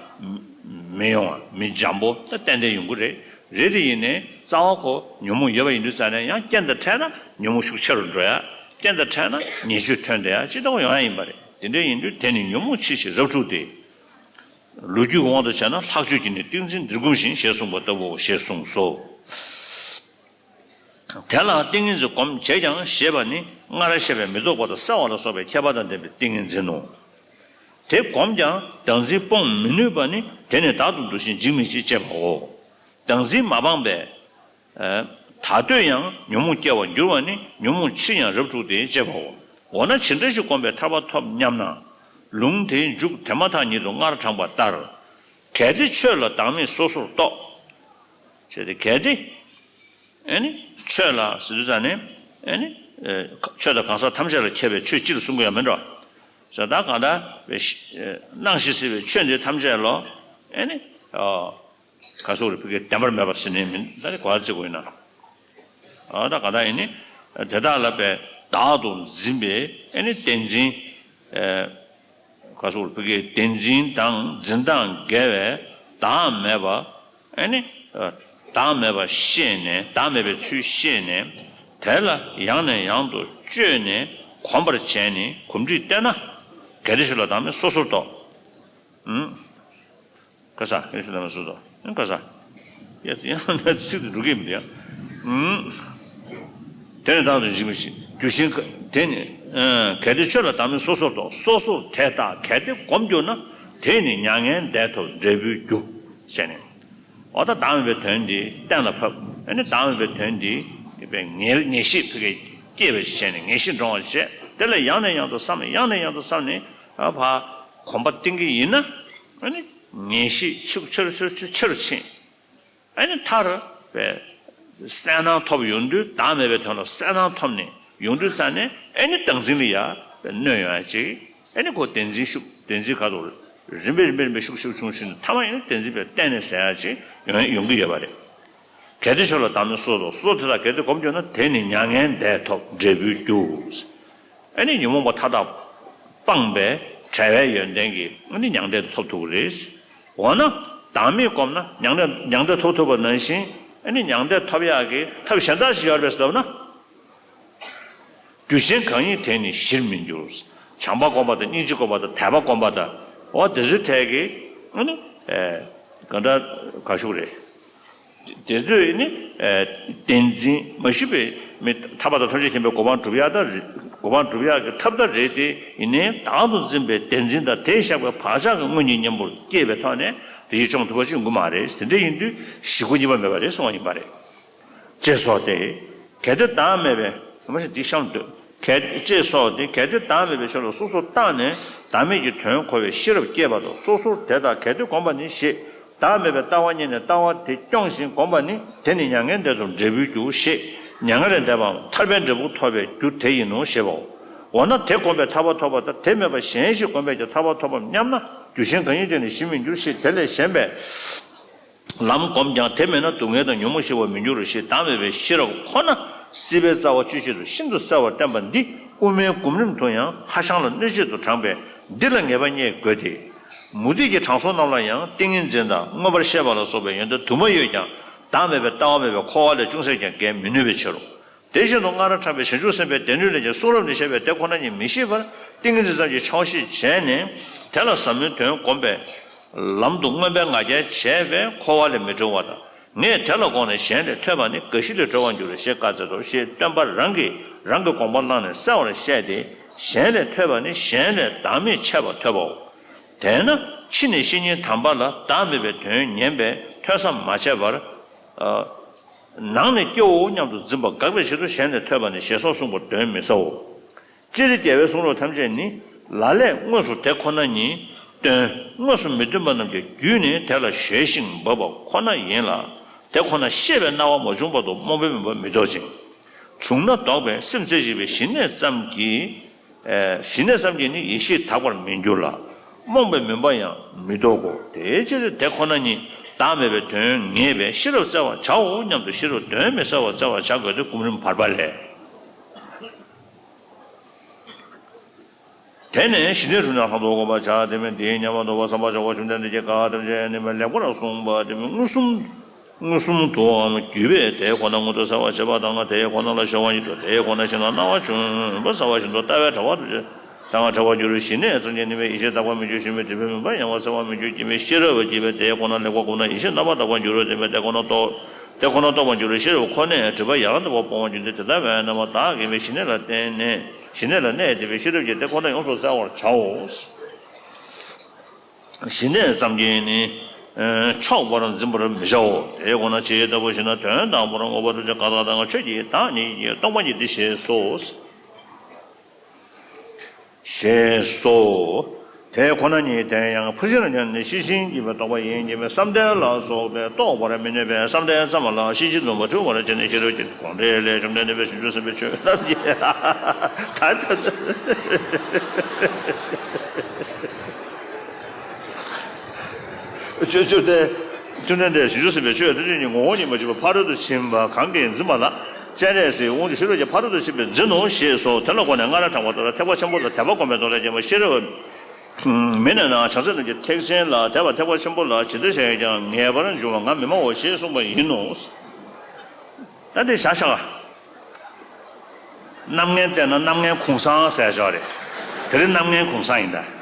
མི་ཡོང་བ་མི་འཇམ་པོ་ད་ཏན་ཏན་ཡོང་གི་རེད། རེད་དེ་ཡིན་ནའི་རྩ་བ་ཁོ་ཉོན་མོངས་ཡོད་པ་ཡིན་དུས་ཙང་ནས་ཡང་རྐྱེན་དང་འཕྲད་ན་ཉོན་མོངས་ཤུགས་ཆེ་རུ་འགྲོ་ཡག་རྐྱེན་དང་འཕྲད་ན་ཉེས་སྤྱོད་ཐོན་བསྡད་ཡག་ཅི་ལྟ་བུ་ཡོང་ཡག་ཡིན་པ་རེད། དེ་འདྲ་ཡིན་དུས་དེ་ནི་ཉོན་མོངས་ཕྱིར་ཞིག་རབ་འཁྲུགས་ཏེ། ལོ་རྒྱུས་ཀྱི་དབང་དུ་བྱས་ན་ལྷག་སྤྱོད་ཀྱིས་ནི་ཏིང་འཛིན་འདིར་བསྒོམ་ཞིང་ཞེས་གསུངས་པ་ལྟ་བུའོ་ཞེས་གསུངས་སོ། དེ་ལ་ཏིང་ངེ་འཛིན་སྒོམ་བྱེད་ཀྱང་ཞེས་པ་ནི་སྔར་བཤད་པའི་མི་རྟོག་པ་དང་སེལ་བ་ལ་སོགས་པའི་ཁྱད་པར་དང་ལྡན་པའི་ཏིང་ངེ་འཛིན་ནོ། དེ་བསྒོམས་ཀྱང་བདག་འཛིན་སྤོང་མི་ནུས་པ་ནི་དེ་ནི་བདག་ཏུ་འདུ་ཞིང་འཇིགས་མི་བྱེད་ཅེས་པའོ། བདག་འཛིན་མ་སྤངས་པས། ད་ལྟོས་ཡང་ཉོན་མོངས་སྐྱེ་བར་འགྱུར་བ་ནི་ཉོན་མོངས་ཕྱིར་ཡང་རབ་འཁྲུགས་ཏེ་ཅེས་པའོ། འོ་ན་ཇི་འདྲ་ཞིག་བསྒོམས་པས་ཐར་པ་ཐོབ་སྙམ་ན། ལུང་དེའི་མཇུག་དེ་མ་ཐག་ཉིད་དུ་སྔར་དྲངས་པ་ལྟར། གལ་ཏེ་ཆོས་ལ་བདག་མེད་སོ་སོར་རྟོག་ཞེས་ཏེ་གལ་ཏེ། ཨེ་ནི་ཆོས་ལ་ཟེར་དུས་ཙང་ནས་ཨེ་ནི་ཆོས་དང་གང་ཟག་ཐམས་ཅད་ལ་ཁྱབ་པའི་ཆོས་སྤྱི་ལ་གསུང་གི་ཡོད་མེད་འགྲོ། ཟེར་ད་གང་ལྟར་སྣང་ཞིང་སྲིད་པའི་ཆོས་འདི་ཐམས་ཅད་ལ་ཨེ་ནི། ག་སོགས་རེ་ཕ་གིའི་བདེན་པར་མེད་པ་ཟེར་ནས་མིན་ད་ནི་གོ་བ་བརྩི་དགོས་ཡིན་ན། ཨ་ད་ག་ད་ཡིན་ནི། དེ་དག་ལ་པའི་བདག་ཏུ་འཛིན་པའི་ཨེ་ནི་བདེན་འཛིན། ག་སོགས་རེ་ཕ་གིའི་བདེན་འཛིན་དང་འཛིན་སྟངས་འགལ་བའི་བདག་མེད་པ་ཨེ་ནི། བདག་མེད་པ་ཤེས་ནས་བདག་མེད་པའི་ཚུལ་ཤེས་ནས་དེ་ལ་ཡང་ནས་ཡང་དུ་བཅོས་ནས་གོམས་པར་བྱས་ནས་གོམས་འདྲིས་བསྟེན་ན། གལ་ཏེ་ཆོས་ལ་བདག་མེད་སོ་སོར་རྟོག་ཨུམ། ག་ས་ཡེ་ཤུ་ལ་མ་སུ་དོ། ག་ས། ཡ་ཡང་ན་ཚིག་ཏུ་འགྲོ་གི་མི་འདུག་ཡ། ཨུམ། དེ་ནི་བདག་ཏུ་འཇིགས་མི་ཤེས་རྒྱུ་ཞིང་དེ་ནི། གལ་ཏེ་ཆོས་ལ་བདག་མེད་སོ་སོར་རྟོག་སོ་སོར་དེ་ལྟ་གལ་ཏེ་བསྒོམ་གྱུར་ན། དེ་ནི་མྱ་ངན་འདས་ཐོབ་འབྲས་བུའི་རྒྱུ། ཟེར་ནས། འོ་ད་བདག་མེད་པའི་དོན་འདི་གཏན་ལ་ཕབ། ཨ་ནི་བདག་མེད་པའི་དོན་འདི་ངེས་ངེས་ཤེས་ཕ་གིར་སྐྱེས་པ་ཞིག་བྱས་ནས་ངེས་ཤེས་འདྲོངས་པ་ཞིག་བྱས། དེ་ལ་ཡང་ནས་ཡང་དུ་བསམ་ནས་ཡང་ནས་ཡང་དུ་བསམ་ནས་ཨ་ཕ་གོམས་པ་བསྟེན་གྱི་ཡིན་ན། ཨ་ནི་ངེས་ཤེས་ཤུགས་ཆེ་རུ་ཆེ་རུ་ཆེ་རུ་ཕྱིན། ཨ་ནི་མཐར་པའི་གསལ་སྣང་ཐོབ་ཡོང་དུས་བདག་མེད་པའི་དོན་ལ་གསལ་སྣང་ཐོབ་ནས་ཡོང་དུས་ཙང་ནས་ཨ་ནི་བདག་འཛིན་ལ་ཡ་གནོད་ཡོང་ཡ་ཅིག་ཨ་ནི་ཁོ་བདེན་འཛིན་ཤུགས་བདེན་འཛིན་ག་ཚོད་རིམ་པས་རིམ་པས་རིམ་པས་ཤུགས་ཤུགས་ཆུང་ཆུང་ནས་མཐའ་མ་ཡིན་ན་བདེན་འཛིན་པའི་གཏན་ནས་ཟད་ཡ་ཅིག་ཡོང་ཡོང་གི་ཡོད་པ་རེད། གལ་ཏེ་ཆོས་ལ་བདག་མེད་སོ་སོར་རྟོག་སོ་སོར་དེ་ལ་གལ་ཏེ་གོམས་གྱུར་ན་དེ་ནི་མྱ་ངན་འདས་ཐོབ་འབྲས་བུའི་རྒྱུ། ཨ་ནི་ཉོན་མོངས་པ་མཐའ་དག་སྤངས་པའི་བྲལ་བའི་ཡོན་ཏན་གྱིས་ཨ་ནི་མྱང་འདས་ཐོབ་ཐུབ་ཀྱི་རེད། འོ་ན་བདག་མེད་བསྒོམས་ན་མྱང་འདས་མྱང་འདས་ཐོབ་ཐུབ་པ་ནང་བཞིན་ཨ་ནི་མྱང་འདས་ཐོབ་ཡག་གི་ཐབས་གཞན་དག་ཅིག་ཡོད་རེད་ཟེར་ན། རྒྱུ་གཞན་གང་ཡིན་དེ་ནི་གཞིར་མི་འགྱུར། བྱམས་པ་བསྒོམ་པ་དང་སྙིང་རྗེ་བསྒོམ་པ་དང་དད་པ་བསྒོམ་པ་དང་འོ་དེ་ཚོའི་གྲས་ཀྱི་ཨ་ནི། ག་འདྲ་ག་ཤུགས་རེད། དེ་ཚོས་ནི། བདེན་འཛིན་མ་ཞུ་བའི་མི་ཐར་པ་དང་ཐམས་ཅད་མཁྱེན་པའི་གོ་འཕང་སྒྲུབ་ཡག་དང་གོ་འཕང་སྒྲུབ་ཡག་གི་ཐབས་དང་རེད་དེ་ཡིན་ནའི་བདག་ཏུ་འཛིན་པའི་བདེན་འཛིན་དང་དེས་བཞག་པའི་བག་ཆགས་ཀྱི་སྔོན་གྱི་གཉེན་པོར་སྐྱེས་པའི་ཐོག་ནས་དེ་ཡིས་སྐྱོང་ཐུབ་པ་ཅིག་ཡོང་གི་མ་རེད། དེ་འདྲ་ཡིན་དུས་གཞི་ཀུན་གཉིས་པ་མེད་པ་རེད་གསུང་བ་ཡིན་པ་རེད། ཅེས་སོགས་ཏེ། གལ་ཏེ་བདག་མེད་པའི་མ་གཞི་འདི་གཤམ་དུ། གལ་ཅེས་སོགས་ཏེ་གལ་ཏེ་བདག་མེད་པའི་ཆོས་ལ་སོ་སོར་བརྟགས་ནས་བདག་མེད་ཀྱི་དོན་གོ་བའི་ཤེས་རབ་སྐྱེས་པ་དང་སོ་སོར་དེ་ལྟར་གལ་ཏེ་གོམས་པ་ནི་ཞེས་བདག་མེད་པའི་ལྟ་བ་རྙེད་ནས་ལྟ་བ་དེ་སྐྱོང་ཞིང་གོམས་པ་ནི་དེ་ནི་མྱ་ངན་འདས་ཐོབ་འབྲས་བུའི་རྒྱུ་ཞེས་མྱ་ངན་ལས་འདས་པའམ་ཐར་པའི་འབྲས་བུ་ཐོབ་པའི་རྒྱུ་དེ་ཡིན་ནོ་ཞེས་པའོ། འོ་ན་དེ་བསྒོམས་པས་ཐར་པ་ཐོབ་པ་དང་དེ་མེད་པ་གཞན་ཞིག་བསྒོམས་པས་ཀྱང་ཐར་པ་ཐོབ་པར་སྙམ་ན་རྒྱུ་གཞན་གང་ཡིན་དེ་ནི་གཞིར་མི་འགྱུར་ཞེས་དེ་ལས་གཞན་པའི། ལམ་བསྒོམས་ཀྱང་དེ་མེད་ན་སྡུག་བསྔལ་དང་ཉོན་མོངས་ཞི་བར་མི་འགྱུར་རོ་ཞེས་བདག་མེད་པའི་ཤེས་རབ་ཁོ་ན་སྲིད་པའི་རྩ་བ་གཅོད་བྱེད་དུ་ཤིན་ཏུ་གསལ་བར་བསྟན་པ་འདི་དབུ་མའི་སྒོམ་རིམ་དུ་ཡང་ཧྭ་ཤང་ལ་གནོད་བྱེད་དུ་དྲངས་པས་འདི་ལ་ངེས་པ་རྙེད་དགོས་ཏེ། མུ་སྟེགས་ཀྱི་དྲང་སྲོང་རྣམས་ལ་ཡང་ཏིང་ངེ་འཛིན་དང་མངོན་པར་ཤེས་པ་ལ་སོགས་པའི་ཡོན་ཏན་དུ་མ་ཡོད་ཀྱང་བདག་མེད་པའི་ལྟ་བ་མེད་པས་འཁོར་བ་ལས་ཅུང་ཟད་ཀྱང་བརྒལ་མི་ནུས་པའི་ཕྱིར་རོ། དེ་བཞིན་དུ་སྔར་དྲངས་པའི་བྱང་ཆུབ་སེམས་དཔའི་སྡེ་སྣོད་ལས་ཀྱང་གསུང་རབ་ནས་བཤད་པའི་དེ་ཁོ་ན་ཉིད་མི་ཤེས་པར་ཏིང་ངེ་འཛིན་ཙམ་གྱིས་ཆོག་ཤེས་བྱས་ནས་དེ་ལ་ཟབ་མོའི་དོན་བསྒོམས་པས་ལམ་དུ་མངོན་པའི་ང་རྒྱལ་བྱས་པས་འཁོར་བ་ལས་མི་གྲོལ་བ་དང་། ངས་དེ་ལ་དགོངས་ནས་གཞན་ལས་ཐོས་པ་ནི་རྒ་ཤི་ལས་གྲོལ་བར་འགྱུར་ཞེས་བཀའ་སྩལ་ཏོ་ཞེས་སྟོན་པ་རང་གིས་རང་གི་དགོངས་པ་བླངས་ནས་གསལ་བར་བཤད་དེ། གཞན་ལས་ཐོས་པ་ནི་གཞན་ལས་བདག་མེད་ཆད་པ་ཐོས་པའོ། དེས་ན་ཕྱི་ནས་བཤེས་གཉེན་དམ་པ་ལ་བདག་མེད་པའི་དོན་ཉན་པས་ཐོས་བསམ་མ་བྱས་པར། ནང་ནས་སྐྱེའོ་སྙམ་དུ་འཛིན་པ་དགག་པའི་ཆེད་དུ་གཞན་ལས་ཐོས་པ་ནི་ཞེས་སོགས་གསུངས་པར་གདོན་མི་ཟའོ། སྤྱིར་རྒྱལ་བའི་གསུང་རབ་ཐམས་ཅད་ནི་ལ་ལས་དངོས་སུ་དེ་ཁོ་ན་ཉིད་སྟོན། དངོས་སུ་མི་སྟོན་པ་རྣམས་ཀྱང་བརྒྱུད་ནས་དེ་ལ་གཞོལ་ཞིང་འབབ་པ་ཁོ་ན་ཡིན་ལ། དེ་ཁོ་ན་ཤེས་པའི་སྣང་བ་མ་བྱུང་བར་དུ་རྨོངས་པའི་མུན་པ་མི་ལྡོག་ཅིང་། བྱུང་ན་ལྡོག་པས་སེམས་རྩེ་གཅིག་པའི་ཞི་གནས་ཙམ་གྱིས། ཞི་གནས་ཙམ་གྱིས་ནི་ཡེ་ཤེས་དག་པར་མི་འགྱུར་ལ། རྨོངས་པའི་མུན་པ་ཡང་མི་ལྡོག་གོ། དེའི་ཕྱིར་དེ་ཁོ་ན་ཉིད་ བདག་མེད་པའི་དོན་ངེས་པས་ཤེས་རབ་བཙལ་བར་བྱའོ་སྙམ་དུ་ཤེས་རབ་དོན་མི་གསལ་བར་བཙལ་བར་བྱ་དགོས་ཏེ་སྒོམ་རིམ་བར་པ་ལས། དེ་ནས་ཞི་བདེའི་གྲུབ་ཉམས་ལྷག་ཏུ་བསྒོམ་པར་བྱ། དེ་མིན་དེའི་ཉམས་མ་དག་པར་བསམ་པ་བྱ་བ་བཅོམ་ལྡན་འདས་ཀྱིས་ག་ཐམས་ཅད་ནུས་པའི་ལེགས་པར་གསུངས་པ་དེ་མིན་མངོན་སུམ་མངོན་སུམ་དུའམ་བརྒྱུད་པས་དེ་ཁོ་ན་མངོན་དུ་གསལ་བར་བྱེད་པ་དང་། དེ་ཁོ་ན་ལ་སྦྱོར་བ་ཉིད་དུ་དེ་ཁོ་ན་ཤེས་ན་སྣང་བ་བྱུང་བ་གསལ་བ་བཞིན་དུ་ལྟ་བས་བྲལ་བ་དང་བྲལ་བར་འགྱུར། ཞི་གནས་ཙམ་གྱིས་ནུས་པའི་ཡེ་ཤེས་དག་པར་མི་འགྱུར། ཞི་མི་སྒྲིབ་པའི་མུན་པ་ཡལ་བར་གསལ་བར་མི་འགྱུར། སྐྱེ་མེད་ཤེས་རབ་བསྐྱེད་པས་དེ་ཁོ་ན་ལེགས་པར་གོམས་ན་ཡེ་ཤེས་རྣམ་པར་དག་པར་འགྱུར་རོ། དེ་མིན་དེ་ཁོ་ན་རྟོགས་དེ་ཁོ་ན་རྟོགས་པར་འགྱུར་རོ། ཤེས་རབ་ཁོ་ནས་སྒྲིབ་པ་ཡལ་འདོར་བ་སྤོང་བར་འགྱུར་ཏེ། དེ་ལྟ་བས་ན་མ་བདག་གིས་ནི་ཞི་གནས་ལ་བརྟེན་ནས་ཞི་གནས་ལ་གནས་ཏེ་ཞེས་ཤེས་རབ་ཀྱིས་དེ་ཁོ་ན་ཡོངས་སུ་བཙལ་བར་བྱའོ། ཞི་གནས་ཙམ་གྱིས་ནི་ཆོག་པར་འཛིན་པར་མི་བྱའོ། དེ་ཁོ་ན་ཇི་ལྟ་བུ་ཞེ་ན། དོན་དམ་པར་མངོན་པར་ཐུགས་རྗེ་གང་ཟག་དང་ཆོས་ཀྱི་བདག་ཉིད་ཀྱིས་རྟོགས་པ་ཉིད་དེ་ཞེས་སོ། ཞེས་སོ། དེ་ཁོ་ན་ཉིད་དེ་ཡང་ཕར་ཕྱིན་ལ་ཉོན་ནས་ཤེས་བཞིན་གྱིས་པའི་རྟོག་པ་ཡིན་གྱི་མེད་བསམ་གཏན་ལ་སོགས་པས་རྟོགས་པར་མི་ནུས་པས། བསམ་གཏན་ཙམ་ལ་ཤེས་བྱེད་རྫུན་པ་འཁྲུལ་བར་བྱས་ནས་ཤེས་རབ་ཀྱི་དགོངས་འགྲེལ་ལས། བཅོམ་ལྡན་འདས་དཔལ་བྱང་ཆུབ་སེམས་དཔའི་ཆོས་ཐམས་ཅད་ད་ད་ད། བཅོམ་ལྡན་བཅོམ་ལྡན་འདས་བྱང་ཆུབ་སེམས་དཔའི་ཆོས་ཐམས་ཅད་ཀྱི་ངོ་བོ་ཉིད་མ་བརྗེད་པ་ཕ་རོལ་ཏུ་ཕྱིན་པ་གང་གིས་འཛིན་པ་ལ་སྤྱན་རས་གཟིགས་དབང་ཕྱུག་ཤེས་རབ་ཀྱིས་ཕ་རོལ་ཏུ་ཕྱིན་པས་འཛིན་ནོ་ཞེས་སོ། དེ་ལ་དགོངས་ནས་སྔར་དྲངས་པ་ལྟར་ཐེག་པ་ཆེན་པོ་དང་དད་པ་སྒོམ་པའི་དོན་ལ་བརྒྱན་པ་ཤེས་རབ་མི་གནས་ན་བྱང་སེམས་རྣམས་ཀྱི་ཐེག་ཆེན་ལ་དད་པ་ཐེག་པ་ཆེན་པོ་ལ་ཇི་ལྟར་བྱས་ཀྱང་ངེས་པར་འབྱུང་བ་ང་མི་སྨྲའོ་ཞེས་གསུངས་པ་ཡིན་ནོ། ད་འདི་བཞག་བཞག་རྣམ་ངན་བསྟན་ན་རྣམ་ངན་གུང་སེང་ཟེར་ཆོག་རེད། དེ་རིང་རྣམ་ངན་གུང་སེང་ཡིན་ད།